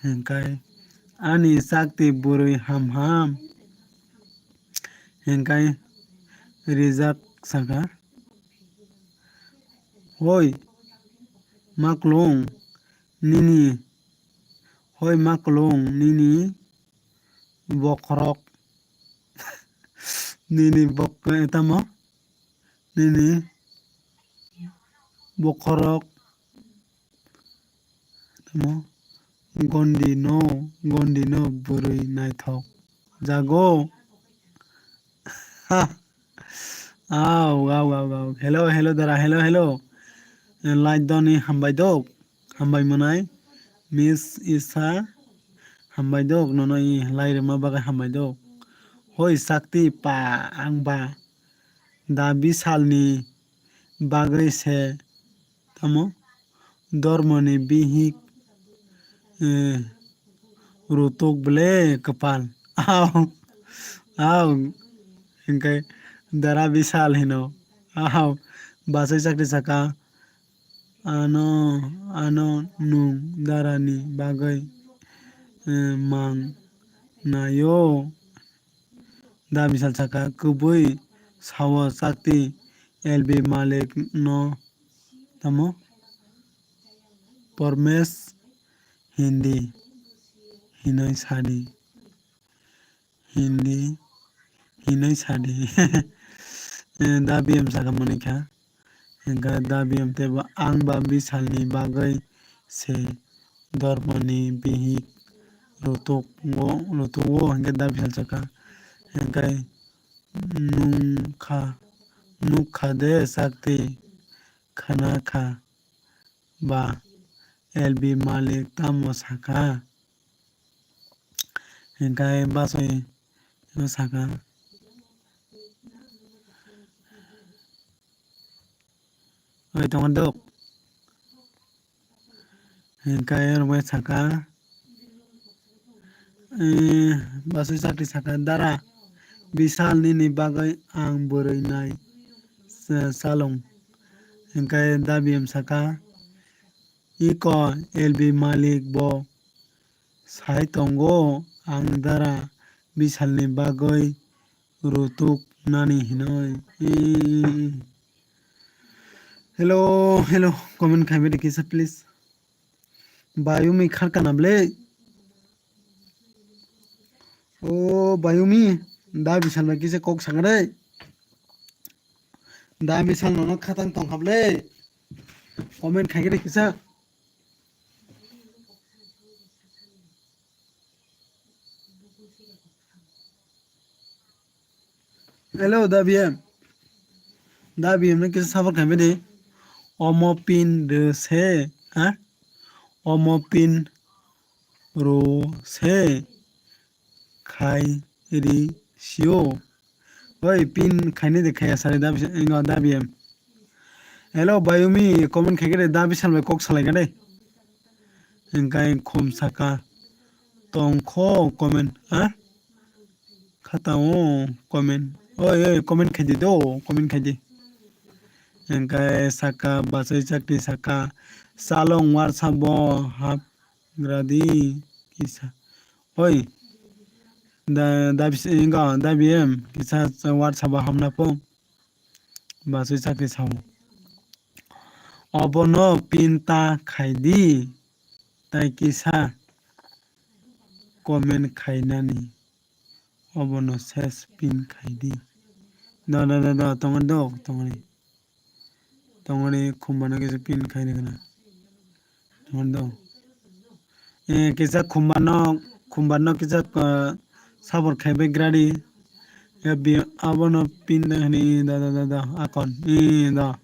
Hingkai ani sakti bwrwi ham ham. Hingkai rijak saka. Hoi, maklung nini, hoi maklung nini bokhorok, nini bok-, tamo, nini bokhorok, tamo, gondi no, gondi no bwrwi naithok jago. Ha. Au, au, au, au. Hello, hello, dara. Hello, hello. Eh, like doni hambai dok. Hambai mwnai. Miss Isa. Hambai dok. Nono i like rima bagai hambai dok. Hoi sakti pa ang ba. Da Bishalni bagwi se tamo dormoni bihik, eh, rutuk ble kwpal. Au, au, hingke dara Bishal hino. Au, basai chakri saka. Ano, ano nung darani bagwi, eh, mang nayo. Da Bishal saka, kwbwi sao sakti L B Malik no tamo? Parmesh Hindi hinoi sadi. Hindi hinoi sadi. Eh, da B M saka mani kha. Hingkhe da B M teibo ang ba Bishalni bagwi se dormoni bihik rutugo, rutugo, hingkhe da Bishal saka. Hingkhe nungkha, nukha de sakti khna kha ba L B Malik tamo saka. Hingkhe basoi no saka. Oi, tongo dok. Hingkhe oro bai saka, eh, basui chakri saka, "Dara, Bishal nini bagwi ang bwrwi nai, sa-, salong." Hingkhe da B M saka, "Iko L B Malik bo sai tongo, ang dara Bishalni bagwi rutuk nani hinoi." Hello, hello, comment khaimani kisa please. Bayumi kharkana ble. O Bayumi, da Bishal bai kisa kok sakare. Da Bishal nono khatang tongkha ble. Comment khaikhe de kisa. Hello, da B M. Da B M no kisa support khaimani. Omo pin rw se, ha? Omo pin rw se khai ri sio. Oi, pin khaini de khaya sari da Bishal, ingo da B M. Hello, Bayumi, comment khaikhe de da Bishal bai kok salai kha de. Hingkai khum saka tongkho comment, ha? Khata o comment. Oi, oi, comment khaidi do, comment khaidi. Hwnkhe saka, bachai chakti saka, chalong warsa bo hapgradi kisa. Oi, da, da bis-, inga, da B M, kisa warsa bo hamna po. Bachai chakti sao. Obono pin ta khaidi, tai kisa comment khainani. Obono ses pin khaidi. Da, da, da, da, tongri do, tongri. Tongri khumbano kisa pin khaini khna. Tongri do. Eh, kisa khumbano, khumbano kisa, ah, sabor khaibai gradi. Ya bi, abono pin da hini, da, da, da, da, akon. Eh, da.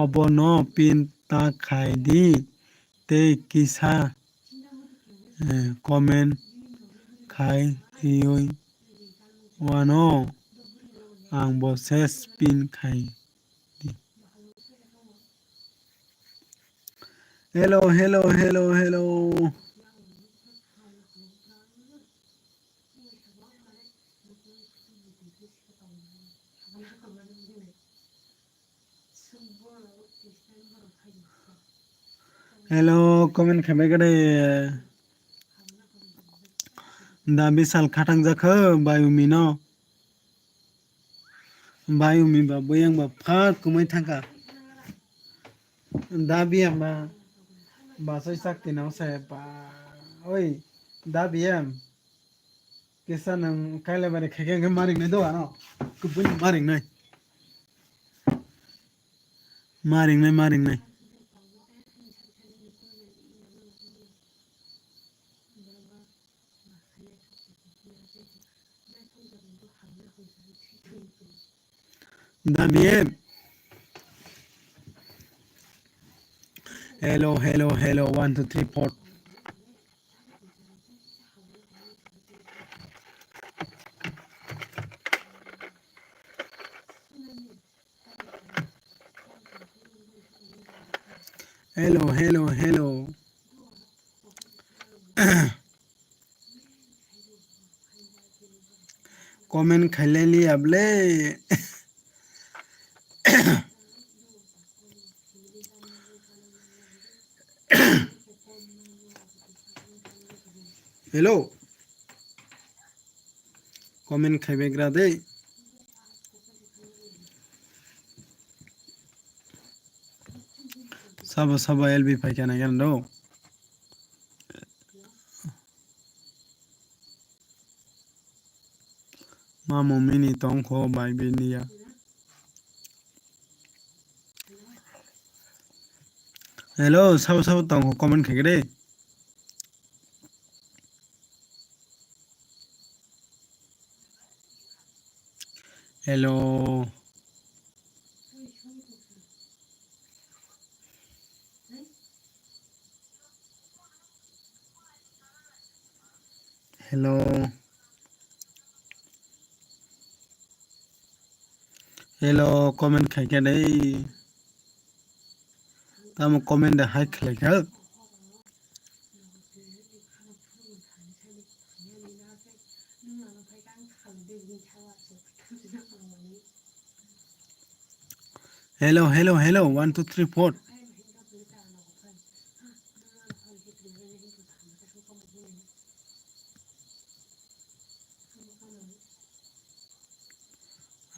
Obono pin ta khaidi. Tei kisa, eh, comment khai riui wano ang bo ses pin khai di. Hello, hello, hello, hello. Hello, comment khabai kade. Da bisal khatang jakho bai umi no. Bai umi ba boyang ba pha kumai thangkha. Da biyam ba basai sak tinao se ba. Oi, da biyam. Kisa nang kailai bari khaikhe hwnkhe maringnai do ano. Kubui maringnai. Maringnai, maringnai. Dabi. Hello, hello, hello. One, two, three, four. Hello, hello, hello. Comment khailai liya ble. Hello. Comment khaibai gra de. Sabo sabo L B phaikha nai gana do. Mamo mini tongkho bai bini ya. Hello, sabo sabo tongkho comment khaikha de. Hello. Hello. Hello, comment khaikha dei. Tamo comment de hai khlaikha. Hello, hello, hello. One, two, three, four.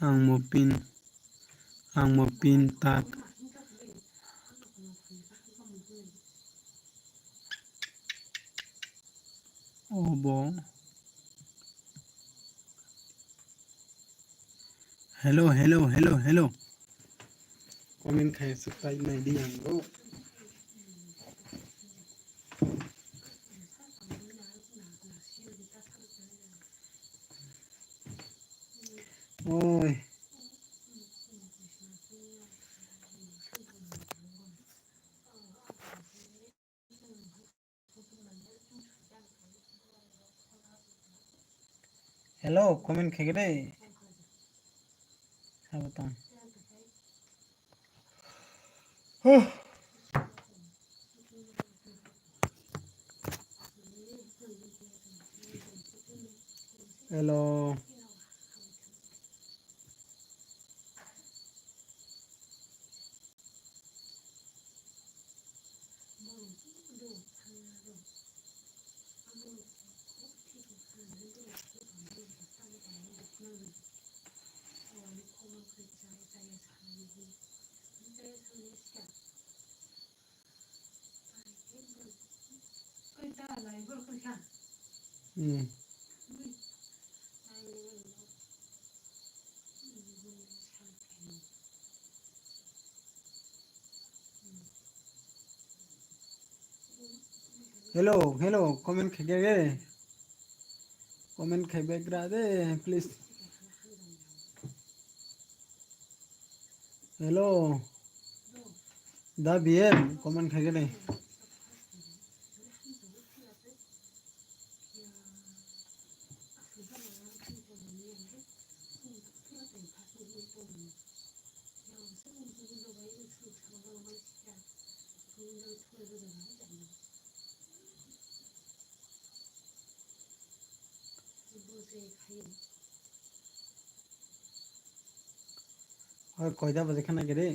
Ang mo pin, ang mo pin tak. Obo. Hello, hello, hello, hello. Comment khai swk tai nai di ang bo. Oi. Hello, comment khaikhe dei. Sabo tong. Huh. Hello. Hmm. Hello, hello, comment khai de. Comment khai back ra de, please. Hello. Da B M, comment khai de. Oi, koita baje khana gede?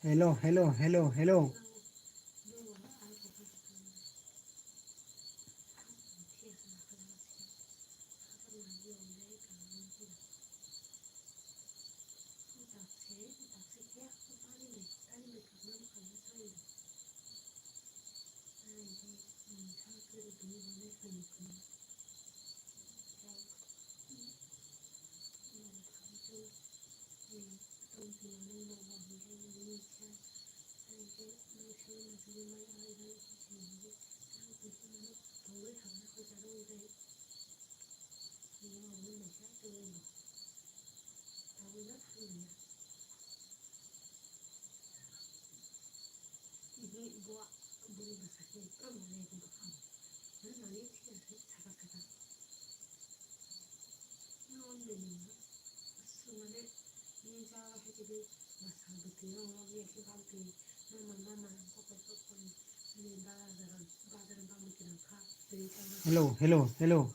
Hello, hello, hello, hello. Hello, hello, hello.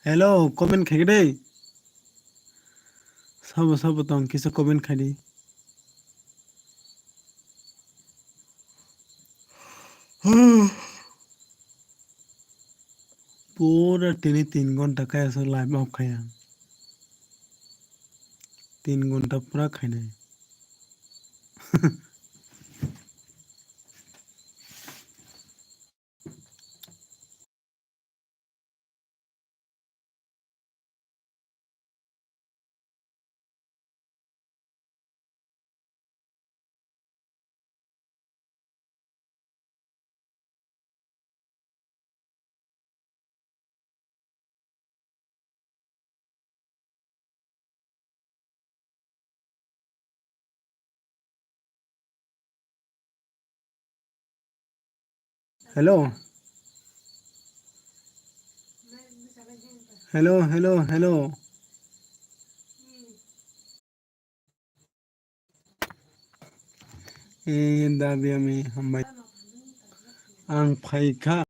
Hello, comment khaikhe dei. Sabo sabo tong kisa comment khaidi. Pura tini tin ghonta kaya so live off khaya. Tin ghonta pura khainai. Hello. Hello, hello, hello. Eh, da B M, hambai. Ang phaikha.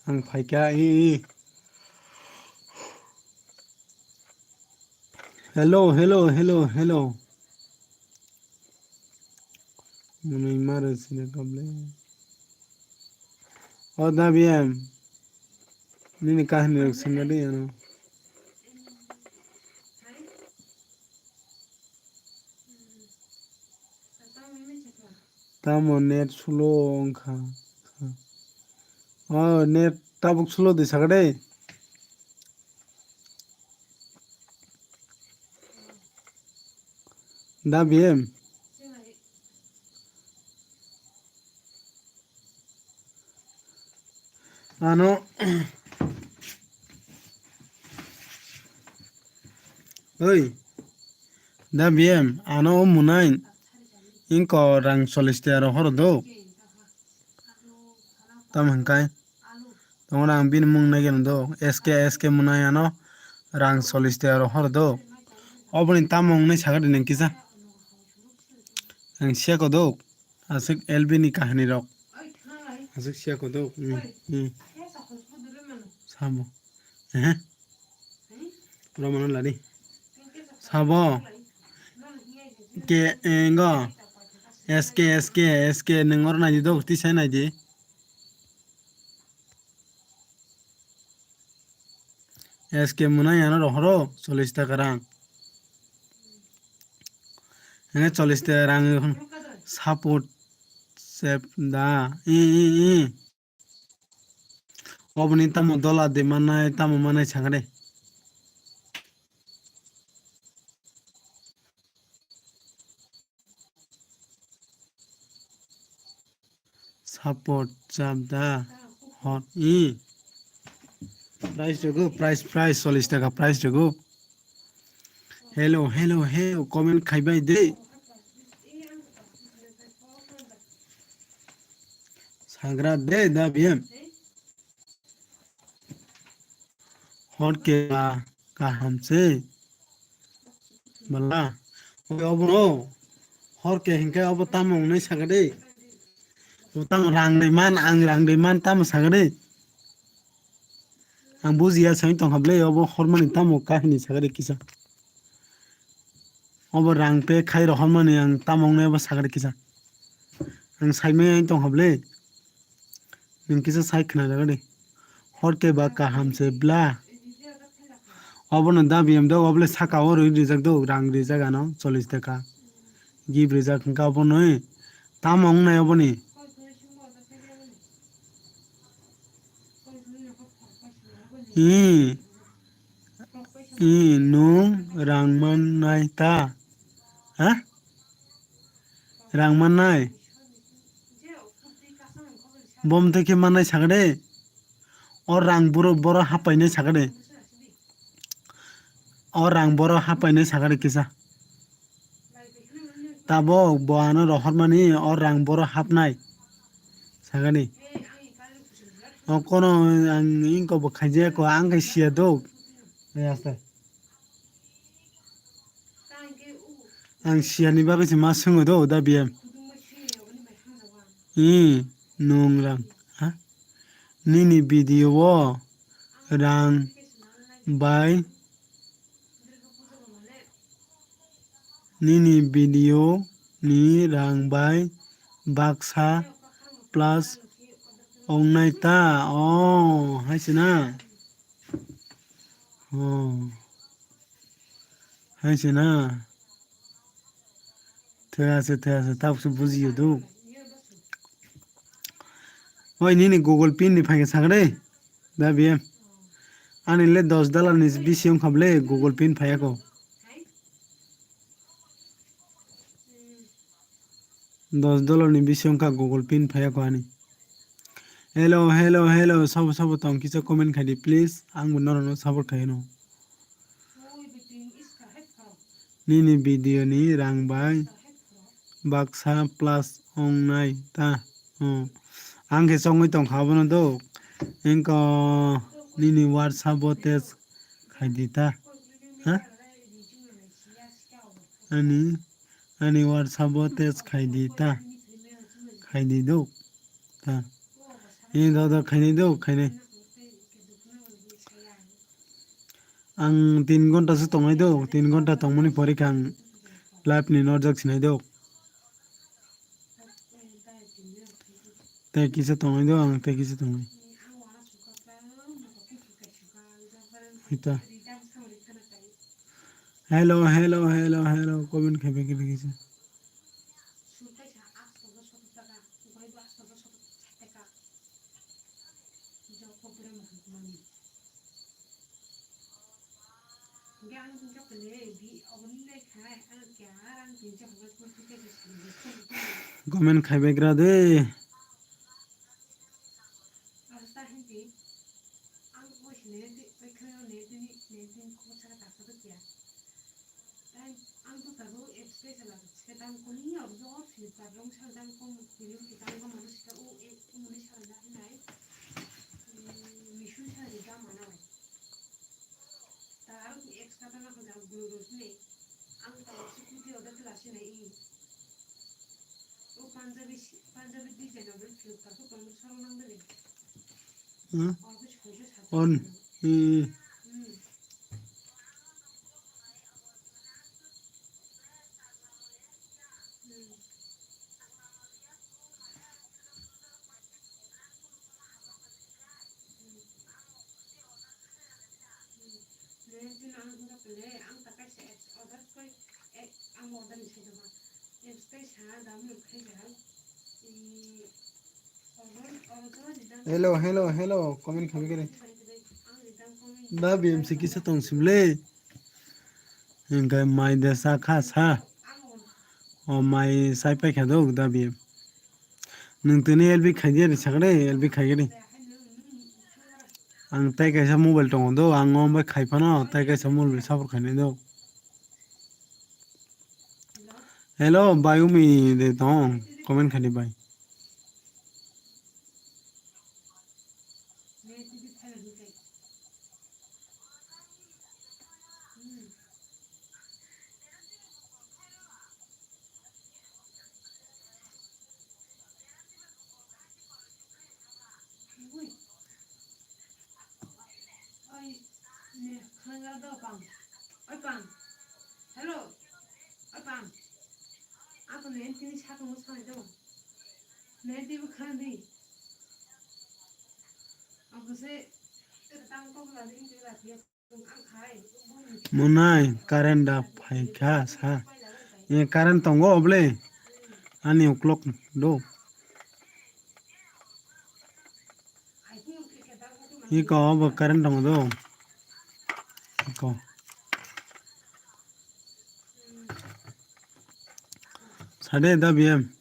Ang phaikha, eh, eh. Hello, hello, hello, hello. Mwnwi maro sini kable. O da B M. Nini kahini rok swnga de ano. Tamo net slow wngkha. O net tabuk slow de sakha de. Da B M. Ano, oi, da B M, ano o munai, ingko rang chollish taka rohor do. Tam hwnkhai, tongmani ang bini mung nai geno do, S K, S K munai ano rang chollish taka rohor do. Oboni tamo wngnai sakha de nang kisa. Ang siya ko do. Aswk L B ni kahani rok. Aswk siya ko do. Hmm, hmm. Sabo. Eh. Romano ladi. Sabo. Ke engo. S K, S K, S K nang or nai di do. Tisai nai di. S K munai ano rohoro chollish taka rang. Hene chollish taka rang support sep da. I, i, i. Oboni tamo dola de manai, tamo manai sakha de. Support chap da hot i. Price rwgo, price, price, chollish taka price rwgo. Hello, hello, hello, comment khaibai de. Sagra de da B M. Hor ke ba kaham se. Bala. Oi obono. Hor ke hinkhe obo tamo wngnai sakha de. Bo tamo rang de man, ang rang de man tamo sakha de. Ang bujiya sai tong hable obo hormani tamo kahini sakha de kisa. Obo rang pe khai rohormani ang tamo wngnai obo sakha de kisa. Ang saimai tong hable. Nwng kisa sai khna jaga de. Hor ke ba kaham se bla. Obono da B M do, obole saka o rwi rijak do, rang rijak ano, chollish taka. Gift rijak hwnkha obono, tamo wngnai oboni? I, i, nwng rang mannai ta? Ha? Rang mannai? Bom tei khe mannai sakha de? O rang boro, boro hapainai sakha de. O rang boro hapainai sakha de kisa. Tabok bo ano rohormani o rang boro hapnai sakha de. O kono ang ingko bo khaijaya ko ang khe siya do. Oi asta. Ang siyani bagwi se ma swngo do da B M. I nwng rang. Ha? Nini video o rang bai, nini video ni rang bai baksa plus wngnai ta. O, hai se na? O. Hai se na? Thea se, thea se, tabuk se bujiyo do. Oi, nini Google Pay ni phaikhe sakha de, da B M. Ani le dos dollar ni bisi wngkha bole Google Pay ni phaiya ko. Dos dollar ni bisi wngkha Google Pay ni phaiya ko ani. Hello, hello, hello, sabo, sabo tong kisa comment khai di, please. Ang bo norok no support khai no. Nini video ni rang bai baksa plus wngnai ta. Oh. Ang khe chongwi tongkha abono do. Engko nini WhatsApp o text khai di ta. Ha? Ani, ani WhatsApp o text khai di ta. Khai di do. Ta. Ni do do khainai do, khainai. Ang tin ghonta se tongnai do, tin ghonta tongmani pore khe ang live ni norjak sinai do. Tei kisa tongnai do, ang tei kisa tongnai. Hita. Hello, hello, hello, hello, comment khai bai kisa. Comment khai bai gra de. Hmm? On. Hmm. Hello, hello, hello, comment khaikhe de. Da B M C kisa tong simle. Hingke mai de sa kha sa. O mai sai paikha do da B M. Nwng tini L B khaidi ari sakre, L B khaigini. Ang tai kaisa mobile tongo do, ang o bai khai phano tai kaisa mobile sapor khainai do. Hello, bai umi de tong, comment khaidi bai. Mwnai current da phaikha sa. E current tongo oble? Ani uklok do. Iko obo current tongo do. Iko. Sade da B M.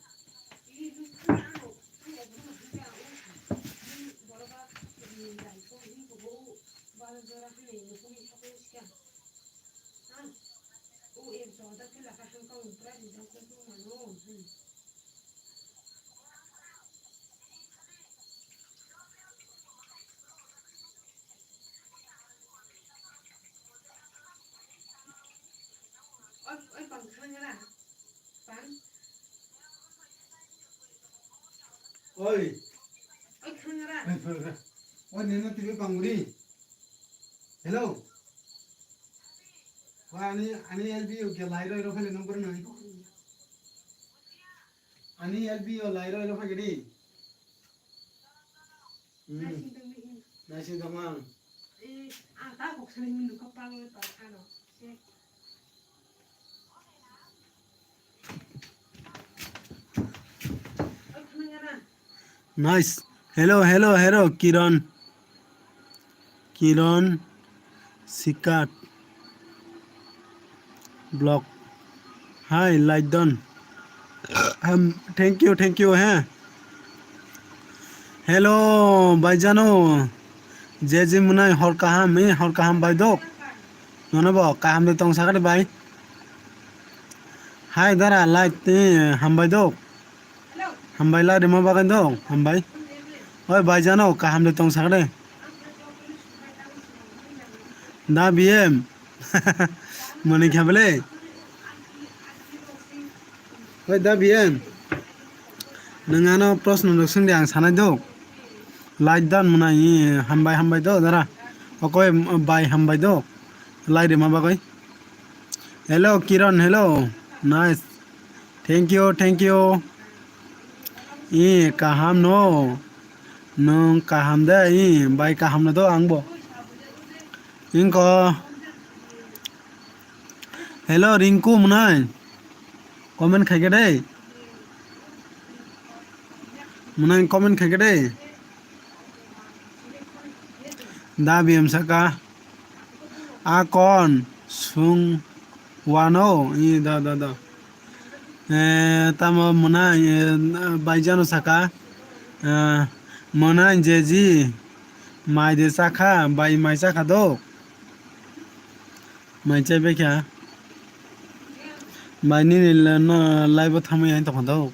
Oi. Oi, khangara. Oi, nini T V panguri. Hello. Oi, ani, ani L B O ke lai roi roi phale number nai. Ani L B O lai roi roi phale di. Hmm. Naising tongma. Eh, ang ta kok sani minu ko palo pa ano. Nice. Hello, hello, hello, Kiran. Kiran Sikat. Block. Hi, Laidon. Um, thank you, thank you, he. Hello, baijano. Je je mwnai hor kaham, eh, hor kaham baidok. Nono bo kaham de tong sakari bai. Hi, dara, light, eh, hambai dok. Hambai lai rima bagwi dok, hambai. Oi, baijano, kaham de tong sakari. Da B M. Mani khabele. Oi, da B M. Nwng ano proshno rok swngdi ang sanai do. Like dan mwnai, hambai, hambai do, dara. Okoi bai hambai do. Like rima bagwi. Hello, Kiran, hello. Nice. Thank you, thank you. I kaham no. Nwng kaham de, i bai kaham no do ang bo. Inko. Hello, Rinku mwnai. Comment khaikhe de. Mwnai comment khaikhe de. Da B M saka. Akon sung wano. I da, da, da. Eh, tamo mwnai, eh, baijano saka. Eh, mwnai jeji. Mai de chakha, bai mai chakha do. Mai chai bai kha. Bai nini le-, no, live o thamwi hai tongkha do.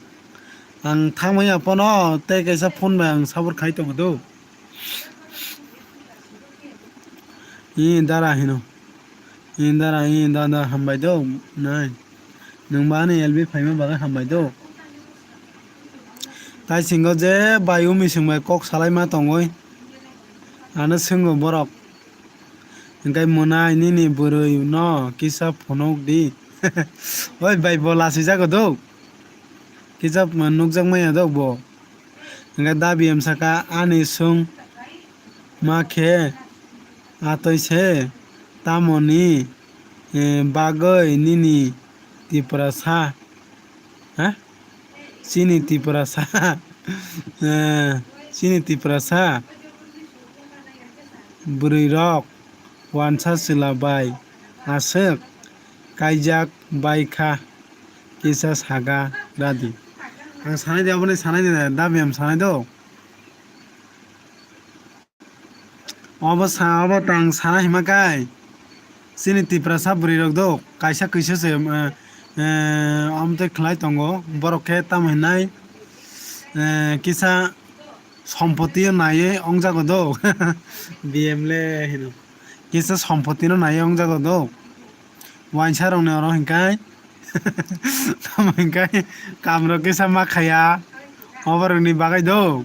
Ang thangmaya pono tei kaisa phone bai ang sabur khai tongo do. I dara hino. I dara, i dada hambai do. Nai. Nwng ba ani L B phaima bagwi hambai do. Tai singo je bai umi sing bai kok salai ma tongoi. Ano swngo borok. Hingkai mwnai nini bwrwi no kisa phunuk di. Oi bai bo lasi jago do. Kisa nukjak maya do bo. Hingke dabi em saka ani sung ma khe atoi se tamoni, eh, bagoi nini Tiprasa, ha? Chini Tiprasa, eh, chini Tiprasa bwrwi rok wansa chwla bai aswk kaijak bai kha. Kisa saga radi. Ang sanai de, aboni sanai de, dabi am sanai do. Obo sa, obo tang sana hima kai. Chini Tiprasa bwrwi rok do, kaisa kisa se, eh, eh, omo tei khlai tongo. Borok khe tamo hinai, eh, kisa sompoti naiwi ongjago do. B M le hino. Kisa sompoti no naiwi ongjago do. Wainsa rok ni oro hinkai. Tamo hinkai kamrok kisa ma khaya. Oborok ni bagwi do.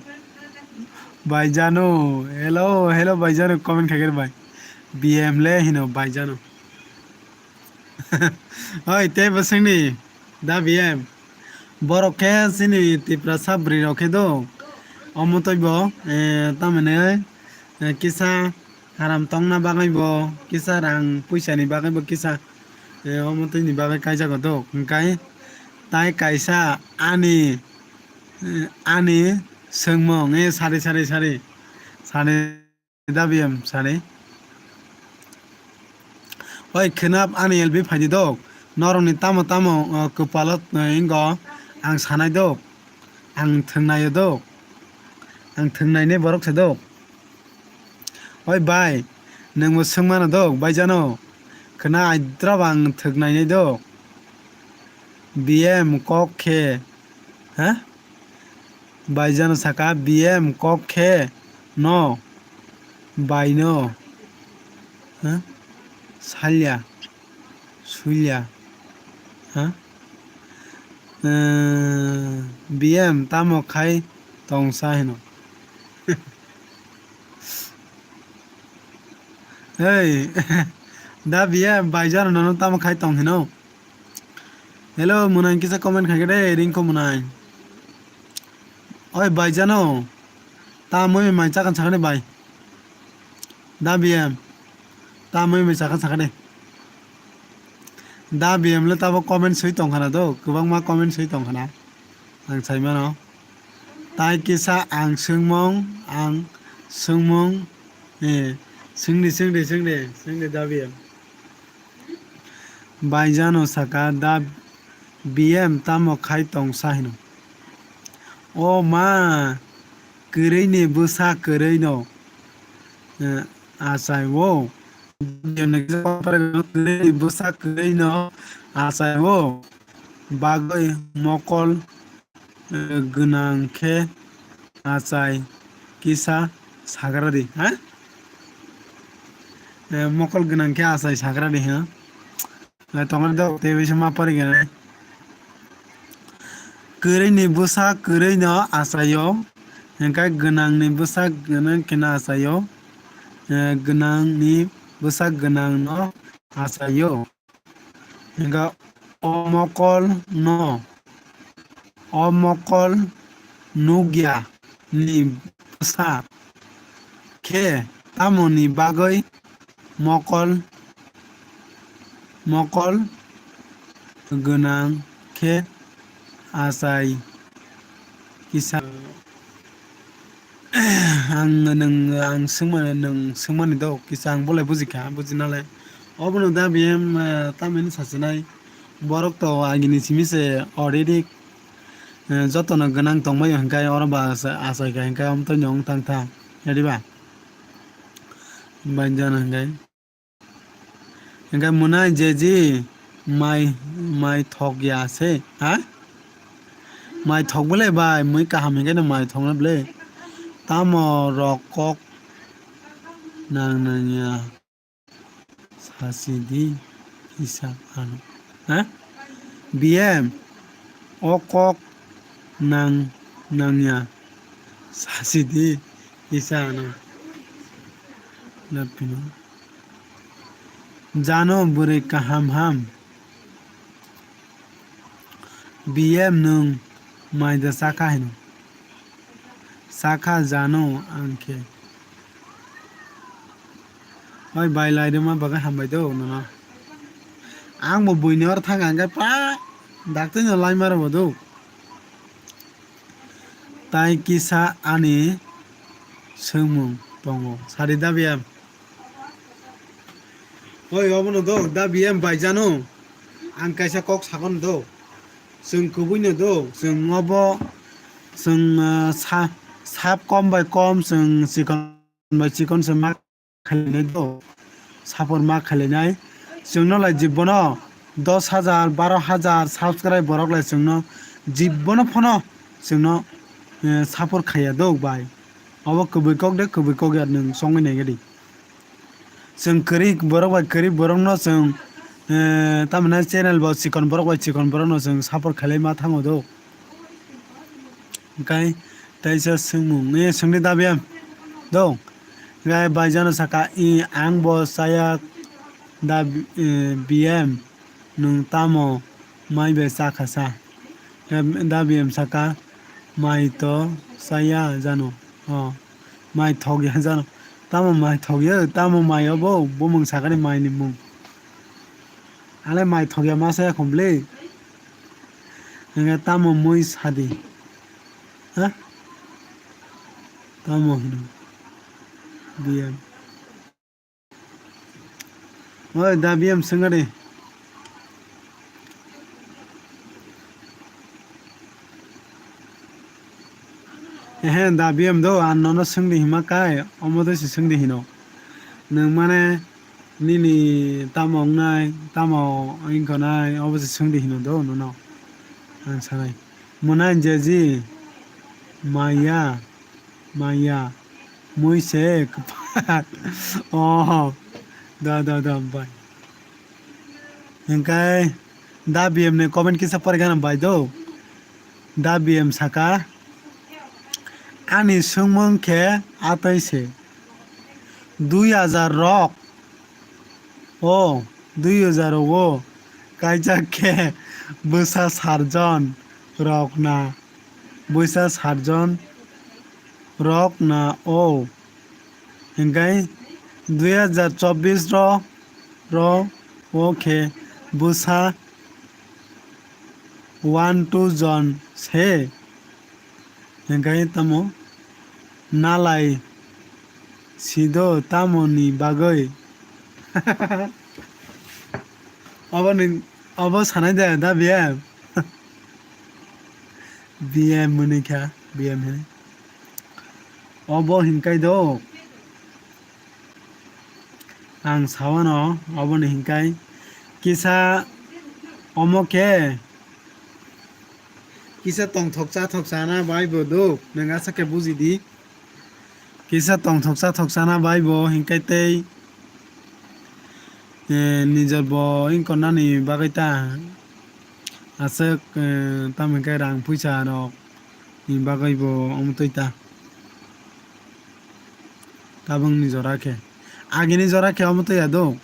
Baijano. Hello, hello, baijano. Comment khaikhe bai. B M le hino baijano. Oi, tei bo swngni da B M. Borok khe chini Tiprasa bwrwi rok khe do. Omo tei bo, eh, tamoni, eh, kisa haram tongna bagwi bo, kisa rang puisa ni bagwi bo kisa, eh, omo tei ni bagwi kaijago do. Hingkai tai kaisa ani, eh, ani swngmung, eh, sari, sari, sari, sari. Dabi em sani. Oi khwnap ani L B phaidi dok. Norokni tamo tamo, o, kwpalo, o, ingo ang sanai dok. Ang thwngnaio dok. Ang thwngnaini borok se dok. Oi bai, nwngbo swngmano dok, baijano. Khwna aidra bo ang thwngnainai dok. B M kok khe, ha? Baijano saka B M kok khe no baino, ha? Salya, sulya, ha? Eh, B M tamo khai tongsa hino. Hey, da B M baijano nono tamo khai tong hino. Hello, mwnai kisa comment khaikhe de, ringko mwnai. Oi, baijano. Ta mui mai chakhan sakani bai. Da B M. Ta mui mai chakhan sakani. Da B M le tabo comment sui tongkhana do, kwbangma comment sui tongkhana. Ang saimano. Tai kisa ang swngmung, ang swngmung, eh, swngdi, swngdi, swngdi, swngdi da B M. Baijano saka da B M tamo khai tongsa hino. O ma, kwrwini bwsa kwrwino, eh, achai o. Kwrwini bwsa kwrwino achai o. Bagwi mokol, eh, gwnang khe achai kisa sagra di, ha? Eh, mokol gwnang khe achai sagra di, ha? Eh, tongmani dok tei bisa ma pari gana. Kwrwini bwsa kwrwino achaio, hingkhe gwnangni bwsa gwnang kheno achaio, eh, gwnangni bwsa gwnangno achaio. Hingkhe o mokol no, o mokol nukya ni bwsa khe tamoni bagwi mokol, mokol gwnang khe achai kisa. Ang nwng, ang swngmani, nwng swngmani do kisa ang bolai bujikha, bujinalai. Obono da B M, eh, tamini sachinai. Borok to agini simi se already, eh, jotono gwnang tongbaio hinkhai oro ba asa-, achaikha hinkhai omtoi no wng thangtha. Yadiba? Banjana hinkhai. Hingke mwnai jeji mai, mai thok ya se, ha? Mai thok bwle bai, mui kaham hinkhe no mai thokna bwle. Tamo rok kok nang nangya. Sasi di kisa ano. Ha? B M. O kok nang nangya. Sasi di kisa ano. Lapino. Jano bwrwi kaham ham. B M nwng mai da chakha hino. Chakha jano ang khe. Oi bai lai rwma bagwi hambai do nono. Ang bo buini or thang ang khe pa daktino lai maro bo do. Tai kisa ani swngmung tongo. Sadi da B M. Hoi, obono do, da B M baijano. Ang kaisa kok sakon do. Chwng kubui no do, chwng obo, chwng, ah, sa-, sap kom bai kom, chwng chikon bai chikon se ma khainai do. Sapor ma khainai. Chwng no lai jibbono dos hajar, baro hajar subscribe borok lai chwng no jibbono phono chwng no, eh, sapor khaiya do bai. Obo kubui kok de, kubui kok ya nwng songwi nai gadi. Chwng kwrwi borok bai kwrwi borokno chwng, eh, tamoni channel bo chikon borok bai chikon borokno chwng support khailai ma thango do. Hwnkhe teisa swngmung, eh, swngdi da B M do. Hwnkhe baijano saka, "I, ang bo chaya da, eh, B M." Nwng tamo mai bai chakha sa? Da B M saka, "Mai to chaya jano." O, mai thokya jano. Tamo mai thokya, tamo mai obo, bumung sakani mai ni mung. Ale mai thokya ma saya khumli. Hingke tamo mui sadi. Ha? Tamo hino. B M. Oi, da B M swngadi. Ehe, da B M do, ang nono swngdi hima kai, omo doi se swngdi hino. Nwng mane nini tamo wngnai, tamo wngkha nai, obo se swngdi hino do nono. Ang sanai. Mwnai jeji, maya. Maya, mui se kwpal. Oh, da, da, da, bai. Hingkai da B M ni comment kisa poriga na bai do. Da B M saka, ani swngmung khe atwi se. Dui hajar rok. O, dui hajar o kaijak khe bwsa sarjon rok na. Bwsa sarjon rok na o. Hingkai dui hajar chobbish ro, ro o khe bwsa one two jon se. Hingkai tamo nalai sido tamoni bagwi. Obo ni, obo sanai de da B M. B M mwnwi kha, B M hinwi. Obo hinkai do. Ang sawano, oboni hinkai kisa omo khe kisa tongthok chathok chana bai bo do. Nwng aswk khe buji di. Kisa tongthok chathok chana bai bo hinkai tei, eh, nijor bo wngkor nani bagwi ta aswk, eh, tamo hinkhe rang puisa rok ni bagwi bo omo twi ta. Tabuk ni jora khe, agini jora khe omo twi ya do.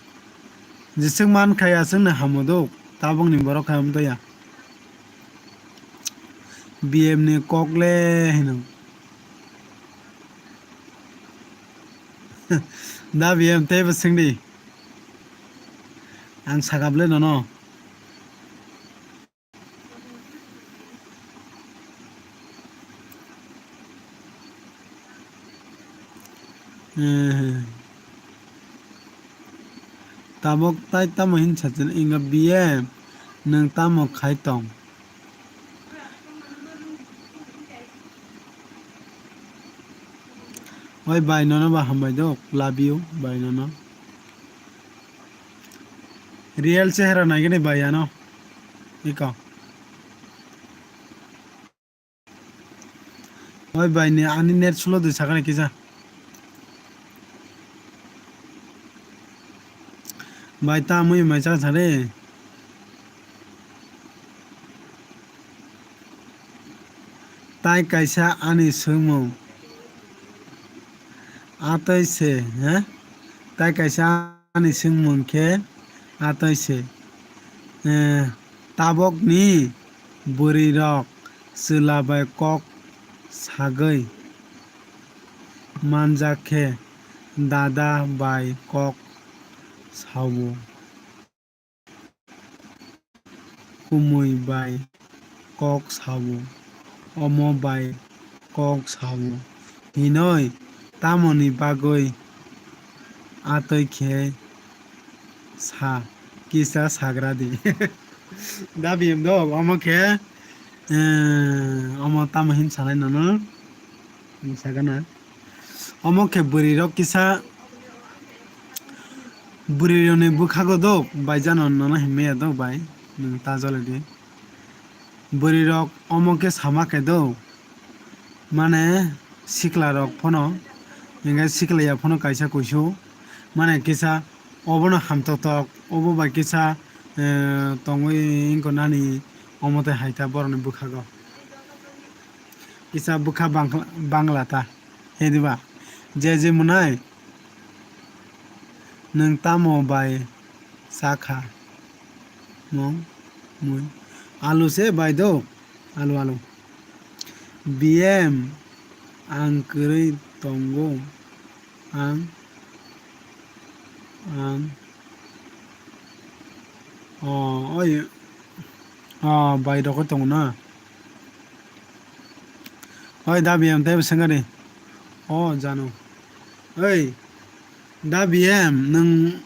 Jeswk man khai aswk no hamo do. Tabuk ni borok khai omo twi ya. B M ni kok le hino. Da B M tei bo swngdi. Ang sakap le nono. Eh. Tabuk tai tamo hin sachin inga B M nwng tamo khai tong? Oi bai nono ba hambai do, love you bai nono. Real chehra naigini bai ano. Iko. Oi bai ni ani net slow di sakani kisa. Bai ta mui mai chang sare. Tai kaisa ani swngmung. Atoi se, ha? Tai kaisa ani swngmung khe atoi se. Eh, tabokni bwrwirok chwla bai kok sagwi manjak khe dada bai kok sao. Kumui bai kok sao, omo bai kok sao hinoi tamoni bagwi atoi khe sa kisa sagra di. Da biyem do omo khe, eh, omo tamo hin sanai nono? Sakana. Omo khe bwrwi rok kisa bwrwi rokni bwkhago dok bai jano nono hinmaya dok bai nwng ta jole di. Bwrwi rok omo khe sama khe dok mane sikla rok phano hinkhe sikla ya phano kaisa kuisu mane kisa obono hamtok tok obo bai kisa, eh, tongwi wngkha nani omo tei hai ta borokni bwkhago. Kisa bwkha bangla, bangla ta. He diba? Je je mwnai? Nwng tamo bai cha kha? Mung, mui. Alu se bai do? Alu, alu. B M, ang kwrwi tongo. Ang, ang. O, oi. O, bai rokhe tongo na? Oi, da B M tei bwswk gari. O, jano. Oi, da B M, nwng,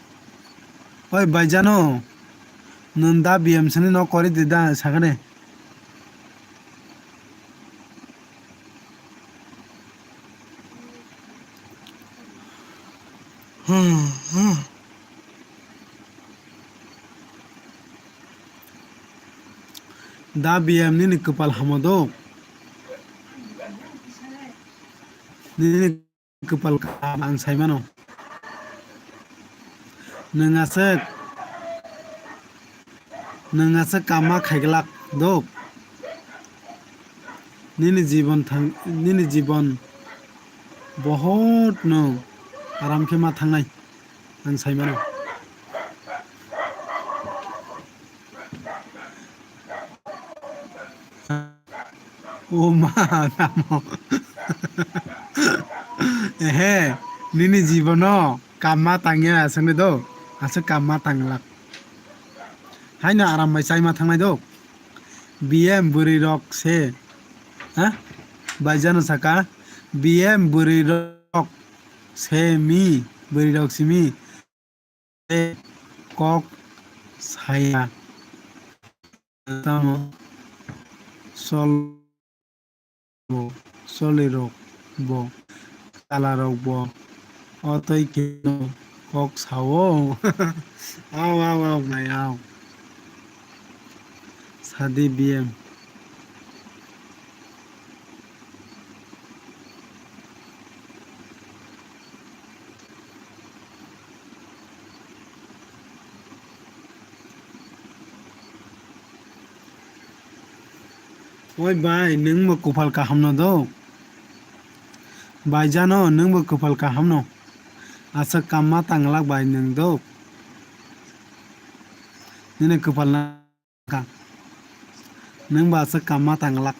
oi, bai jano. Nwng da B M sini no kori di da, sakani. Da B M nini kwpal hamo do. Nini kwpal kaham ang sai mano. Nwng aswk, nwng aswk kamma khaiglak do. Nini jibon thang, nini jibon bohot no aram khe ma thangnai. Ang sai mano. O ma, tamo. Ehe, nini jibono kamma tangya aswkni do, aswk kamma tanglak. Haino aram bai chaima thangnai do. B M bwrwi rok se, ha? Bai jano saka, B M bwrwi rok se mi, bwrwi rok simi. Tei kok saya. Tamo sol bo, solirok bo, chalarok bo, o tei keno kok sao. Au, au, au, nai au. Sadi B M. Oi bai, nwng bo kwpal kaham no do. Bai jano, nwng bo kwpal kaham no. Aswk kamma tanglak bai nwng do. Nini kwpal na kha. Nwng ba aswk kamma tanglak.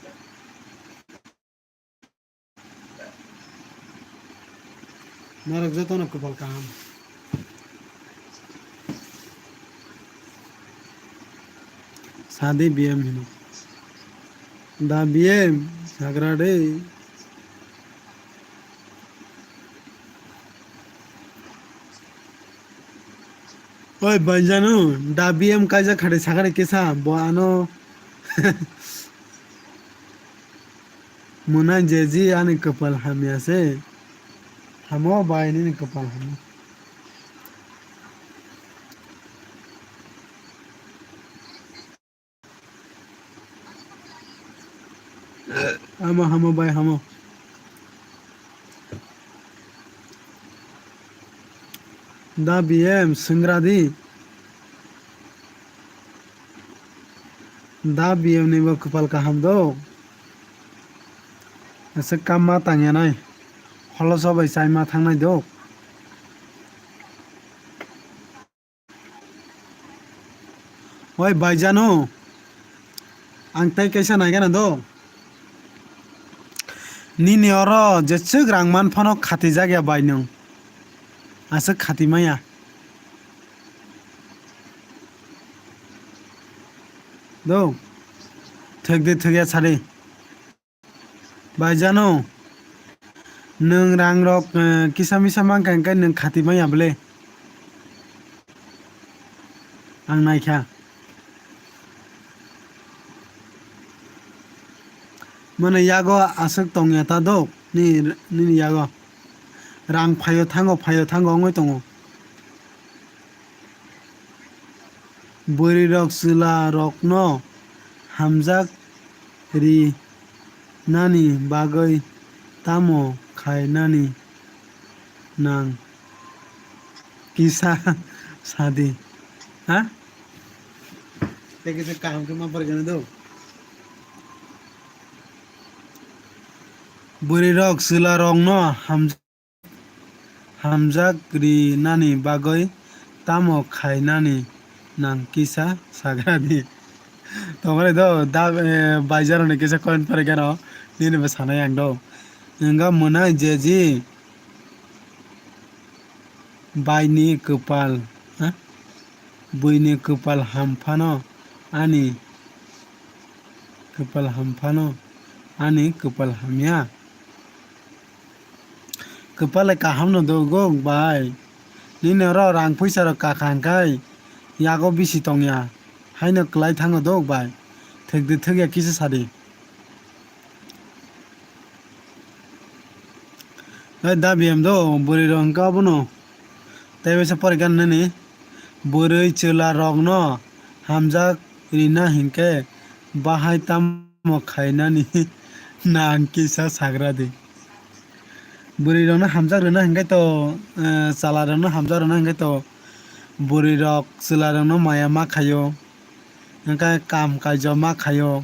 Norok jotono kwpal kaham. Sadi B M hino. Da B M sagra de. Oi, banjano, da B M kaijak khade sakani kisa, bo ano mwnai jeji ani kwpal hamya se. Hamo bai nini kwpal hamo. Hamo, hamo, bai, hamo. Da B M swngradi. Da B M ni bo kwpal kaham do. Aswk kamma tangya nai. Holoso bai chaima thangnai do. Oi baijano, ang tei kaisa naigana do. Nini oro jeswk rang man phano khatijak ya bai nwng. Aswk khati maya. Do. Thwk de thwk ya sari. Baijano, nwng rang rok, eh, kisa misa mankha hwnkhe nwng khati manya bwle? Ang naikha. Mane yago aswk tongya ta do, ni, nini yago. Rang phaio thango, phaio thango wngwi tongo. Bwrwirok chwlarokno hamjak ri nani bagwi tamo khainani nang kisa sadi. Ha? Tei kisa kaham khe ma bargani do. Bwrwirok chwlarokno ham-, hamjak ri nani bagwi tamo khainani nang kisa sagrani. Tongmani do, da, eh, baijaroni kisa comment pore gano, nini bo sanai ang do. Wngkha mwnai jeji baini kwpal, ha? Buini kwpal ham phano ani kwpal ham phano ani kwpal hamya. Kwpal kaham no do gok bai. Nini oro rang puisa rok kakha hwnkhe yago bisi tongya. Haino kwlai thango do bai. Thwk de thwk ya kisa sadi. Hai da B M do bwrwi rok hwnkhe abono. Tei waisa pore gana nini bwrwi chwla rokno hamjak rina hinkhe bahai tamo khainani nang kisa sagradi. Bwrwi rokno hamjak rina hinkhe to, eh, chwla rokno hamjak rina hinkhe to bwrwi rok chwla rokno maya ma khaio. Hinkhe kam kaijo ma khaio.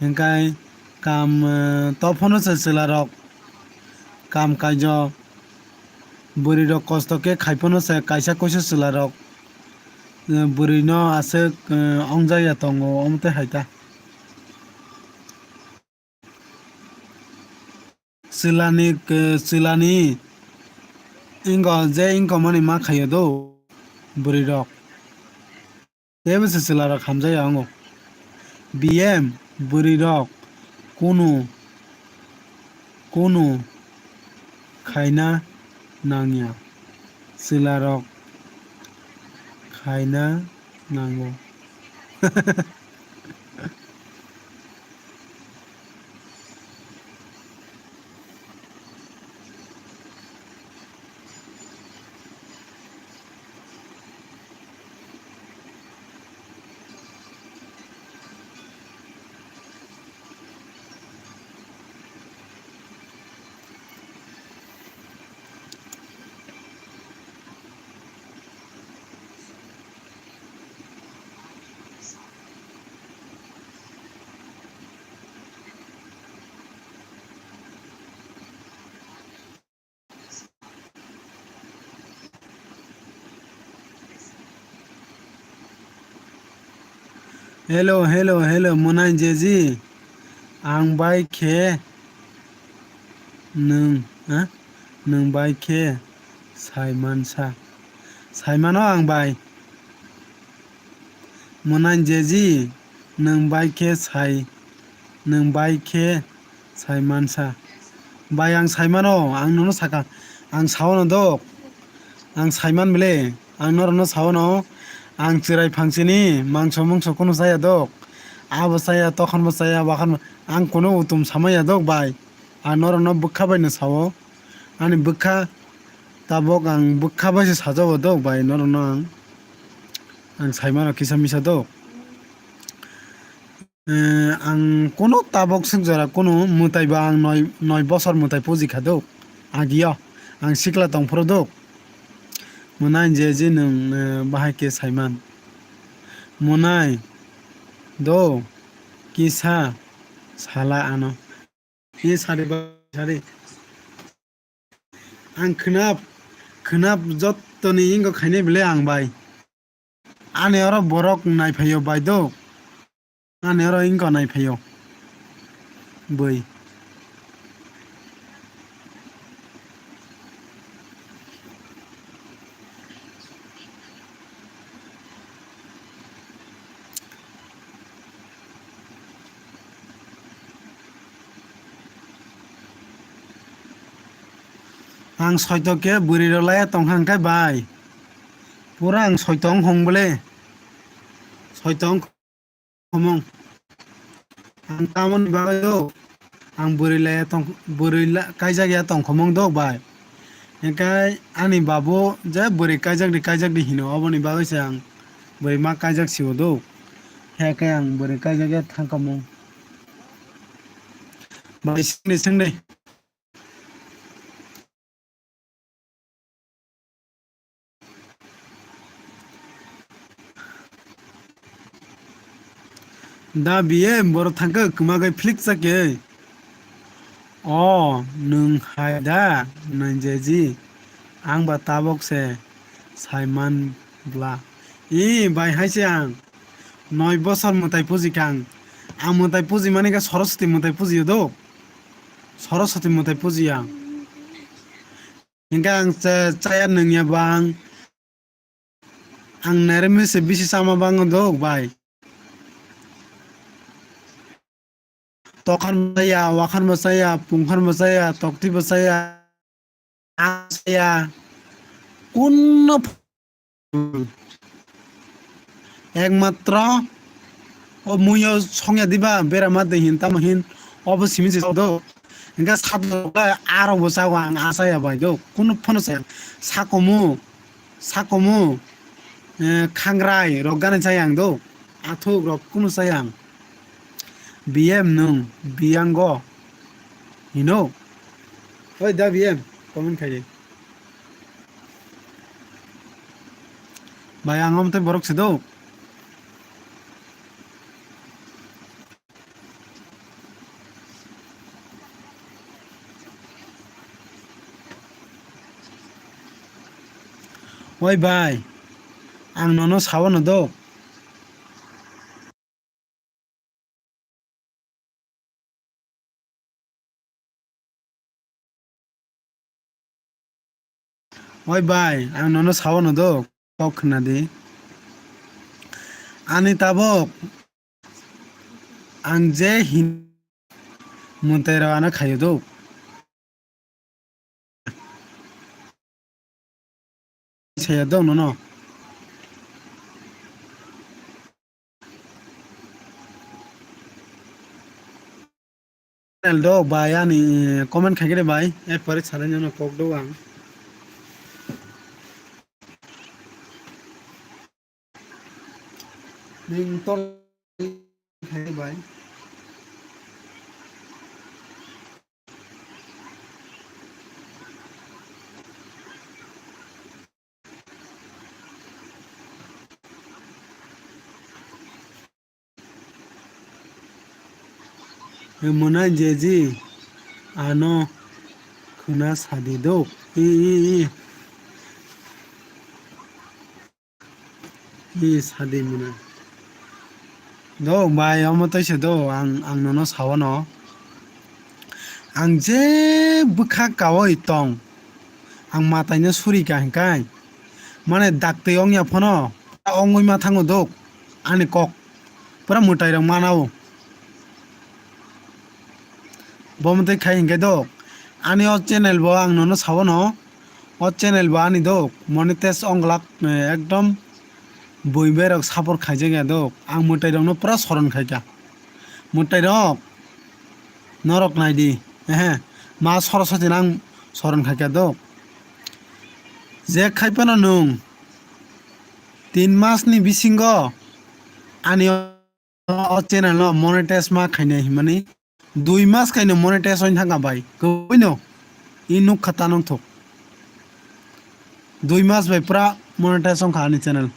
Hinkhe kam, eh, to phano se chwla rok kam kaijo. Bwrwi rok kosto khe khai phano se kaisa kuisu chwla rok, eh, bwrwi no aswk, eh, ongjakya tongo omo tei hai ta. Chwlani, eh, chwlani ingo je ingkomani ma khaio do bwrwi rok. Teibo se chwla rok hamjakya wngo. B M bwrwi rok kunu, kunu khaina nangya. Chwla rok khaina nango. Hello, hello, hello, mwnai jeji, ang bai khe nwng, ha? Nwng bai khe sai mansa. Sai mano ang bai. Mwnai jeji, nwng bai khe sai, nwng bai khe sai mansa. Bai ang sai mano, ang nono saka, ang sao no dok. Ang sai man bele, ang norokno sao no, ang chwrai phangsini mangso mungso kunu chaya dok. Abo chaya, tokhon bo chaya, wakhan bo, ang kunu utum samaya dok bai. Ang norokno bwkha bai no sao. Ani bwkha tabok ang bwkha bai se sajao dok bai norokno ang. Ang sai mano kisa misa dok. Eh, ang kunu tabok swk jora kunu mwtai ba ang noi, noi bosor mwtai puji kha dok. Agio ang sikla tong phuru dok. Mwnai je je nwng, eh, bahai khe saiman. Mwnai do kisa sala ano. Ni sari ba-, sari. Ang khwnap, khwnap jottoni ingo khainai bele ang bai. Ani oro borok naiphaio bai do. Ani oro wngkha naiphaio. Bui. Ang soito khe bwrwi rok laiya tongkha hwnkhe bai. Pura ang soito wng hong bole. Soito wng khomong. Ang tamoni bagwi do. Ang bwrwi laiya tong, bwrwi la-, kaijak ya tong khomong do bai. Hwnkhe ani babu je bwrwi kaijak di, kaijak di hino, oboni bagwi se ang bwrwi ma kaijak sio do. Hwnkhe ang bwrwi kaijak ya thang khomong. Bai singni singni. Da B M borok thangkhe kwmagai flick chakhe. O, nwng hai da, nai jeji, ang ba tabok se sai man bla. I, bai hai se ang. Noi bosor mwtai puji kha ang. Ang mwtai puji mani khe Saraswati mwtai puji do. Saraswati mwtai puji ang. Hingke ang cha-, chaya nungya bang. Ang nairobi se bisi chama bang do bai. Tokhan bo chaya, wakhan bo chaya, pungkhan bo chaya, tokti bo chaya, ang chaya. Kunno ph-, ekmatro o muiyo songya diba berama de hin tamo hin obo simi se do. Hingke sat aro bo chago ang a chaya bai do. Kunno phano chaya. Sakomo, sakomo, eh, khangrai rok gana chaya ang do. Athuk rok kunu chaya ang. B M nung, biyango. Hino. Oi da B M, comment khai di. Bai, ang amtwi borok se do. Oi bai, ang nono sawano do. Oi bai, ang nono sawano do, kok khna di. Ani tabok ang je hin mwtai rok ano khaio do. Saya dong nono. Channel do bai ani comment khai khe bai. Ekpare salai nono kok do ang. Ning tol khai bai. Mwnai jeji ano khwna sadi do. I, i, i. I sadi mwnai. Do bai omo tei se do ang, ang nono sawano. Ang je bwkha kaui tong. Ang mataino suri ka hingkai. Mane daktwi ongya phano ongwi ma thango dok. Ani kok pura mwtai rok manao. Bo mwtai khai hingke dok. Ani o channel bo ang nono sawano. O channel bo ani dok. Monetize onglak, eh, ekdom bui berok support khaijak ya dok. Ang mwtai rokno pura soron khaika. Mwtai rok. Norok nai di, ehe, ma Saraswati nang soron khaikha do. Je khai phano nwng tin mas ni bisingo ani o channel no monetize ma khainai hinmani, dui mas khaino monetize oin thangkha bai, kwbui no i nukha ta nongthok. Dui mas bai pura monetize wngkha ani channel.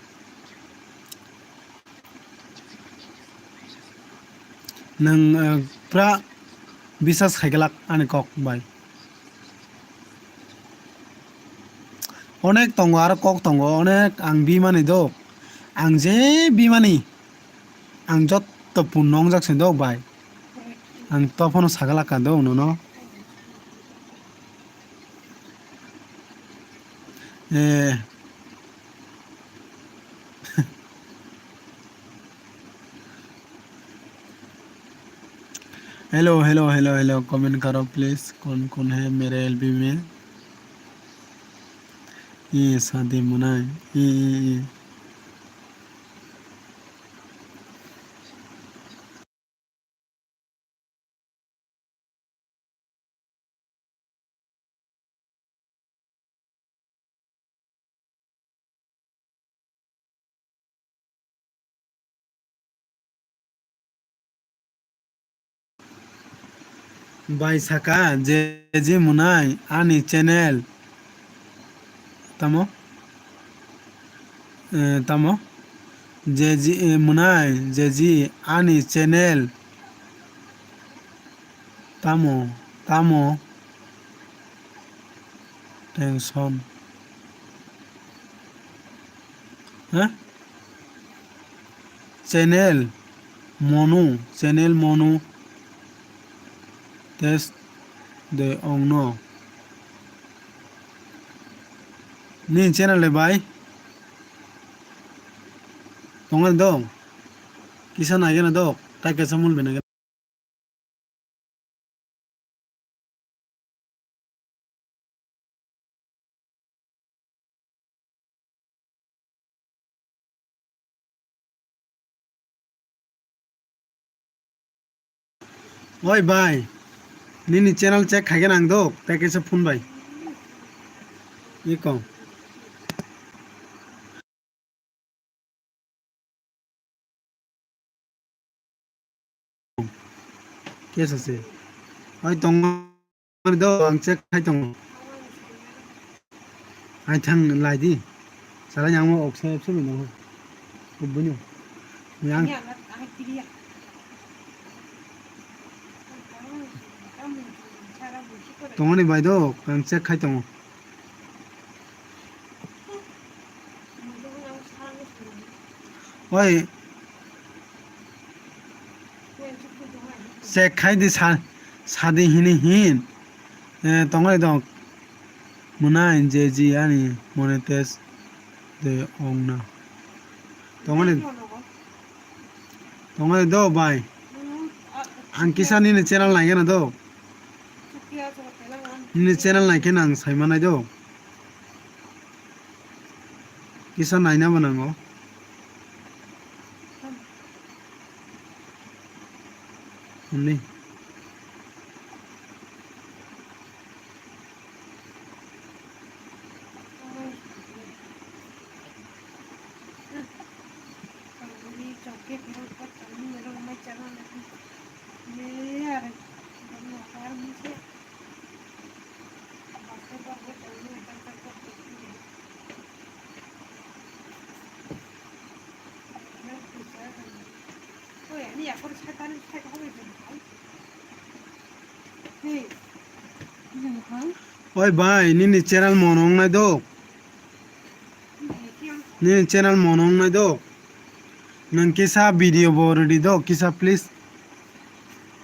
Nwng, eh, pura biswas khaiglak ani kok bai. Onek tongo, aro kok tongo, onek ang bimani do. Ang je bimani, ang jotto punno wngjak se do bai. Ang tophano saglak ka do nono. Eh. Hello, hello, hello, hello, comment करो please, कौन कौन है मेरे एलबी में? ये शादी मनाए, ये, ये, ये। Bai saka, J J Munai, ani channel. Tamo? Eh, tamo? J J, eh, Munai, J J, ani channel. Tamo, tamo? Tension. Ha? Channel Monu, channel Monu. Test de ongno. Ni channel le bai. Tongo do. Kisa nai gana do. Tai kaisa mul bina. Oi bai, nini channel check khai gana ang do, tai kaisa phone bai. Iko. Kesa se. Oi tongo do, ang check khai tongo. Ai thang lai di. Sala yang mo ok se se mo. Kubunyo. Yang. Tongoni bai do, ang check khai tongo. Oi, check khai di sa, sadi hini hin. Eh, tongoni dong. Muna J J ani monetize de ongna. Tongoni, tongoni do bai. Ang kisa nini channel nai gana do. Nini channel nai khe nang sai manai do. Kisa naina bo nango. Hwnwi. Oi bai, nini channel mono wngnai do. Nini channel mono wngnai do. Nwng kisa video bo rwdi do, kisa please.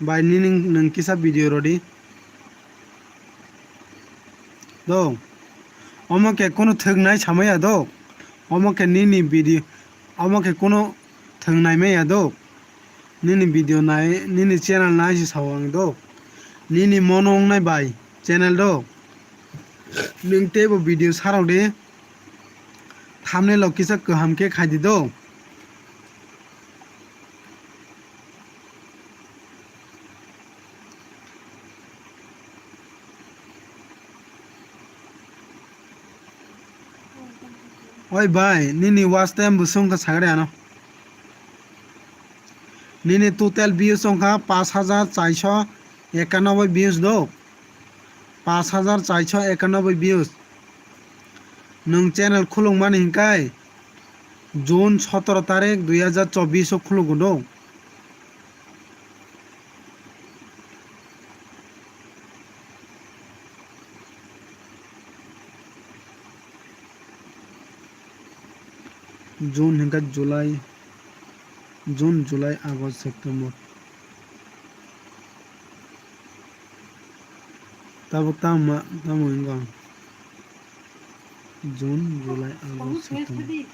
Bai nini nwng kisa video rwdi. Do. Omo khe kunu thwk nai samaya do. Omo khe nini video, omo khe kunu thwk nai maya do. Nini video nai, nini channel nai se sao ang do. Nini mono wngnai bai channel do. Nwng teibo video sarok di. Thumbnail o kisa kaham khe khai di do. Oi bai, nini watch time bo sungkha sagri ano. Nini total views wngkha pash hajar chaisho ekanoboi views do. Pash hajar chaisho ekanoboi views. Nwng channel khulukmani hinkai June sotoro tarik dui hazar chobbish o khulugo do. June hinka July, June, July, August, September. Tabuk tamo ma, tamo hinka. June, July, August, September.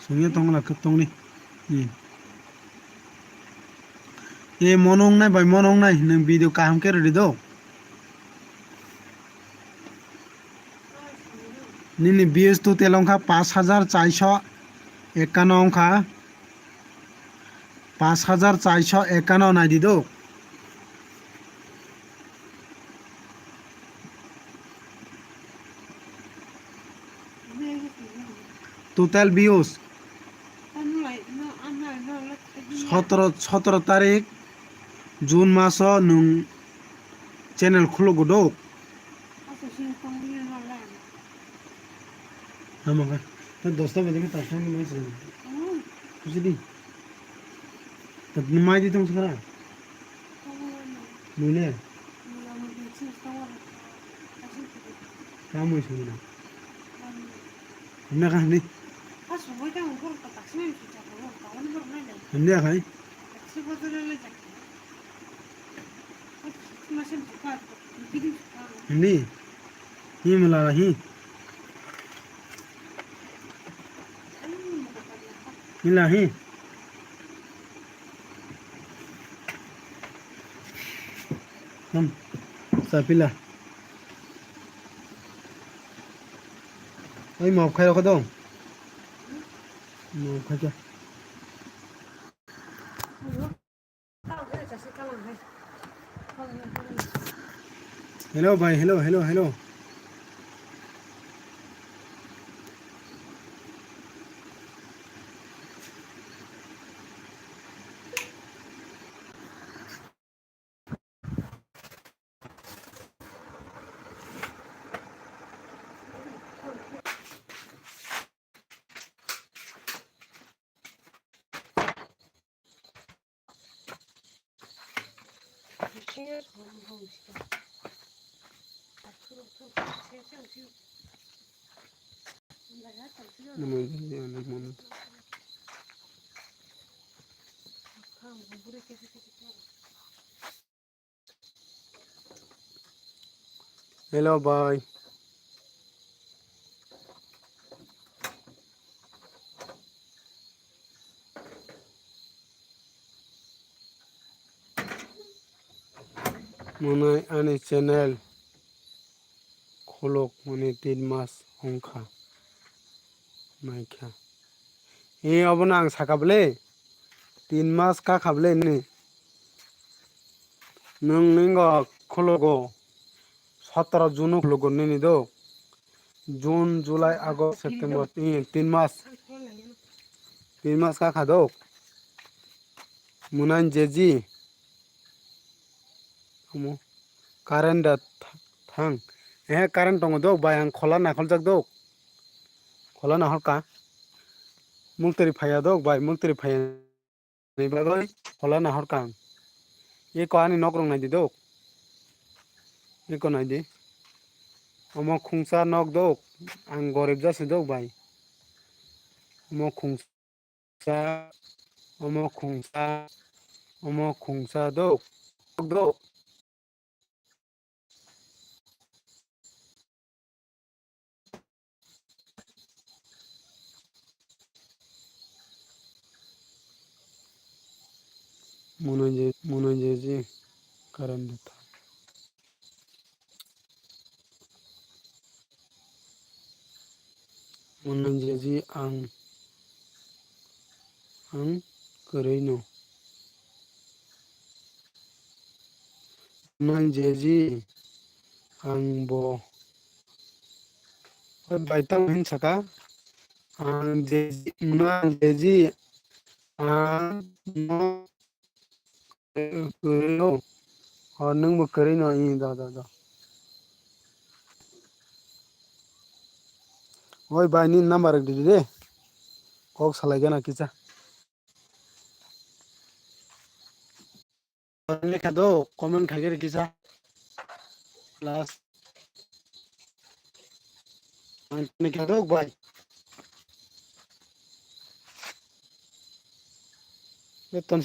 Songya tongla khe tongni. Hmm. E mono wngnai bai mono wngnai, nwng video kaham khe rwdi do. Nini views total wngkha pash hajar charsho ekkanno wngkha. Pash hajar charsho ekkanno naidi do. Total views. Sotoro, sotoro tarik June maso nwng channel khulogo do. Ama kha, ta dosta baje khe ta song ni mai se. Kusi di. Ta mai di tong sakara. Mui ne? Kamui sung na. Hamya kha hamni. Hamya khai. Hamni. Hi mala hi. Mila hi. Nam, sapila. Oi, mop khai rokho dong. Mop khai kha. Hello, bhai. Hello, hello, hello. Hello, bhai. Mwnai ani channel khuluk mani tin mas wngkha naikha. E, obono ang sakha bwle, tin mas kakha bwle nini. Nwng ningo khulugo, sotoro June o khulugo nini do. June, July, August, September, e, tin mas. Tin mas kakha do. Mwnai jeji. Omo current da th-, thang. Eh, current tongo dok bai, ang khola nakholjak dok. Khola nakhol ka. Muktwrwi phaiya dok bai, muktwrwi phaiya ni bagwi khola nakhol ka ang. Eko ani nok rok naidi dok. Eko naidi. Omo khungsa nok dok. Ang gorib jasi dok bai. Omo khungsa. Sa, omo khungsa, omo khungsa do, do. Mono je, mono je je, current de tha. Mwnai jeji ang, ang kwrwino. Mwnai jeji ang bo. Bai tamo hin saka? Ang jeji, mwnai jeji ang no kwrwino. O, nwngbo kwrwino, i, do, do, do. Oi bai, nini number rwk di de. Kok salai gana kisa. Lekha do, comment khai gana kisa. Last. Lekha do bai. Beton